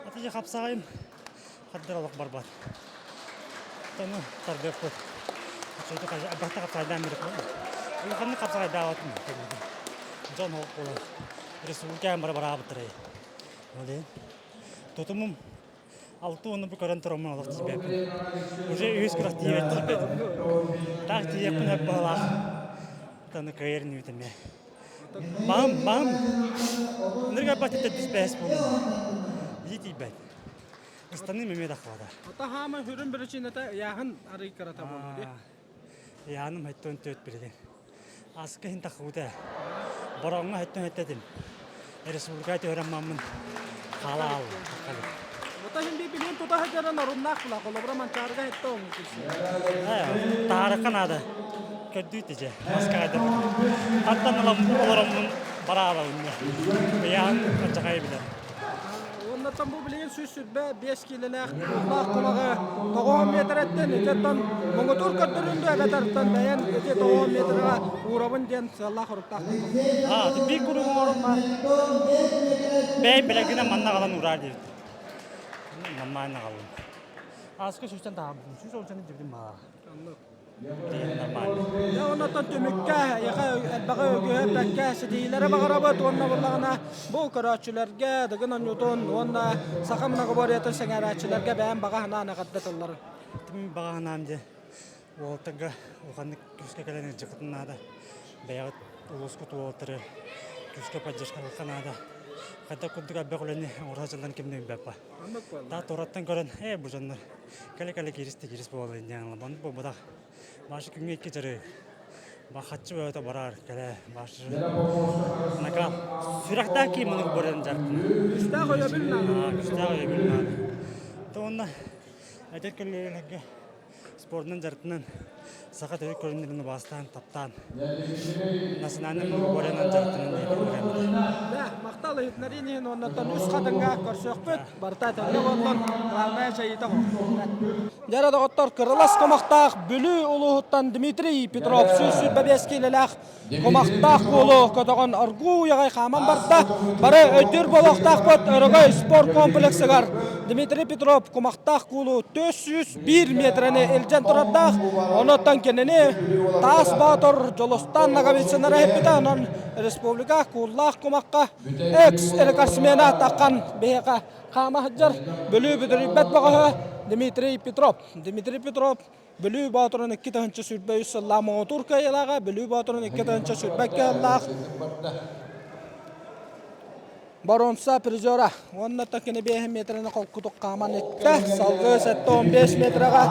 Аты хапсаҕайым хардыр олох барбат. Тону тардыахпыт. Бахта хапсаҕайдаан бирик. Улаханнык хапсаҕайдаабатым. Дьон буолан республика бара бараабыттарай. Ол тутумум Алты уону бу көрөн тураммын олох тиийбэппин. Уже үһүс күрэх тиийбэт тиийбэтим. Таах тиийиэхпин өр баҕалаах. Таны кыайар инибит эмиэ. Баҕам, баҕам. Ынырык арбат төрдүс бэһис буоллум. Илии тиийбэт. Ыстаныым эмиэ таххыбата. Ата хаама хүрүн причината ыйааһын арый кырата буолуо дии. Ыйааһыным 74 билигин. Аска иһин таххыбыта. Бороҥҥо өттөн өттөтүм. Республика түһэрэн маммын хаала аалла. Ота иһин билин тута сылдьарын оруннаах була. Холобура Манчаарыга этте оҥу Таарыкка наада. Көрдүү тиже. Маска кайда. Хаттан ылам олороммун бараалабын. Ыйаан ачакай билэр. Уоннаттан бу билигин 125 киилэлээх кууллаах кумаҕы 90 миэтэрэттэн ититтэн муҥутуур көрдөрүүн да эбэтэртэн бэйэн ити 90 миэтэрэҕэ уурабын диэн сыаллаах оруктаах Аа, биир куруук оҥорум баар. Бэйэм билэргинэн манна аҕалан уураар диэбит. Нормально аҕаллым. Ааска сүүстэн таһаарбытым. Сүүс уончаны дьибитим баҕа. Дьэ, оннуттан түмүккэ эйиэхэ элбэҕи үгүһү ситиһиилэри баҕарабыт уонна буоллаҕына бу көрөөччүлэргэ Дыгын оонньуутун уонна саха многоборьетын сэҥээрээччилэргэ бэйэм баҕа санаан эҕэрдэ тылларын. Мин баҕа санаам дьэ уолаттарга улаханнык күүскэ кэлэн илдьэххитин наада. Бэйэҕит улуускут уолаттары күүскэ поддержкалыахха наада. Хайдах курдук элбэх үлэни оҥоро сылдьан ким да билбэппэ. Та туораттан көрөн, ээ бу дьоннор кэлэ-кэлэ кииристи киирис буолла диэн оннук буолбатах. Башы күҥҥэ икки дьарык. Бахаччы бөҕөтө барар кэлэ башы накал сүрэхтээх киһи мунук баран дьарыктана. Күстээх өйөбүл наада. Күстээх өйөбүл наада. То онно эдэр көлүөнэлэргэ спордунан дьарыктанан саха төрүт көрүҥнэрин убаастаан, таптаан национальнай многоборьенан дьарыктанан диэн Да, махтал иһитиннэриин иһин уоннаттан үс хатыҥҥа көрсүөхпүт. Барыта этэҥҥэ буоллун. Главное чайыта Дьэ доҕоттор, кырылас кумахтаах Бүлүү улууһуттан Дмитрий Петров 125 киилэлээх Кумахтаах куолу көтөҕөн оргууй аҕай хааман барда. Бары өйдүүр буолуохтаахпыт Өрөгөй спорт комплексыгар Дмитрий Петров кумахтаах куулу 401 метрэни илдьэн турардаах. Онуттан кинини Таас Боотур Дьулустан Ноговицын эрэһиппитэ. Онон республика кууллаах кумахха экс-рекордсмена таххан биһиэхэ хаама сылдьар Бүлүү бүдүрүйбэт бөҕөһө Дмитрий Петров. Дмитрий Петров Бүлүү Боотурун 2023 сыллаах муҥутуур кыайыылааҕа, Бүлүү Боотурун 2022 сыллаах боруонса призера уонна кини 5 метрини холкутук хааман иттэ, салгыы 75 метрэҕэ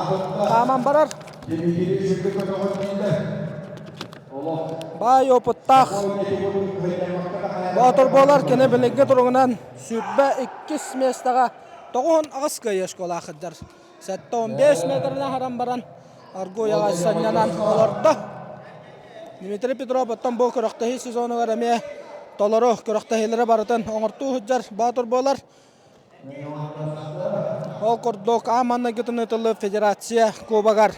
хааман барар. Баай опыттаах Боотур буолар кини билиҥҥи туругунан 22 миэстэҕэ 98 кыайыы школаах сылдьар. 75 метрин аһаран баран Аргуяҕа санньанан олордо. Дмитрий Петров оттон бу күрэхтэһии сезонугар эмиэ толору күрэхтэһиилэри барытын оҥортуу сылдьар боотур буолар. Ол курдук аан маҥнайгытын ыытыллыбыт федерация кубогар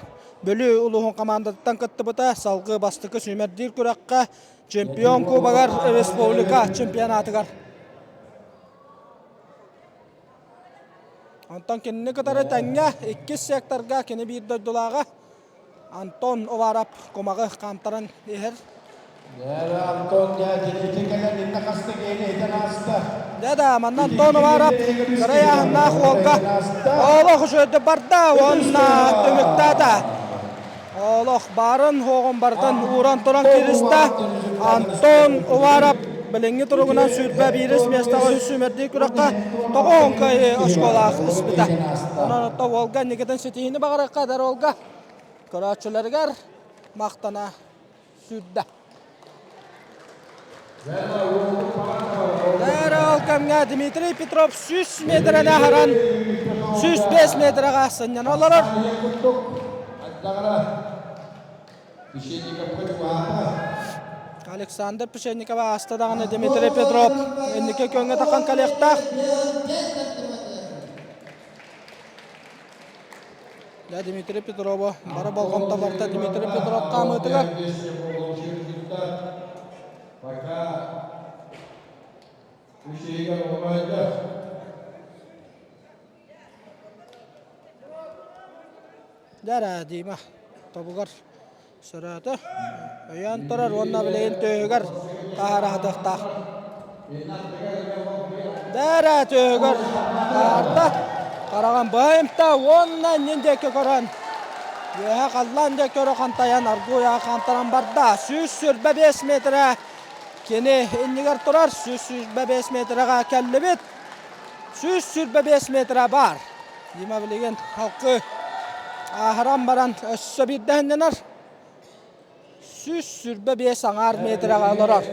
Бүлүү улууһун командатыттан кыттыбыта, салгыы бастакы сүүмэрдиир күрэххэ чемпион кубогар республика чемпионатыгар Онтон кинини кытары тэҥҥэ иккис секторга кини биир дойдулааҕа Антон Уваров кумаҕы хаамтаран иһэр. Дьэ да, манна Антон Уваров кыра ыйааһыннаах уолга олох үчүгэйдик барда уонна түмүктээтэ. Олох баарын хуоҕун барытын ууран туран кииристэ. Антон Уваров билиҥҥи туругунан 21 миэстэҕэ үс сүүмэрдии күрэххэ тоҕуһун кыайыы оскуолаах испитэ. Онон отто уолга инникитин ситиһиини баҕарыахха эдэр уолга көрөөччүлэригэр махтана сүүрдэ. Дээрэ ол кэмҥэ Дмитрий Петров 100 метрэни аһаран 105 метрэҕэ сынньана олорор. Александр Печенников ааста даҕаны Дмитрий Петров инники күөҥҥэ таххан кэлиэхтээх. Дьэ Дмитрий Петрову бары болҕомто барыта Дмитрий Петров хаамыытыгар. Дьэ эрэ Дима тобугар сөрөөтө. Өйөөн турар уонна билигин түөһүгэр таһаараһытыахтаах. Дьэ эрэ түөһүгэр таһаарда. Хараҕын быһа уонна иннин диэки көрөн үөһэ халлаан диэки көрө хантайан аргыый хантаран барда. 125 метрэ кини иннигэр турар. 125 метрэҕэ кэллибит. 125 метрэ баар. Дима билигин халкы ааһаран баран өссө биирдэ иһиннэнэр. 125 аҥаар метрэҕэ олорор.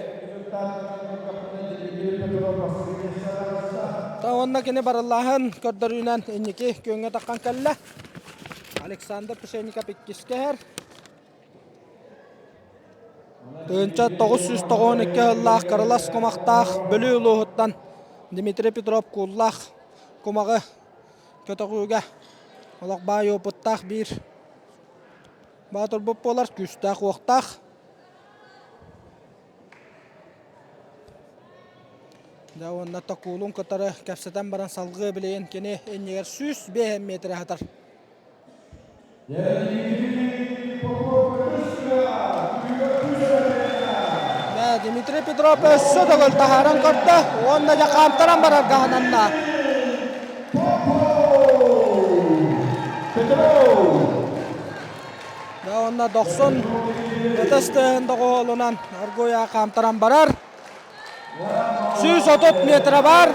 Та уонна кини барыллааһын көрдөрүүнэн инники күөҥҥэ таххан кэллэ. Александр Пшенников иккискэ иһэр. 1992 сыллаах Кырылас кумахтаах Бүлүү улууһуттан Дмитрий Петров кууллаах кумаҕы көтөҕүүгэ олох баай опыттаах биир боотурбут буолар, күүстээх-уохтаах. Дьэ уонна Токуулун кытары кэпсэтэн баран салгыы билигин кини иннигэр 105 метр аһатар. Дмитрий Петров өссө төгүл таһааран көрдө уонна дьэ хаамтаран барарга сананна. Дьэ уонна дохсун ытыс тыаһын доҕуһуолунан оргуйа хаамтаран барар. 130 метра бар.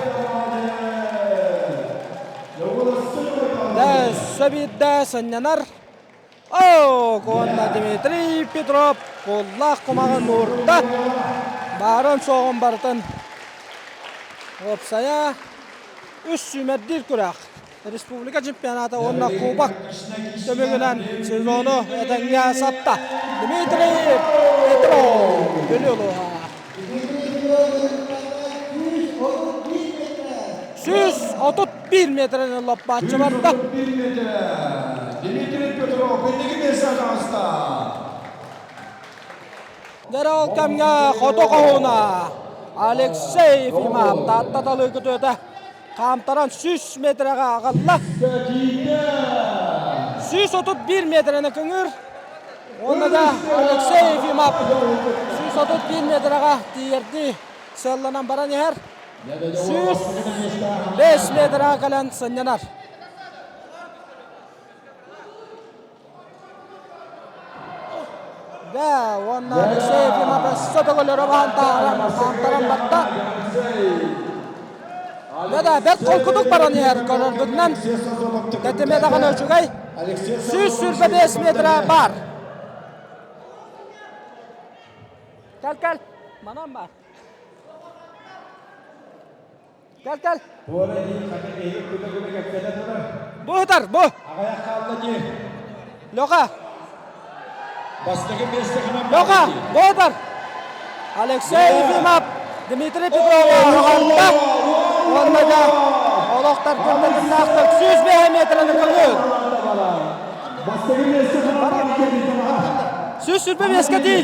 Өссө биирдэ сынньанар. Оо, уонна Дмитрий Петров куллаах кумаҕын уурда. Баарын-суоҕун барытын уопсайа үс сүүмэрдиир күрэх. Республика чемпионата уонна кубок түмүгүнэн сезону этэҥҥэ сапта. Дмитрий Петров Бүлүү улууһа. 131 метрени лоппааччы барда. Дмитрий Петров инники миэстэ таҕыста. Дьэ ол кэмҥэ хоту хоһууна Алексей Ефимов Таатта талыы күтүөтэ хаамтаран 100 метрэҕэ аҕалла. 131 метрэни кыҥыыр. Уонна да Алексей Ефимов 131 метрэҕэ тиийэрдии сыалланан баран иһэр. 105 метрэҕэ кэлэн сынньанар. Да, уонна Алексей Ефимов өссө төгүл баһан таһааран, хаамтаран барда. Да, да, бэрт холкутук баран иһэр көрөрбүтүнэн тэтимэ даҕаны үчүгэй. 125 метрэ бар. Кэл, кэл, манан бар. Кэл, кэл. Бу ытар, бу. Леха. Леха, бу ытар. Алексей Ефимов, Дмитрий Петров аҕалла. Уонна да олохтор күннэтиннээхтик 105 метраны көҥүл. 125-ке тиий.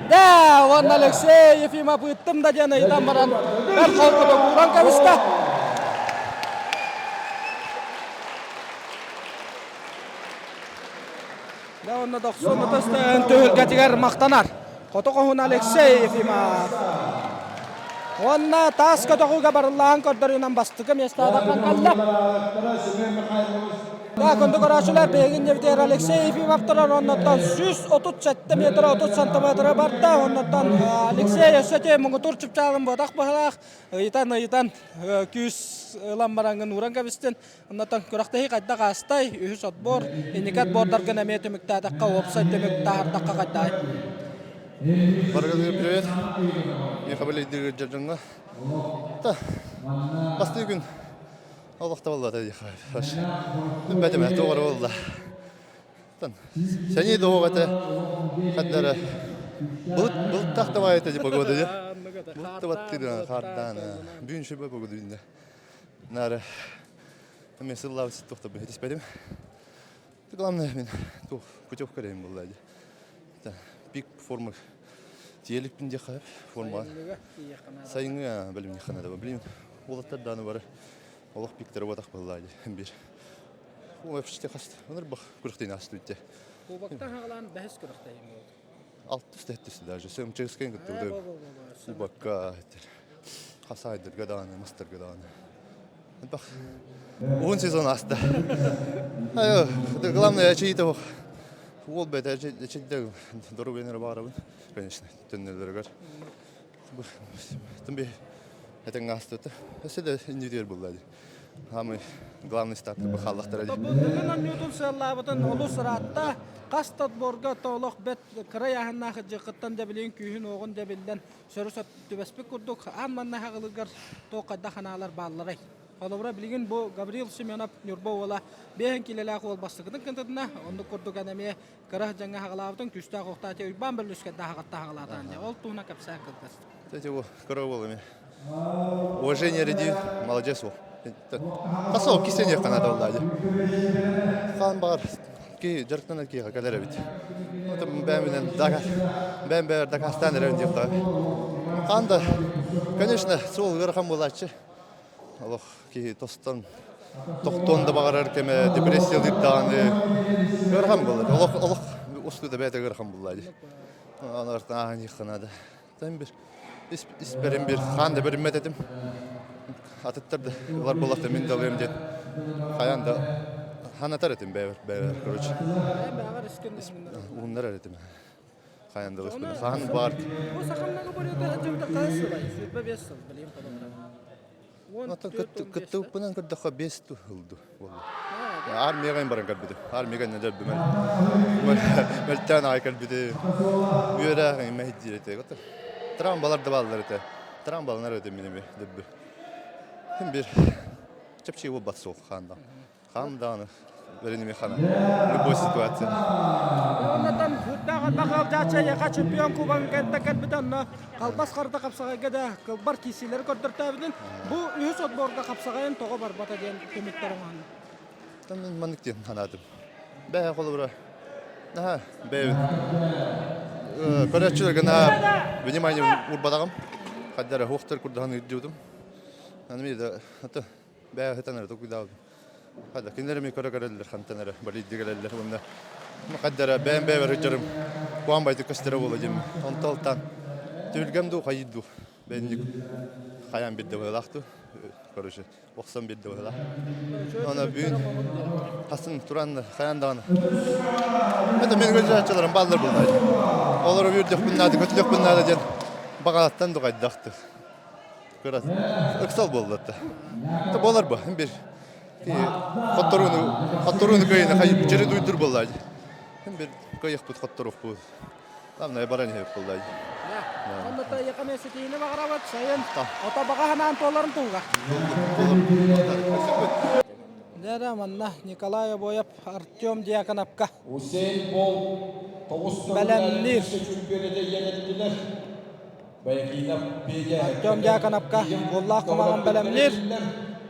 Да, уонна Алексей Ефимов ыыттым да диэн ыйытан баран бэрт холкутук ууран кэбистэ. Да, уонна дохсун ытыстын түһүлгэтигэр махтанар. Хоту хоһун Алексей Ефимов. Уонна таас көтөҕүүгэ барыллаан көрдөрүүнэн бастакы миэстэҕэ тахсан кэллэ. Да, күндү көрөөччүлэр, биһигин дебютер Алексей Ефимов турар, оннуттан 137 метр 30 сантиметры барда. Оннуттан Алексей өссө те муҥутуур чыпчаалын буотах быһалаах ыйытан-ыйытан күүс ылан бараҥҥын ууран кэбистин. Оннуттан күрэхтэһии хайдах аастай, үһүс отбор, инники отбордаргын эмиэ түмүктээтэххэ, уопсай түмүк таһаардахха хайдаҕай? Барыгызга привет. Мен хабалейдир дьоҥҥо. Та, бастыы күн олох табыллата диэххэ. Бэтэмэ тоҕор буолла. Сэнии доҕор этэ хаддара былыт былыттаах да баайыта ди погода ди. Былыт да баттыыр хаардаан бүгүн шөбө погода үүннэ. Нары мен сыллаабыт ситтохтобун хитиспэтим. Главное, мин туох путевка эрейим буолла дии. Пик формы тиэликпин диэххэ форма. Сайыҥҥы бэлэмниэххэ наада. Блин, уолаттар дааны бары олох пиктері буотах буолла дии бир. Вообще хаст. Онор бах күрэхтейин астыбытте. Кубоктан хагалаан бэһис күрэхтэһиим буолду. Алтыс тэттис даже. МЧС-кен кыттыбыты. Кубокка хасайдырга даҕаны, мастарга даҕаны. Бах. Уһун сезон аста. Айо, главное, эчейте Уол бэйэтэ эчэйдэ доруобуйаны эрэ баҕарабын, конечно, төннөллөрүгэр. Тым би этэҥҥэ астыта. Өссө да иннибитигэр булла дии. Самый главный старт бу хааллахтара дии. Бүгүн онньуутун сыаллаабытын олус ыраатта. Хас да отборга олох бэт кыра яһыннаах дьыкыттан да билин күүһүн-уоҕун да биллэн сөрү сөп түбэспит курдук аан манна хаҕылыгар туох хайдах ханаалар баалларай? Холобура, билигин бу Гаврил Семенов Ньурба уола биэһин киилэлээх уол бастакытын кынтытына, оннук курдук эн эмиэ кыра дьаҥҥа хаҕалаабытын күүстээх охтаати Уйбаан Бөллүскэ даһаҕатта хаҕалаатаан дьэ ол туһунан кэпсээн кылгас. Кстати, бу кыра уол эмиэ уважение реди молодец ол. Хасоо кисениэх канада болла дии. Хаан баҕар ки дьарыктанар киһиэхэ кэлэр эбит. Бэйэминэн бэйэм бэйэр дакаастаан эрэбин диэхтэҕэ. Хаан да, конечно, суол ыарахан буолааччы. Олох киһи тостон тохтуон да баҕарар кэмэ депрессиялыыр даҕаны ыарахан буолар. Олох олох устуу да бэйэтэ ыарахан буолла дии. Анартан ааһан наада. Тэн бир ис испэрим бир хаан да бэриммэт этим. Атыттар да ылар буоллахта мин да ылыам диэн хайаан да ханатар этим бэйэбэр бэйэбэр короче. Уһуннарар этим. Хайан да ылыспын. Хаан баар. Бу сахамнаҕы борета дьылда хас сылай? 25 сыл билим холобура. Оттон кыттыбыппынан көрдөххө 5 ылды буолла. Армияга баран кэлбитим. Армияга нөдөрбүмэн. Мөлтөөн аҕай кэлбитим. Үөрэ мэһийдиир этэ. Травмалар да бааллар этэ. Травмаланар этим минеми дөббү. Хим бир чэпчэки буолбат суох хаанда. Хаан даҕаны бэриними хана. Любой ситуация. Оннотон Үрдээх элбэх ыалдьааччы эйиэхэ чемпион кубогын кэнтэ кэлбитэ онно халбас харда хапсаҕайга да кылбар киирсиилэри көрдөртөөбүтүн бу үһүс отборга хапсаҕайын тоҕо барбата диэн түмүктэр оҥоһунна. Мен маннык диэн санаатым. Бэйэ холобура наһаа бэйэбин көрөөччүлэргэ наһаа внимание уурбатаҕым. Хайдара хуохтар курдахан ыйдыбытым. Аны миэдэ аты бэйэ сытан эрэ толкуйдаабытым. Хайда кинилэр эмиэ көрө көрөллөр хантан эрэ балыйдыы кэлэллэр уонна хайда эрэ бэйэм бэйэбэр сылдьарым куһаҕан байтык көстөрө буолуо диэммин. Онтон алтан түһүлгэм дуу хайыы дуу бэйэнник хайаан биэрдэ быһыылаах дуу короче охсон биэрдэ быһыылаах. Аны бүгүн хасын туран хайаан даҕаны это мен көдьөөччүлэрим бааллар буолла. Олору үүрдөхпүн наада, көтүтүөхпүн наада диэн баҕалаттан дугайдахты. Кыра ыксал буолла да. Буолар бу бир хотторууну хотторууну кыайыны хайып жери дуйдур буолла. Бир кыайыхпыт хотторуохпут. Главное баран иһэп буолла. Онно та якаме ситиини баҕарабыт сайын ото баҕа ханаан туоларын туһугар. Дэрэ манна Николай Обоев Артем Дьяконовка Усейн Болт тоҕус бэлэмниир. Баякинов Петя Артем Дьяконовка голлаах кумаҕын бэлэмниир.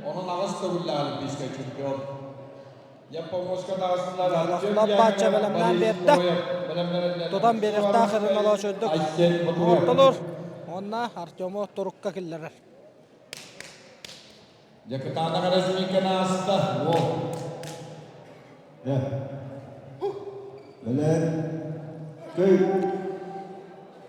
Онон аҕыс төгүллээх олимпийскай чемпион. Японска таҕыстылар Артем Лаппаачча бэлэмнээн биэрдэ. Тутан биэриэхтээх ырыналаах үрдүк ортолуур. Уонна Артему турукка киллэрэр. Дьакытаанах разминканы ааста. Уол.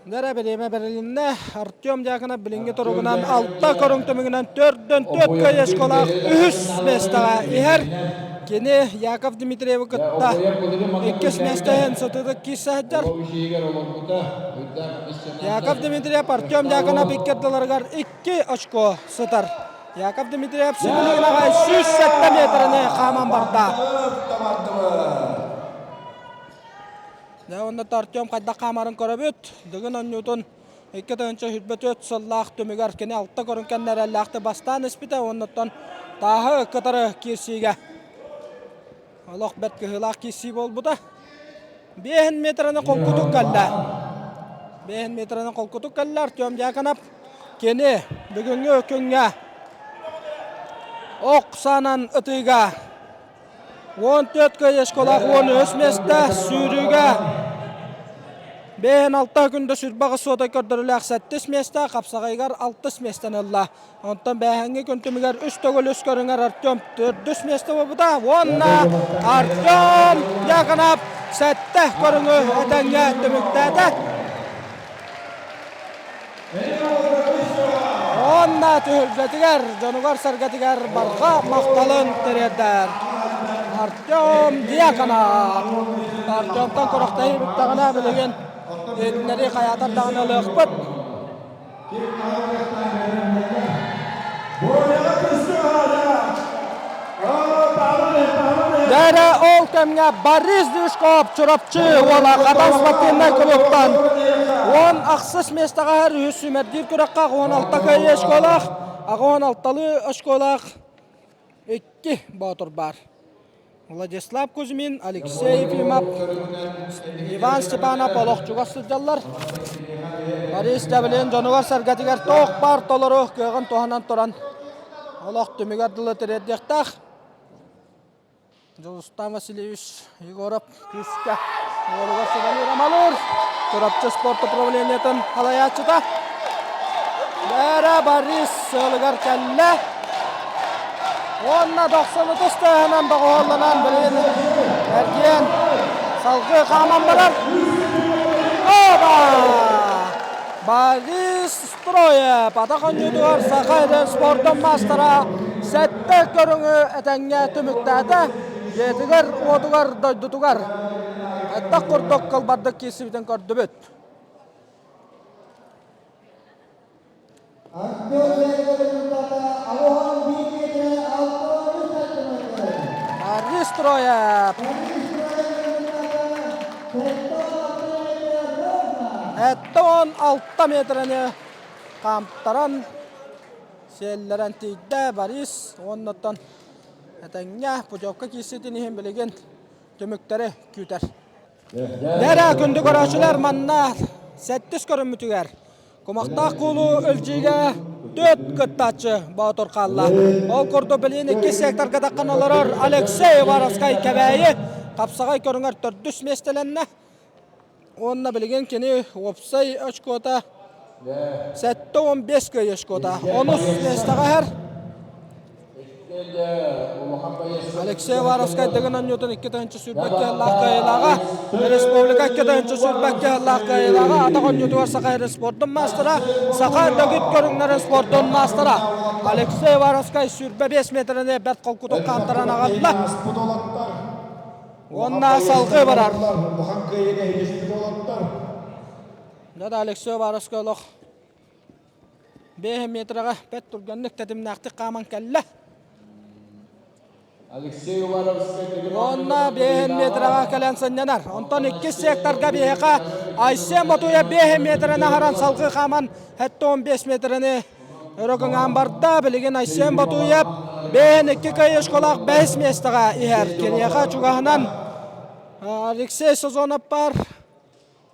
Нэрэ бириэмэ бэрилиннэ. Артем Дьяконов билиҥҥи туругунан алта көрүҥ түмүгүнэн төрдөн төрт кыайыскалаах үһүс миэстэҕэ иһэр. Кини Яков Дмитриевы кытта иккис миэстэһин сытыытык киирсэ сылдьар. Яков Дмитриев Артем Дьяконов икки ардыларыгар икки очко сытар. Яков Дмитриев сибилигин аҕай 107 метрини хааман барда. Дьэ, онно Артем хайдах хаамарын көрөбүт. Дыгын онньуутун 2024 сыллаах түмүгэр кини алта көрүҥ кэннэ эрэллээхтик бастаан испитэ. Оннуттан тааһы кытары киирсиигэ олох бэрт кыһыылаах киирсии буолбута. Биэһин метраны холкутук кэллэ. Биэһин метраны холкутук кэллэ Артем Дьяконов. Кини бүгүҥҥү күҥҥэ ох саанан ытыыга. 14 кыайышкалаах 13 места сүүрүүгэ Бэйэн алта күндө сүрбаҕы суота көрдөрүлээх сэттис миэстэ, хапсаҕайыгар алтыс миэстэни ылла. Онтон бээһэҥҥи күн түмүгэр үс төгүл үс көрүҥэр Артем төрдүс миэстэ буолбута уонна Артем Дьяконов сэттэ көрүҥү этэҥҥэ түмүктээтэ. Уонна түһүлгэтигэр, дьонугар-сэргэтигэр барҕа махталын тириэрдэр. Артем Дьяконов. Артемтан күрэхтэһии бүттэҕинэ билигин иннэри хайаатар даҕаны ылыахпыт. Дэрэ ол кэмҥэ Борис Дюшков Чурапчы уола Хатан спортивнай клубтан он ахсыс миэстэҕэ иһэр үһүс сүүмэрдиир күрэххэ 16 кыайыы очколаах, 16-лыы очколаах икки боотур баар. Владислав Кузьмин, Алексей Ефимов, Иван Степанов олох чугас сылдьаллар. Борис Давлин дьонугар-сэргэтигэр туох баар толору кыаҕын туһанан туран олох түмүгэр дылы тириэрдиэхтээх. Дьулустан Васильевич Егоров күүскэ уолугар сүбэлиир амалыыр. Чурапчы спорт управлениетын салайааччыта. Бээрэ Борис сыалыгар кэллэ. Уонна дохсун ытыс тыаһынан доҕуһуолланан билигин эргийэн салгыы хааман барар. Оба! Борис Строев атах оонньуутугар саха эдэр спордун маастара сэттэ көрүҥү этэҥҥэ түмүктээтэ. Дьиэтигэр, уотугар, дойдутугар хайдах курдук кылбардык киирсибитин көрдүбүт. Борис Строев 76 метрени хаамтаран сиэллэрэн тиийдэ Борис уоннаттан этэҥҥэ путевка киирситин иһин билигин түмүктэри күүтэр. Дэрэ күндү көрөөччүлэр манна сэттис көрүммүтүгэр Кумахтаах куулу өлдьүүгэ түөрт кыттааччы Боотур хаалла. Ол курдук билигин иккис секторга таххан олорор Алексей Уваровскай Кэбээйи хапсаҕай көрүҥэр төрдүс миэстэлэннэ. Уонна билигин кини уопсай очкота 75 кыайыы очкота. Онус миэстэҕэ иһэр. Алексей Уваровскай Дыгын оонньуутун 2021 сыллаах кыайыылааҕа, республика 2021 сыллаах кыайыылааҕа, атах оонньуутугар Саха сирин спордун маастара, Саха дэгит көрүҥнэрин спордун маастара Алексей Уваровскай 25 метрини бэрт холкутук хаамтаран аҕалла. Уонна салгыы барар. Да, Алексей Уваровскай олох Биэһэ метрэҕэ бэрт түргэнник тэтимнээхтик хааман кэллэ. Уонна биэһин метрэҕэ кэлэн сынньанар. Онтон иккис секторга биһиэхэ Айсен Ботуев биэһин метрэни аһаран салгыы хааман 75 метрэни өрө кыҥаан барда. Билигин Айсен Ботуев биэһин икки кыайышкалаах бэһис миэстэҕэ иһэр. Киниэхэ чугаһынан Алексей Сазонов бар.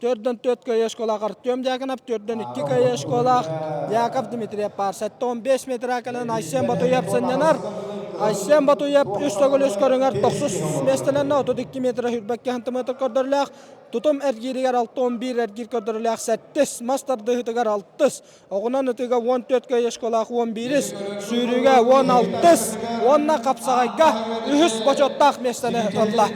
Төрдөн төрт көйө школаах Артем Дьяконов, төрдөн икки көйө школаах Яков Дмитриев паар. 75 метр кэлэн Айсен Батуев сынньанар. Айсен Батуев үс төгүл үс көрүҥэр тохсус миэстэлэннэ 32 метр хүрбэккэ сантиметр көрдөрүлээх. Тутум эргииригэр 6-11 эргиир көрдөрүлээх сэттис, мас тардыһыытыгар алтыс, оҕунан ытыыга 14 көйө школаах 11-ис, сүүрүүгэ 16-ыс уонна хапсаҕайга үһүс бочуоттаах миэстэни ылла.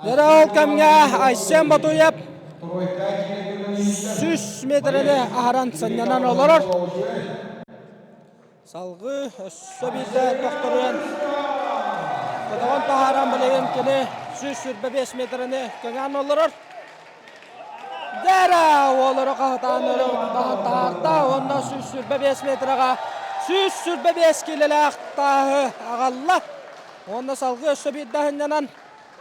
Дьэ ол кэмҥэ Айсен Батуев 100 метрэни аһаран сынньанан олорор. Салгыы өссө биирдэ тохторуйан көтөҕөн таһааран билигин кини 125 метрэни кэҥээн олорор. Дэрэ уоллары хаһытаан өрө баһан таһаарда уонна 125 метрэҕэ 125 киилэлээх тааһы аҕалла. Уонна салгыы өссө биирдэ аһынньанан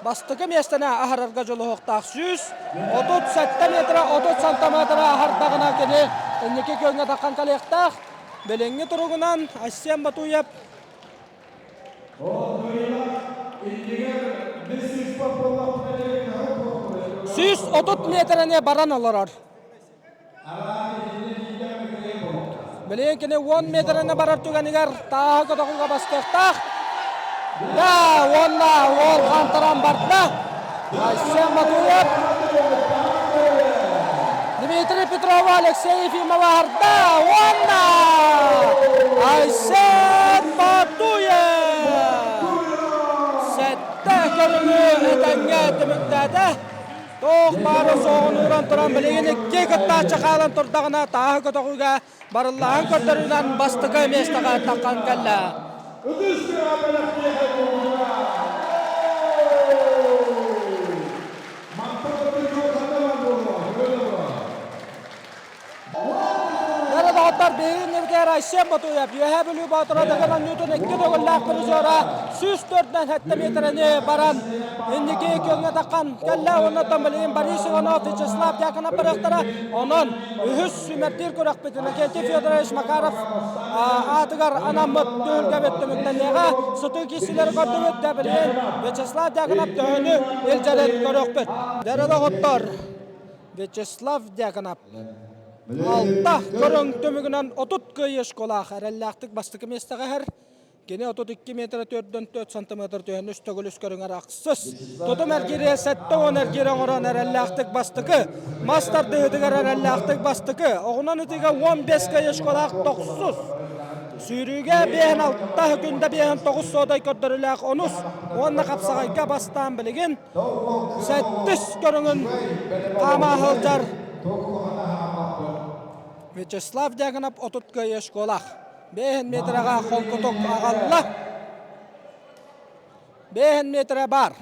бастакы миэстэни аһарарга дьулуһуохтаах 137 метрэ 30 сантиметры аһардаҕына кини инники күөҥҥэ таххан кэлиэхтээх. Билиҥҥи туругунан Айсен Батуев 130 метрэни баран олорор. Билигин кини 10 метрэни барар түгэнигэр тааһы көтөҕүүгэ бастыахтаах. Да, уонна уол хантаран барда. Айсен Матуев Дмитрий Петрова Алексей Ефимова аһарда уонна Айсен Матуев сэттэ көрүҥү этэҥҥэ түмүктээтэ. Туох баара суоҕун ууран туран билигин икки кыттааччы хаалан турдаҕына тааһы көтөҕүүгэ барыллаан көрдөрүүнэн бастакы миэстэҕэ таххан кэллэ. Дара доҕоттор, биһиги иннибитигэр Айсен Ботуев, Үөһээ Бүлүү Боотура Дыгын оонньуутун икки төгүллээх призера 104 метрэни баран инники күөҥҥэ таххан кэллэ. Оннуттан билигин Борис Иванов, Вячеслав Дьяконов барыахтара. Онон үһүс сүүмэрдиир күрэхпит Иннокентий Федорович Макаров аатыгар анаммыт түһүлгэбит түмүктэниэҕэ. Сытыы киирсиилэри көрдүбүт да билигин Вячеслав Дьяконов төһөнү илдьэрин көрүөхпүт. Дара доҕоттор, Вячеслав Дьяконов алта көрүҥ түмүгүнэн 30 кыайыы школаах эрэллээхтик бастакы миэстэҕэ иһэр. Кини 32 метр 4 сантиметр түһэн үс төгүл үс көрүҥэр ахсыс. Тутум эргиирэ 70 эргиир оҥорон эрэллээхтик бастакы. Мас тардыһыытыгар эрэллээхтик бастакы. Оҕунан ытыыга 15 кыайыы школаах тохсус. Сүүрүүгэ 56 күндэ 59 суодай көрдөрүүлээх онус уонна хапсаҕайга бастаан билигин сэттис көрүҥүн хаама сылдьар Вячеслав Дягонов 30 кыайыы школах. Бэһин метраҕа холкутук аҕалла. Бэһин метра бар.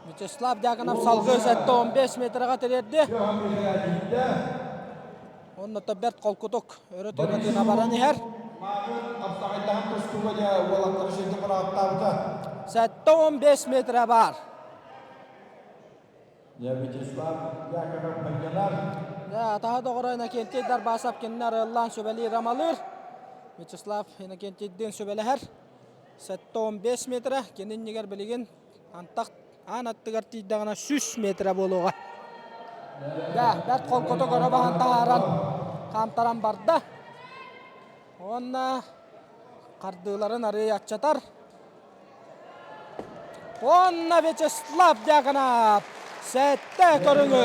Вячеслав Дьяконов салгыы 75 метраҕа тириэрди. Онно бэрт холкутук өрө тыына баран иһэр. 75 метра бар. Атаһа доҕоро Иннокентий Дарбасов кинини арыаллаан сүбэлиир-амалыыр. Вячеслав Иннокентийдыын сүбэлэһэр. 75 метрэ. Кини иннигэр билигин антах аан аттыгар тиийдэҕинэ 100 метрэ буолуоҕа. Да, бэрт холкутук өрө баһан таһааран хаамтаран барда. Уонна хардыыларын арыый аччатар. Уонна Вячеслав Дьяконов сэттэ көрүҥү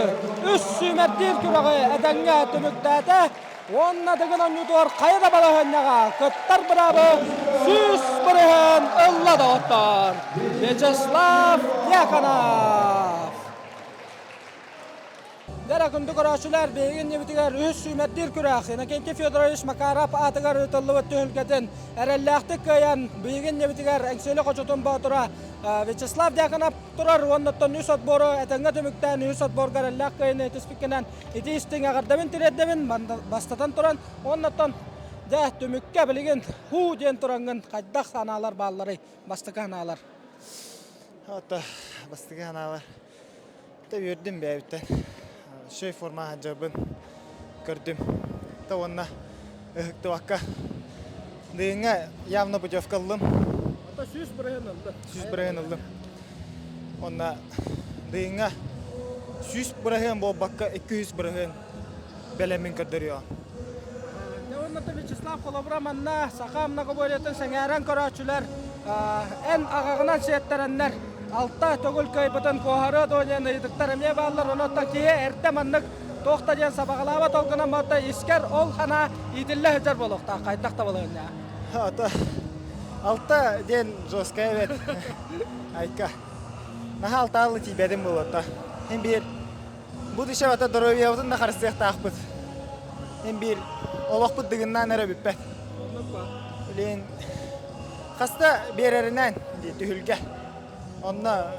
үс сүүмэрдиир күрэҕи этэҥҥэ түмүктээтэ. Уонна Дыгын оонньуутугар хайа да балаһыанньаҕа кыттар быраабы 100% ылла доҕоттор. Вячеслав Дьяконов! Дьэ, күндү көрөөччүлэр, биһиги иннибитигэр үһүс сүүмэрдиир күрэх Иннокентий Федорович Макаров аатыгар ыытыллыбыт түһүлгэтин эрэллээхтик кыайан, биһиги иннибитигэр Эҥсиэли хочотун боотура Вячеслав Дьяконов турар уонна оттон үс отбору этэҥҥэ түмүктээн үһүс отборго эрэллээх кыайыыны түспүккүнэн ити истиҥ эҕэрдэбин тириэрдэбин бастатан туран уонна оттон дьэ түмүккэ билигин һуу диэн тураҥҥын хайдах санаалар баалларый бастакы санаалар Ото бастакы санаалар Та үөрдүм бэйэбиттэн. Шей форма сылдьарбын көрдүм. Та уонна ыһыктыбакка Дыйыҥҥа явно путевка ыллым. Ата 100% ыллым. 100% ыллым. Онно Дыйыҥҥа 100% буолбакка 200% бэлэммин көрдөрүөҕүм. Дьэ уонна Вячеслав холобура манна саха многоборьетын сэҥээрэн көрөөччүлэр эн аҕаҕынан сиэттэрэннэр алта төгүл кыайбытын куоһарыа дуо диэн ыйытыктар эмиэ бааллар. Онон киһи эрдэ маннык туох да диэн сабаҕалаабат ол гынан барда искэр ол санаа иитиллэ сылдьар буолуохтаах хайдах да балаһыанньа. Ата алта диэн жесткая эбит. Айка. Наһаа алтаалы тиийбэтим буолуота. Һин биир Бу дешевата доруобуйабытын да харыстыахтаахпыт. Эн биир олохпут дыгыннаан эрэ бүппэт. Билин хаста биэрэринэн дии түһүлгэ. Онно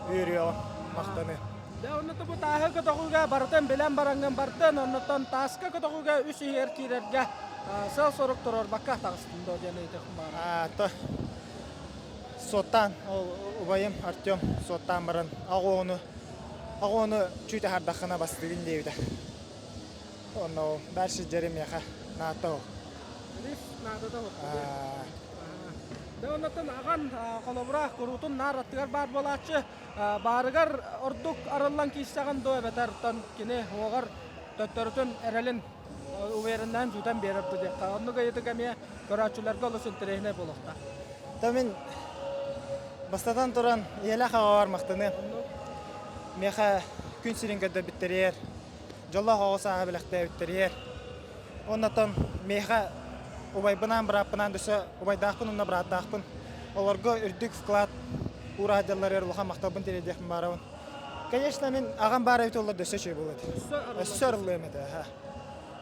үөрүөҕүм, махтаныы. Дьэ, онно бу тааһы көтөҕүүгэ барытын билэн бараҥҥын бардын, оннуттан тааска көтөҕүүгэ үс иһигэр киирэргэ сыал-сорук туруорбакка таҕыстым дуо диэн ыйытыахпын баҕарабын. То суоттаан, ол убайым Артем суоттаан баран аҕа оҕону Оҕону чуть аһардаххына бастыгын диэбитэ. Онно ол дальше дьэри миэхэ наата ол. Риф наадата ол. Дьэ оннуттан аҕан холобура куруутун наар аттыгар баар буолааччы баарыгар ордук арыллан киирсэҕин дуо эбэтэр оттон кини уоҕар төттөрүтүн эрэлин увереннаан сүүтэн биэрэр дуу диэххэ. Оннук ыйытык эмиэ көрөөччүлэргэ олус интэриэһинэй буолуохтаах. То мин бастатан туран ийэлээх аҕабар махтаныам. Миэхэ күн сирин көрдөрбүттэригэр, дьоллоох оҕо сааһы бэлэхтээбиттэригэр. Оннотон миэхэ убайбынаан, бырааппынаан дөссө убайдаахпын уонна бырааттаахпын. Олорго үрдүк вклад уураһа дьалларыгар улахан махталбын тириэрдиэхпин баарабын. Конечно, мин аҕам баар эбит буоллар дөссө үчүгэй буолуо этэ. Өссө арыллыам этэ.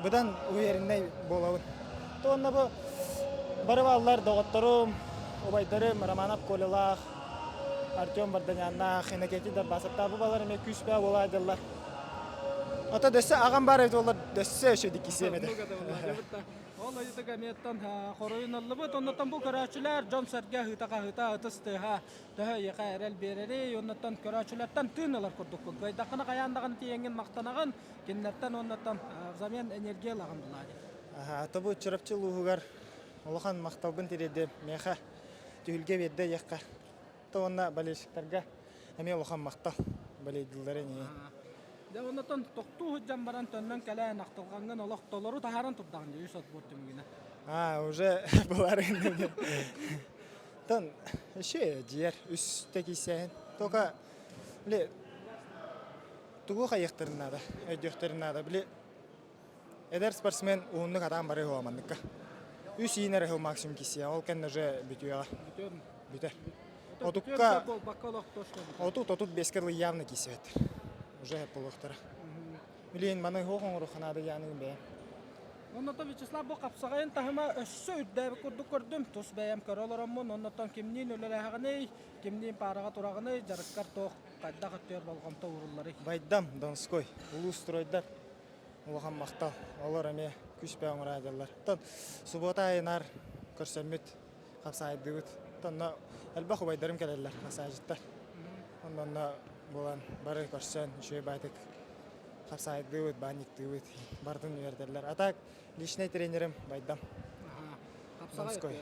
Быдан увереннай буолабын. То онно бу бары бааллар доҕотторум, убайдарым Романов Колялаах, Артем Варданяннаах, Иннокентий Дарбасовтаах бу балар эмиэ күүс-баа буолаа дьаллар. Ото дөссө аҕам баар эбит буоллар дөссө үчүгэй кисиэм этэ. Ол ыйытык эмиэттэн хоруйун ыллыбыт. Оннуттан бу көрөөччүлэр дьон-сэргэ ыһыыта-хаһыыта ытыс тыаһа төһө эйиэхэ эрэл биэрэрий, оннуттан көрөөччүлэртэн тыын ылар курдукпун. Кыайдаххына хайаан даҕаны тиийэҥҥин махтанаҕын, кинилэртэн уоннаттан взамен энергия ылаҕын булаа дии. Ата бу Чурапчы улууһугар улахан махталбын тириэрдиэм. Миэхэ түһүлгэ биэрдэ диэххэ. То уонна болельщиктарга эмиэ улахан махтал болейдыллара ини. Дьэ оннотон тохтуу сылдьан баран төннөн кэлэн ахтылҕаҥҥын олох толору таһааран турдаҕын дии үс отбор түмүгүнэ. А, уже булар Тон еще дьиэр үстэ киисээһин. Только били тугу хайыахтарын наада, өйдүөхтэрин наада. Били эдэр спортсмен уһуннук атаан барыы хуа манныкка. Үс иин эрэ максимум киисиэ, ол кэннэ уже бүтүөҕэ. Бүтэр. Отукка 30-35 дылы явно киисибэттэр. Уже буолуохтара. Билигин маны хуох оҥоруохха наада яаныгын бэйэм. Оннотон Вячеслав бу хапсаҕайын таһыма өссө үрдээбит курдук көрдүм. Тус бэйэм көрө олороммун, оннотон кимниин үлэлээһэҕиний, кимниин паараҕа тураҕыный, дьарыккар туох хайдах өттүгэр болҕомто уурулларый? Байдам, Донской, улуу стройдар улахан махтал. Олор эмиэ күүс-бээ оҥоро Оттон субуота аайы наар көрсөммүт, хапсаайдыыбыт. Онно элбэх убайдарым кэлэллэр, массажиттар. Онно буолан бары көрсөн, үчүгэй баайтык хапсаайдыыбыт, баанньыктыыбыт, барытын үөрэтэллэр. А так личный тренерим Байдам. Донской.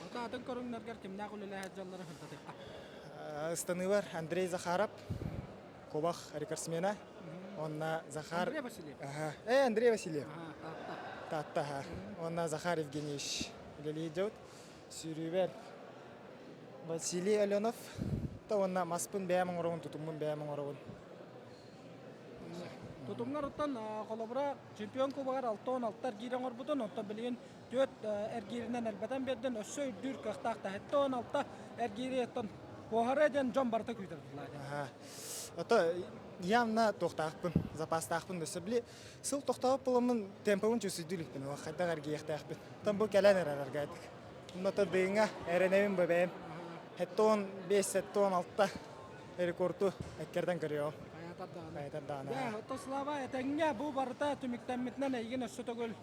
Ата атын көрүҥнэргэр кимнээх үлэлээһэр дьаллары сырдатыахха? Ыстаныыбар Андрей Захаров, кубах рекордсмена. Онна Захар... Андрей Васильев? Ага. Э, Андрей Васильев. Таатта. Таатта, Онна Захар Евгеньевич үлэлии дьот. Сүүрүүбэр Василий Аленов. Та онна маспын бэйэм оҥоробун, тутуммун бэйэм оҥоробун. Тутумҥар оттон холобура чемпион кубогар 66 эргиир оҥорбутун, оттон билигин 4 эргииринэн элбэтэн биэрдин, өссө үрдүүр кыахтаах да 76 эргиири оттон куоһара диэн дьон барыта күүтэр буоллаа. Ото явно туохтаахпын, запастаахпын өссө били сыл тохтообут буоламмын темпобун чувствуйдуу иликпин, хайдах эргийиэхтээхпин. Оттон бу кэлэн эрэр аргайтык. Онно дыйыңа эрэнэбин бу бэйэм. 75-76 рекорду эккерден көрүөҕүм. Хайатар даҕаны. Дьэ, ото Слава, этэҥҥэ бу барыта түмүктэммитинэн эйигин өссө төгүл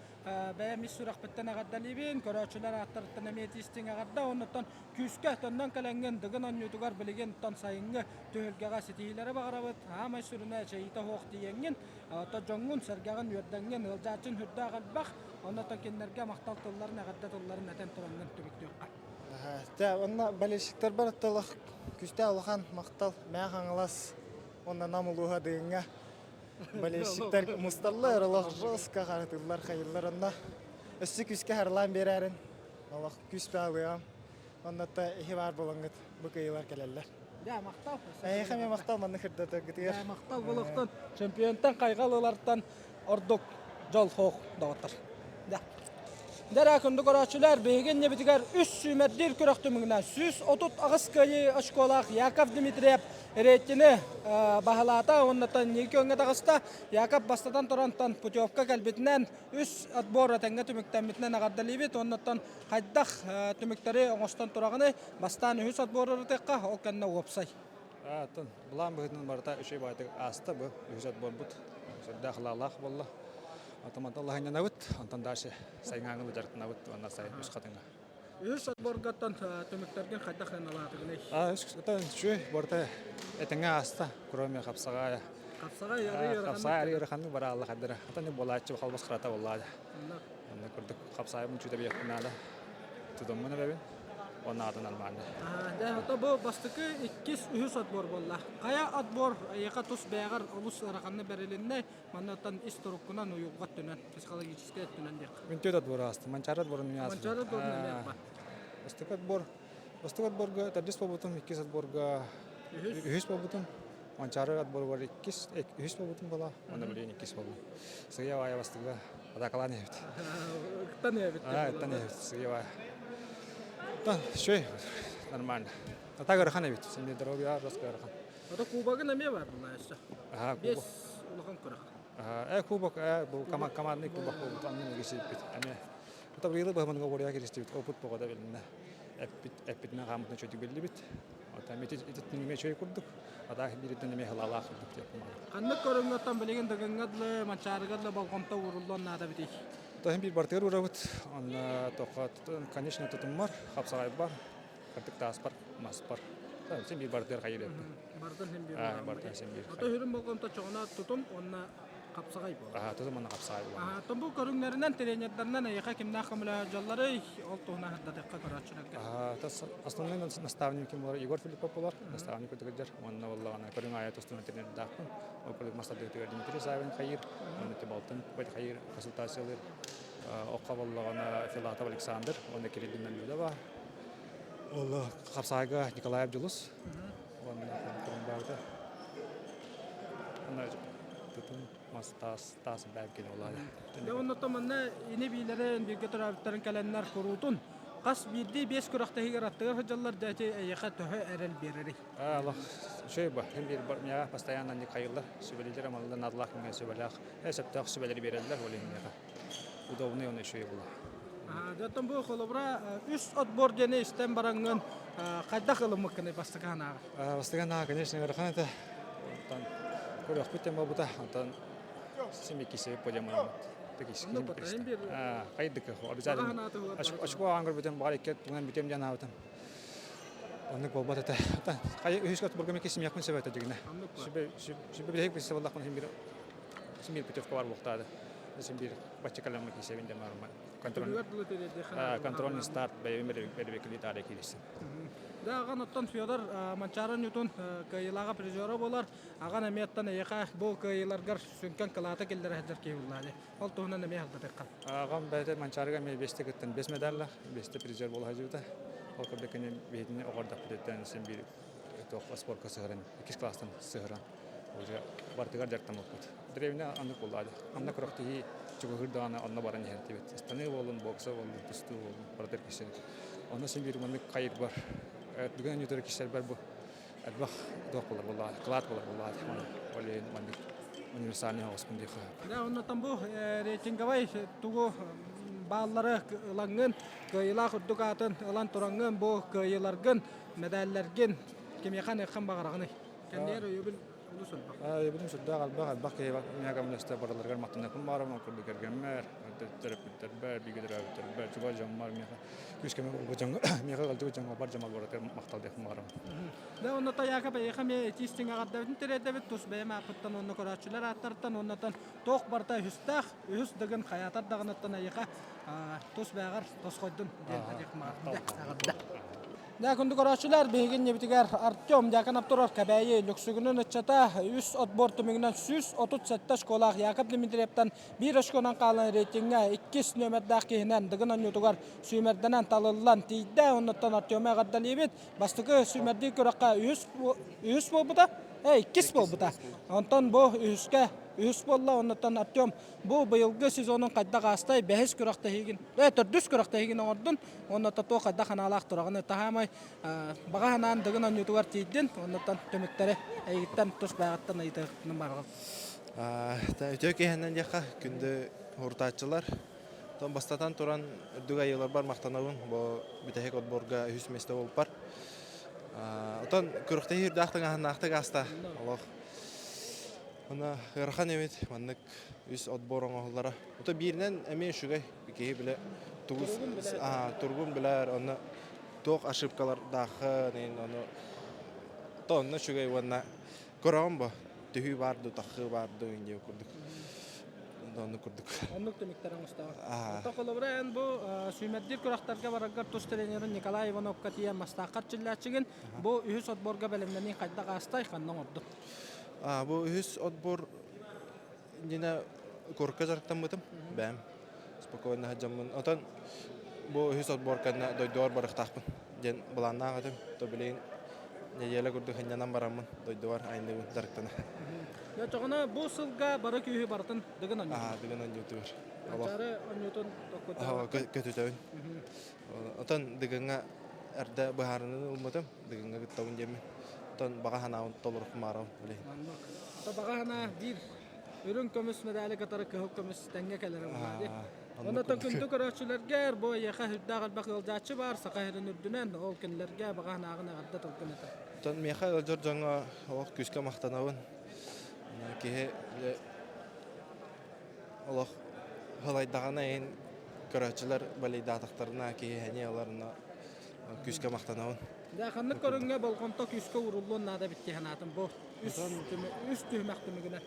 бэйэм ис сүрэхпиттэн эҕэрдэлиибин, көрөөччүлэр ааттарыттан эмиэ истиҥ эҕэрдэ, оннуттан күүскэ төннөн кэлэҥҥин Дыгын оонньуутугар билигин тон сайыҥҥы түһүлгэҕэ ситиһиилэри баҕарабыт. Аамай сүрүнэ эчэйиитэ суох тиийэҥҥин, ото дьоҥҥун, сэргэҕин үөрдэҥҥин, ыалдьааччын сүрдээх элбэх, оннуттан кинилэргэ махтал тылларын, эҕэрдэ тылларын этэн тураҥҥын түмүктүөххэ. Дьэ, онно болельщиктарбар олох күүстээх улахан махтал Мэҥэ Хаҥалас уонна Нам улууһа Дыгыҥҥа болельщиктар мусталлар, олох жестко харатыллар, хайыллар онно өссө күүскэ харылаан биэрээрин олох күүс баалыам онно иһи баар буолаҥҥыт бу кыайыылар кэлэллэр. Дьэ, махтал. Эйиэхэ эмиэ махтал маннык ырдатаргытыгар. Дьэ, махтал болохтон чемпионтан хайҕал ылартан ордук дьол хоох доҕоттор. Дьэ. Дэрэ күндү көрөөччүлэр, биһиги иннибитигэр үс сүүмэрдиир күрэх түмүгүнэн 138 кыайыы очколаах Яков Дмитриев рейтини баһылаата уоннаттан инники күөҥҥэ таҕыста. Яков бастатан турантан путевка кэлбитинэн үс отбор этэҥҥэ түмүктэммитинэн эҕэрдэлиибит. Уоннаттан хайдах түмүктэри оҥостон тураҕыный? Бастаан үһүс отбор ырытыахха, ол кэннэ уопсай. Атын былаан быһыытынан барыта үчүгэй баҕайытык ааста бу үһүс отборбут сүрдээх лаалаах буолла. Онтон лаһынньанабыт, онтон дальше сайыҥҥы дьарыктанабыт уонна сайын үс хатыҥа. Үһүс отборгаттан түмүктэргин хайдах сыаналаатыгыный? Үс үчүгэй барыта этэҥҥэ ааста, кроме хапсаҕай. Хапсаҕай арый Хапсаҕай арый ыараханнык бараалла хардара. Атын буолааччы халбас харата буоллаада. Онно курдук хапсаҕайбын чута биэхпин наада. Тутуммун эбэбин. Онно ата нормально. Дьэ, ото бу бастакы, иккис, үһүс отбор буолла. Хайа отбор эйиэхэ тус бэйэҕэр олус ыараханна бэрилиннэ, маннаттан ис туруккунан уйулҕа өттүнэн, психологическай өттүнэн диэх. Мин түөрт отбор аастым. Манчаары отборун мин аастым. Манчаары отборун эмиэ бар. Бастакы отбор, бастакы отборга төрдүс буолбутум, иккис отборга үһүс буолбутум. Манчаары отборугар иккис, үһүс буолбутум буола, уонна билигин иккис буоллум. Сыыйа баайа бастыга атаакалаан иһэбит. Ыктан иһэбит. Аа, ыктан иһэбит, сыыйа баайа. Оттон үчүгэй, нормально. Атак ыарахан эбит, син здоровье жестко ыарахан. Ото кубогын эмиэ бар була өссө. Аха, Бес улахан күрэх. Э, кубок, э, бу командный кубок буолбут, оннун үгүсүйбүт эмиэ. Ото быйылы быһыманга уоруйа киристибит, опыт боҕода билиннэ. Эппит, эппитинэн хааммытын үчүгэй биллибит. Оттон ити ититин эмиэ үчүгэй курдук. Атаах биириттэн эмиэ хылаалаах курдук диэххэ баҕарабын. Ханнык көрүҥҥэттэн билигин Дыгыҥҥа дылы, Манчаарыга дылы болҕомто ууруллуон наада эбитий? Тоһун биир бартыгар уурабыт. Онно тоққа конечно тутуммар, хапсаҕайбар, кырдык тааспар, маспар. Син биир бартыгар хайыр эппин. Бартын син биир. Бартын син биир. Ото хүрүн болҕомто чоҕуна тутум уонна хапсаҕай буолар. Аха, тутум уонна хапсаҕай буолар. Оттон бу көрүҥнэринэн тренердарынан эйиэхэ кимнээх көмөлөһө ол туһунан сырдатыахха көрөөччүлэргэ. Основной наставник ким болар Егор Филиппов болар, наставник курдук уонна буоллаҕына көрүҥ аайы тустууна тренердаахпын. Ол курдук мас тардыытыгар Дмитрий Савин хайыр, уонна Тибалтын хайыр консультациялыыр. Окко буоллаҕына Филатов Александр, уонна Кириллина Люда бар. Ол хапсаайга Николаев Дьулус, уонна баарда. Уонна тутун мас таас таас бэйэм олаады. Дьэ оннуттан манна ини биилэрин бииргэ төрөөбүттэрин кэлэннэр куруутун хас биирдии биэс күрэхтэһиигэр аттыгар сылдьаллар дьэ ити эйиэхэ төһө эрэл биэрэрий? Алах үчүгэй ба. Хин биир миэхэ постоянно анник хайыллар, сүбэлиилэр амалла наадалаах кэмҥэ сүбэлээх, сөптөөх сүбэлэри биэрэллэр ол иһин миэхэ удобный он үчүгэй була. Дьоттон бу холобура үс отбор диэни истэн бараҥҥын хайдах ылыммыккыный бастакы санааҕар? Бастакы санааҕа, конечно, ыарахан этэ. Онтон көрүөхпүт диэн буолбута. Онтон Симикисе подемонаммыт. Хайдык обязательно. Очко аан көрбүтүм, баҕар икки тугунан бүтүөм диэн аабытым. Оннук буолбат этэ. Хайа үһүс отборга мин симиэхпин сөп этэ дьигинэ. Сүбэ сүбэ билэһик билсэ буоллахпын син биир син биир путевка бар буолуохтаады. Син биир бачча кэлэммит киисэбин диэн бараммын. Контрольный старт бэйэбин бэрэбиэркэлии таарыйа кииристим. Да, аҕан оттон Федор Манчаары Ньютун кыайыылааҕа призера буолар. Аҕан эмиэттэн эйиэхэ бу кыайыыларгар сүҥкэн кылаата киллэрэ сылдьар киһи буоллаа дии. Ол туһунан эмиэ сырдатыахха. Аҕам бэйэтэ Манчаарыга эмиэ биэстэ кыттан биэс медаллаах, биэстэ призер буола сылдьыбыта. Ол курдук кини биһигини оҕордохпутуттан син биир туох спорка сыһыран, иккис класстан сыһыран уже барытыгар дьарыктаммыппыт. Древне аннык буоллаа дии. Анна күрэхтэһии чугаһыыр даҕаны онно баран иһэр этибит. Ыстаныы буоллун, бокса буоллун, тустуу буоллун, барытыгар киирсэн. Онно син биир маннык хайырбар, бүгүн өнүтөрө киирсэрбэр бу элбэх туох буолар буоллаҕа, кылаат буолар буоллаҕа ол иһин маннык универсальный оҕуспун диэххэ сөп. Да, оннотон бу рейтинговай тугу бааллары ылаҥҥын, кыайыылаах үрдүк аатын ылан тураҥҥын бу кыайыыларгын, мэдээллэргин кимиэхэ аныаххын баҕараҕыный? Кэннигэр өйөбүл олус элбэх. Өйөбүлүм сүрдээх элбэх, элбэх киһи миэхэ көмөлөстө барыларыгар махтаныахпын баҕарабын, ол курдук кэргэммэр, төрөппүттэрбэр, бииргэ төрөөбүттэрбэр, чугас дьоммор миэхэ күүс-көмө буолбут дьоҥҥо, миэхэ ыалдьыбыт дьоҥҥо бар дьоммор барытыгар махтал диэхпин баҕарабын. Дьэ, онно Тайаакап эйиэхэ эмиэ итии истиҥ эҕэрдэбитин тириэрдэбит, тус бэйэм ааппыттан уонна көрөөччүлэр ааттарыттан уоннатан туох барыта үһүстээх, үһүс дыгын хайаатар даҕаныттан эйиэхэ тус бэйэҕэр тосхойдун диэн этиэхпин баҕарабын. Эҕэрдэ. Дьэ, күндү көрөөччүлэр, биһиги иннибитигэр Артем Дьяконов турар Кэбээйи Лүксүгүнүн ыччата үс отбор түмүгүнэн 137 очколаах Яков Дмитриевтан биир очконан хаалан рейтиҥҥэ иккис нүөмэрдээх киһинэн Дыгын оонньуутугар сүүмэрдэнэн талыллан тиийдэ. Оннуттан Артему эҕэрдэлиибит. Бастакы сүүмэрдиир күрэххэ үһүс, үһүс буолбута, э, иккис буолбута. Онтон бу үһүскэ үһүс буолла. Оннуттан Артем бу быйылгы сезонун хайдах аастай, бэһис күрэхтэһиигин, э, төрдүс күрэхтэһиигин оҥордун. Оннуттан туох хайдах ханаалаах тураҕын таһаамай баҕа санаан Дыгын оонньуутугар тиийдин. Оннуттан түмүктэри эйигиттэн тус бэйэҕиттэн ыйытыахпын барҕал. Үтүө киэһэнэн диэххэ күндү урутааччылар. Оттон бастатан туран үрдүк айыыларбар махтанабын бу бүтэһик отборга үһүс миэстэ буолбуппар. Оттон күрэхтэһии үрдээх тыҥааһыннаахтык ааста олох. Уонна ыарахан эбит маннык үс отбор оҥоһуллара. Ото бииринэн эмиэ үчүгэй киһи билэ тугу тургун билэр онно туох ошибкалардааххын ону то онно үчүгэй уонна Көрөҕүн бо, түһүү баар дуу, таххыы баар дуу диэн курдук. Оннук курдук. Оннук түмүктэр оҥостоҕун. Оттон холобура эн бу сүүмэрдиир күрэхтэргэ бараргар тус тренерин Николай Ивановка тиийэн мастааххар чиллээччигин. Бу үһүс отборга бэлэмнэнии хайдах аастай, ханна оҥордуҥ? Бу үһүс отбор иннинэ курка дьарыктаммытым. Бэйэм спокойно сылдьаммын. Отон бу үһүс отбор кэннэ дойдубар барыахтаахпын диэн былааннаах этим. То билигин нэдиэлэ курдук сынньанан бараммын дойдубар айанныыбын дьарыктана. Оччоҕуна бу сылга бары күүһү барытын Дыгын оонньуутугар. Аа, Дыгын оонньуутугар. Манчаары оонньуутун токкутаабакка? Көтүтөбүн. Отон Дыгыҥҥа эрдэ быһаарыныны ылбытым. Дыгыҥҥа кыттабын диэммин. Отон баҕа санаабын толоруохпун билигин. Маннык. Ото баҕа санаа биир үрүҥ көмүс медали кытары кыһыл көмүс тэҥҥэ кэлэрэ буолла дии. Онон күндү көрөөччүлэргэ бу эйиэхэ сүрдээх элбэх ыалдьааччы баар Саха сирин үрдүнэн ол кинилэргэ баҕа санааҕын эҕэрдэ тылгын этэ. Оттон миэхэ ыалдьар дьоҥҥо олох күүскэ махтанабын. Киһи олох һылайдаҕына иһин көрөөччүлэр балейдаатахтарына киһи сэниэ ыларына күүскэ махтанабын. Дьэ, ханнык көрүҥҥэ болҕомто күүскэ ууруллуон наада эбит дии санаатым бу үс, үс түһүмэх түмүгүнэн.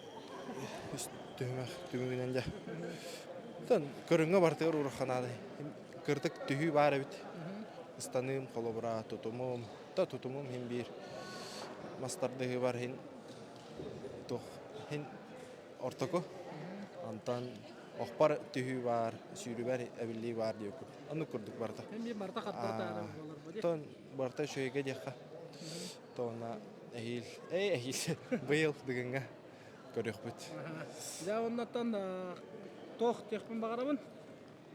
Үс түһүмэх түмүгүнэн дьэ. Оттон көрүҥҥэ барытыгар уурахха наада. Кырдык түһүү баар эбит. Ыстаныым, холобура, тутумум, та тутумум иһин биир мастардыһыы бар иһин туох иһин ортоку. Онтон охпор түһүү баар, сүүрүбэр эбиллии баар диэккут. Оннук курдук барыта. Эн биир барыта хаттары таары буолар бу дии. Тон барыта үчүгэйгэ диэххэ. Тоҕуна эһиил, эй эһиил быйыл дыгыҥҥа көрүөхпүт. Дьэ оннуттан туох диэхпин баҕарабын.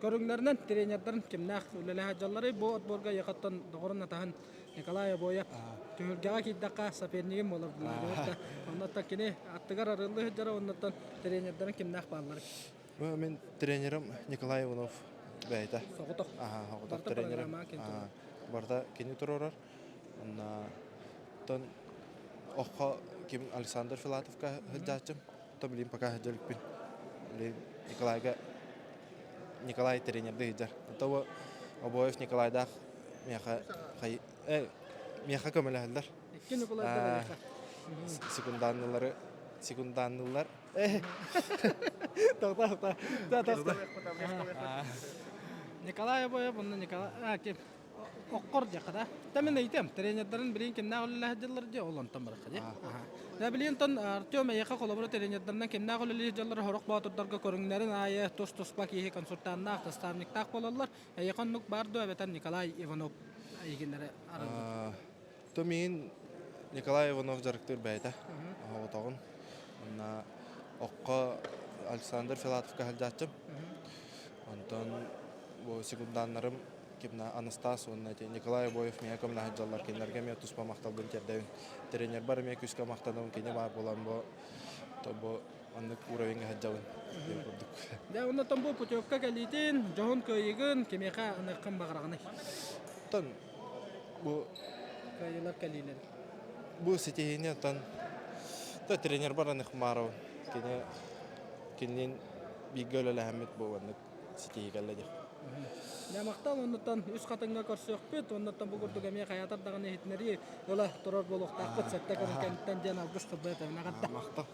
Көрүҥнэринэн тренердэрин кимнээх үлэлэһэ дьалларый бу отборга Якаттан доҕорун атаһын Николай Обоев түһүлгэҕэ киирдэххэ сопернигим буолар буолар. Оннуттан кини аттыгар арыллыы сылдьара оннуттан тренердэрин кимнээх баалларый? Мин тренерим Николай Иванов бэйэтэ. Соҕотох. Аха, соҕотох тренерим. Барыта кини туруорар. Онна тон оххо ким Александр Филатовка сылдьааччым. То билим пока сылдьа Билим Николайга Николай тренердыы сылдьар. Оттон Обоев Николайдаах миэхэ миэхэ көмөлөһөллөр. Икки Николайдар эйиэхэ. Секунданнылары секунданнылар. Тоқта, тоқта. Николай Обоев, онно Николай, ким? Оккор диэххэ да. Та мин ыйтыам, тренердарын билин кимнээх үлэлэһэ дьыллар дии, ол онтон барыхха дии. Да билин тон Артем эйиэхэ холобура тренердарынан кимнээх үлэлиир дьыллар сорох боотурдарга көрүҥнэрин аайы тус-туспа киһи консультаннаах, наставниктаах буолаллар. Эйиэхэ оннук баар дуо эбэтэр Николай Иванов эйигиннэри арыллар? То миин Николай Иванов дьарыктыыр бэйэтэ оҕотоҕун. Онна окко Александр Филатовка сылдьааччым. Онтон бу секунданнарым кимна Анастас уонна ити Николай Обоев миэхэ көмөлөһө сылдьаллар кинилэргэ эмиэ туспа махталбын тиэрдэбин. Тренербар эмиэ күүскэ махтанабын кини баар буолан бу то бу маннык уровеньга сылдьабын диэн курдук. Дьэ оннотон бу путевка кэлиитин, дьоһун кыайыгын кимиэхэ аныаххын баҕараҕыный? Оттон бу кыайыылар кэлиилэр. Бу ситиһиини оттон да тренербар аныахмаарабын. Кини кинилин бииргэ үлэлэһэммит бу маннык ситиһии кэллэ диэх. Дьэ махтал оннуттан үс хатыҥҥа көрсүөхпүт оннуттан бу курдук эмиэ хайаатар даҕаны иһитиннэрии ыла турар буолуохтаахпыт сэттэ көрүҥ кэнниттэн диэн алгыс тылбыт этэбин эҕэрдэ. Махтал.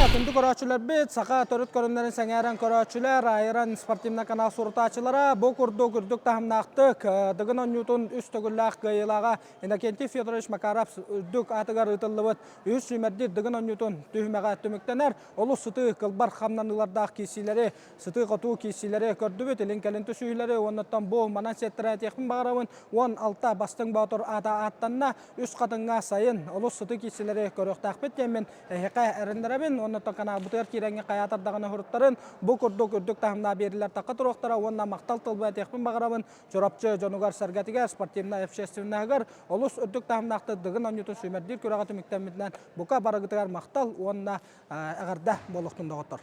Күндү көрөөччүлэрбит, саха төрүт көрүҥнэрин сэҥээрэн көрөөччүлэр, Айран спортивнай канал сурутааччылара бу курдук үрдүк таһымнаахтык Дыгын оонньуутун үс төгүллээх кыайыылааҕа Иннокентий Федорович Макаров үрдүк аатыгар ыытыллыбыт үс сүүмэрдиир Дыгын оонньуутун түһүмэҕэ түмүктэнэр. Олус сытыы кылбар хамнаныылардаах киирсиилэри, сытыы-хотуу киирсиилэри көрдүбүт, илин-кэлин түсүһүүлэри уоннаттан бу манан сиэттэрэ этиэхпин баҕарабын. 16 бастыҥ боотур аата ааттанна. Үс хатыҥҥа сайын олус сытыы киирсиилэри көрүөхтээхпит диэммин эһиэхэ эрэннэрэбин. Уоннаттан каналбытыгар киирэҥҥэ хайаатар даҕаны суруттарын бу курдук үрдүк таһымнаах биэрилэр тахха туруохтара уонна махтал тылбы этиэхпин баҕарабын. Чурапчы дьонугар-сэргэтигэр, спортивнай общественноһыгар олус үрдүк таһымнаахтык Дыгын оонньуутун сүүмэрдиир күрэҕэ түмүктэммитинэн бука барыгытыгар махтал уонна эҕэрдэ буолуохтун доҕоттор.